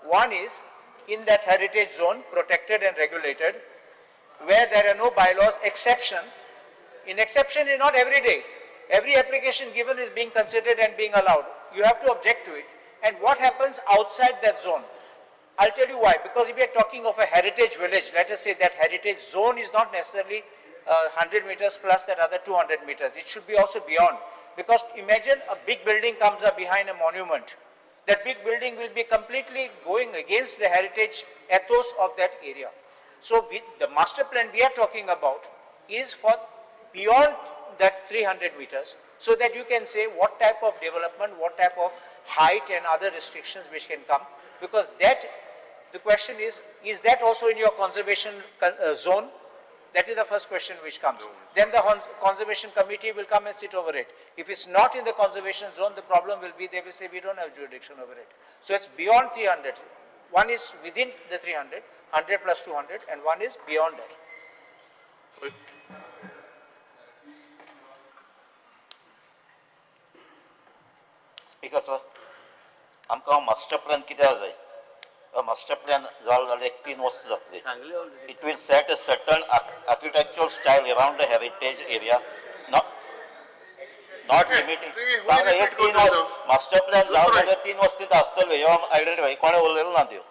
One is in that heritage zone, protected and regulated, where there are no bylaws, exception. In exception is not every day. Every application given is being considered and being allowed. You have to object to it. And what happens outside that zone? I'll tell you why. Because if we are talking of a heritage village, let us say that heritage zone is not necessarily 100 meters plus that other 200 meters. It should be also beyond. Because imagine a big building comes up behind a monument. That big building will be completely going against the heritage ethos of that area. So the master plan we are talking about is for beyond that 300 meters, so that you can say what type of development, what type of height and other restrictions which can come. Because that, the question is that also in your conservation zone? That is the first question which comes. Then the conservation committee will come and sit over it. If it's not in the conservation zone, the problem will be they will say we don't have jurisdiction over it. So it's beyond 300. One is within the 300, 100 plus 200, and one is beyond that.
Speaker sir, आमकां master plan कित्याक जाय? Master plan जालो जाल्यार एक 3 वर्सां जातली. It will set a certain architectural style around the heritage area, not limited. एक 3 वर्स मास्टर प्लॅन जालो जाल्यार 3 वर्स तितूंत आसतल्यो, ह्यो आयडेंटिफाय कोणें उलयलें ना त्यो.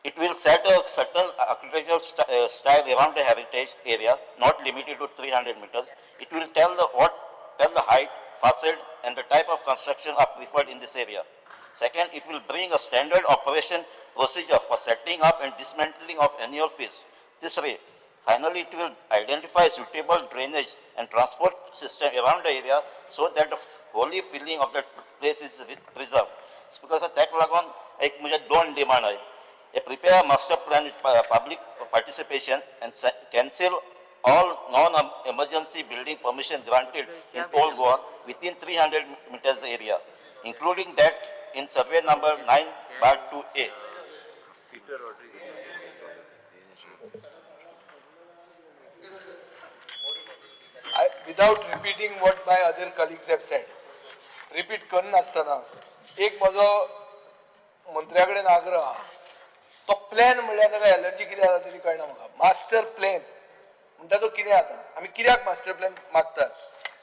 It will set a certain architectural style around the heritage area, not limited to 300 meters. It will tell the height, facade, and the type of construction are preferred in this area. Second, it will bring a standard operation procedure for setting up and dismantling of annual fees. This way, finally, it will identify suitable drainage and transport system around the area so that the holy feeling of that place is preserved. Because ताका लागून एक म्हणजे 2 demand आहे. Prepare a master plan with public participation and cancel all non-emergency building permission granted in Old Goa within 300 meters area, including that in survey number 9/2A.
Without repeating what my other colleagues have said, repeat करनासतना एक म्हजो मंत्र्या कडेन आग्रह आहा. तो plan म्हणल्यार ताका allergy कितें जाता तरी कळना म्हाका. मास्टर प्लॅन म्हणटा तो कितें जाता? आमी कित्याक मास्टर प्लॅन मागतात?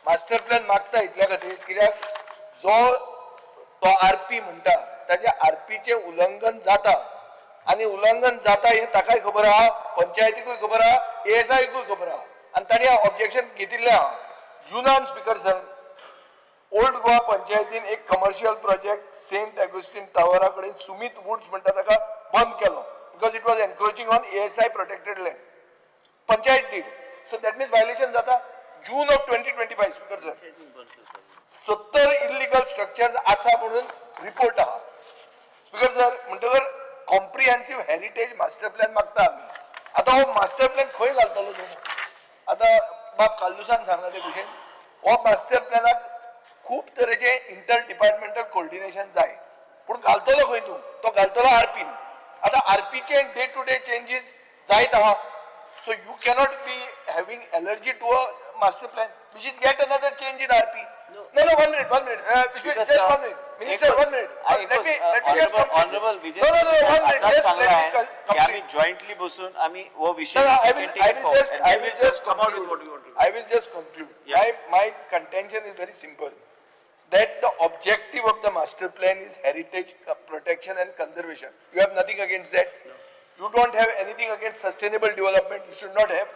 मास्टर प्लॅन मागता इतल्या खातीर कित्याक जो तो आरपी म्हणटा ताच्या आरपीचें उल्लंघन जाता आनी उल्लंघन जाता हें ताकाय खबर आहा, पंचायतीकूय खबर आहा, एएसआयकूय खबर आहा आनी तांणी ऑब्जेक्शन घेतिल्लें आहा. जुनान स्पीकर सर, ओल्ड गोवा पंचायतीन एक कमर्शियल प्रोजेक्ट सेंट ऑगस्टीन टावरा कडेन सुमीत वुड्स म्हणटा ताका बंद केलो because it was encroaching on ASI protected land. Panchayat did. So that means violation जाता. June of 2025 speaker sir, 70 illegal structures आसा म्हणून रिपोर्ट आहा. स्पीकर सर, म्हणटकर कॉम्प्रिहेन्सिव हेरिटेज मास्टर प्लॅन मागता आमी. आतां हो मास्टर प्लॅन खंय घालतलो तूं? आतां बाब कार्लुसान सांगला ते भशेन हो मास्टर प्लॅनाक खूब तरेचे इंटर डिपार्टमेंटल कोऑर्डिनेशन जाय, पूण घालतलो खंय तूं? तो घालतलो आरपीन. आतां आरपीचे डे टू डे चेंजीस जायत आहा. So you cannot be having allergy to a master plan, which is yet another change in RP. No, no, 1 minute, 1 minute.
Speaker
just
sir,
1 minute. Minister, 1 minute. Let me just complete.
Honorable Vijay,
No, no, no, 1 minute.
आताच
Just
सांगला
let me
आहे की आम्ही
complete.
Jointly बसून आम्ही हो विषय
No, no, I
we
will,
can take
I
it
will
forward
just,
and
I
we
will
will
just
come out with
conclude.
what we want to do.
I will just conclude. My contention is very simple. That the objective of the master plan is heritage protection and conservation. You have nothing against that.
No.
You don't have anything against sustainable development. You should not have.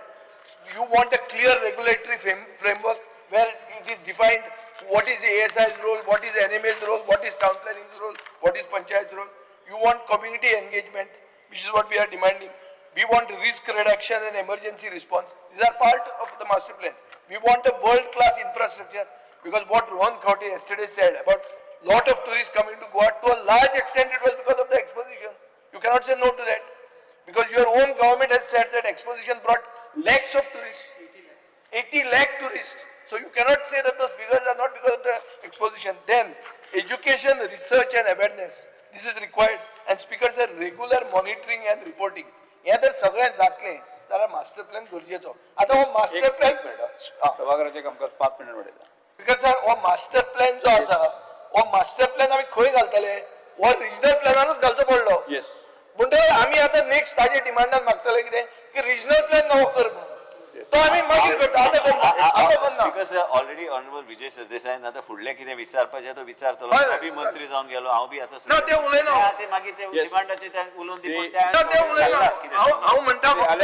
You want a clear regulatory framework where it is defined what is ASI's role, what is NMA's role, what is town planning's role, what is panchayat's role. You want community engagement, which is what we are demanding. We want risk reduction and emergency response. These are part of the master plan. We want a world-class infrastructure, because what Rohan Khaunte yesterday said about lot of tourists coming to Goa, to a large extent it was because of the exposition. You cannot say no to that, because your own government has said that exposition brought lakhs of tourists, 80 lakh tourists. So you cannot say that those figures are not because of the exposition. Then education, research and awareness, this is required. And speakers are regular monitoring and reporting. हे जर सगळें जातलें जाल्यार master plan गरजेचो. आतां हो master plan
सभाघराचें कामकाज 5 मिनट वाडयता.
Because sir हो मास्टर प्लॅन जो आसा, हो मास्टर प्लॅन आमी खंय घालतले? हो रिजनल प्लॅनानूच घालचो पडलो.
येस.
म्हणटकच आमी आतां नेक्स्ट ताजे डिमांडान मागतले कितें की रिजनल प्लॅन नवो कर म्हणून. तो आमी मागीर करता, आतां करना, आतां करना.
Speaker sir, already honourable Vijay सरदेसायान आतां फुडलें कितें विचारपाचें तो विचारतलो.
हय.
तो बी मंत्री जावन गेलो, हांव बी आतां
ना, ते उलयना.
ते मागीर ते
Yes.
डिमांडाचे ते उलोवन दी, पूण
ना, ते उलयना. हांव म्हणटा फक्त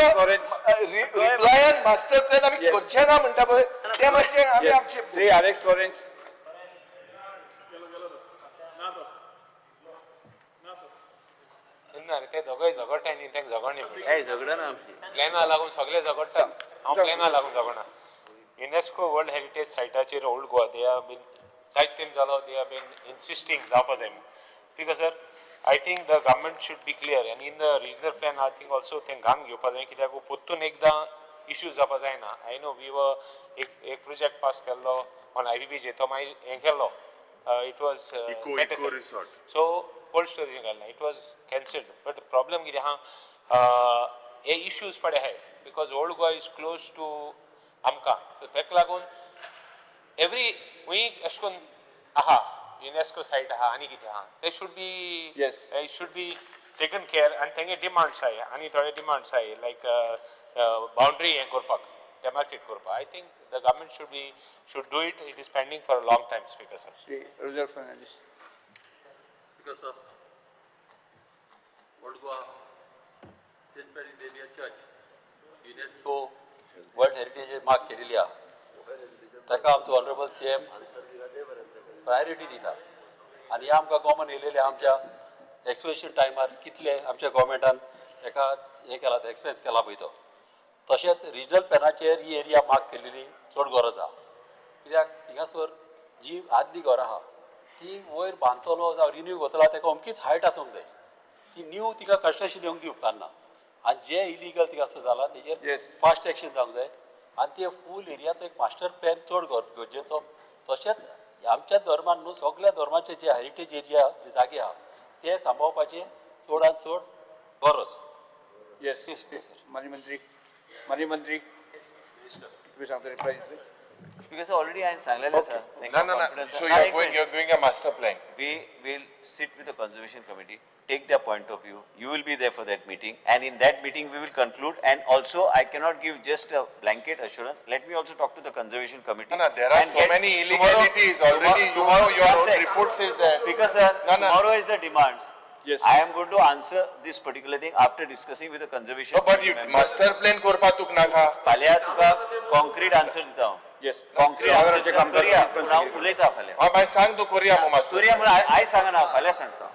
रिप्लायान मास्टर प्लॅन आमी करचे ना म्हणटा पळय, ते मातशें आमी आक्षेप.
Shri Alex Lawrence.
ना रे, ते दोगय झगडटाय न्ही, तांकां झगडणी.
ए झगडना आमची.
प्लॅना लागून सगळे झगडटा, हांव प्लॅना लागून झगडना. युनेस्को वर्ल्ड हेरिटेज सायटाचेर old Goa they have been जायत तेम जालो, they have been insisting जावपा जाय म्हणून. Because sir, I think the government should be clear आनी in the regional plan I think also तें घाम घेवपा जाय, कित्याक परतून एकदां इश्यू जावपा जायना. I know we व एक प्रोजेक्ट पास केल्लो ऑन IBBJ, तो मागीर हें केल्लो, it was
eco resort.
So cold storage घालना, it was cancelled. But problem कितें आहा, हे इश्यूज पडे आहाय because old Goa is close to आमकां, सो तेका लागून एवरी वीक अशें करून आहा युनेस्को सायट आहा आनी कितें आहा, ते should be it should be taken care. आनी तेंगे डिमांड्स आहाय आनी थोडे डिमांड्स आहाय लायक बाउंड्री हें करपाक, डेमार्केट करपाक. I think the government should do it. It is pending for a long time. Speaker sir.
Shri Roger Fernandes.
Speaker sir, old Goa Saint Mary Xavier church UNESCO world heritage mark केलेली आहा, ताका आमचो honourable CM priority दिता. आनी हे आमकां common येयलेले आमच्या exposition टायमार कितले आमच्या गोवोरमेंटान हेका हें केला, एक्सपेन्स केला पळय तो. तशेंच रिजनल प्लॅनाचेर ही एरिया मार्क केलेली चड गरज आहा, कित्याक हिंगासर जी आदली घरां आहा ती वयर बांदतलो जावं रिन्यू करतलो ताका अमकीच हायट आसूंक जाय, ती न्यू तिका कन्स्ट्रक्शन येवंक दी उपकारना. आनी जे इलिगल तिका जाला तेजेर फास्ट एक्शन जावंक जाय आनी ते फूल एरियाचो एक मास्टर प्लॅन चड गरजेचो. तशेंच आमच्या धर्मान न्हू सगळ्या धर्माचे जे हेरिटेज एरिया जे जागे आहा ते सांबाळपाचे चडान चड गरज.
येस माननीय मंत्री, माननीय मंत्री तुम्ही सांगता रिप्लाय दितले.
Speaker sir, already हांवें सांगलेलें आसा.
No, no, no. So you are doing a master plan.
We will sit with the conservation committee, take their point of view. You will be there for that meeting, and in that meeting we will conclude. And also, I cannot give just a blanket assurance. Let me also talk to the conservation committee.
No, no, there are so many illegalities already. Tomorrow your own report says that.
Because sir,
No, no.
tomorrow is the demands.
Yes.
I am going to answer this particular thing after discussing with the conservation.
No, but you
committee members.
master plan करपा तुका नाका.
फाल्यां तुका concrete answer दिता हांव.
Yes.
Concrete
सभाघराचें
answer
कामकाज
करूया.
please
पूण हांव उलयता फाल्यां.
हय, मागीर सांग तूं करूया मग मास्टर.
करूया म्हणून आयज सांगना, फाल्यां सांगता.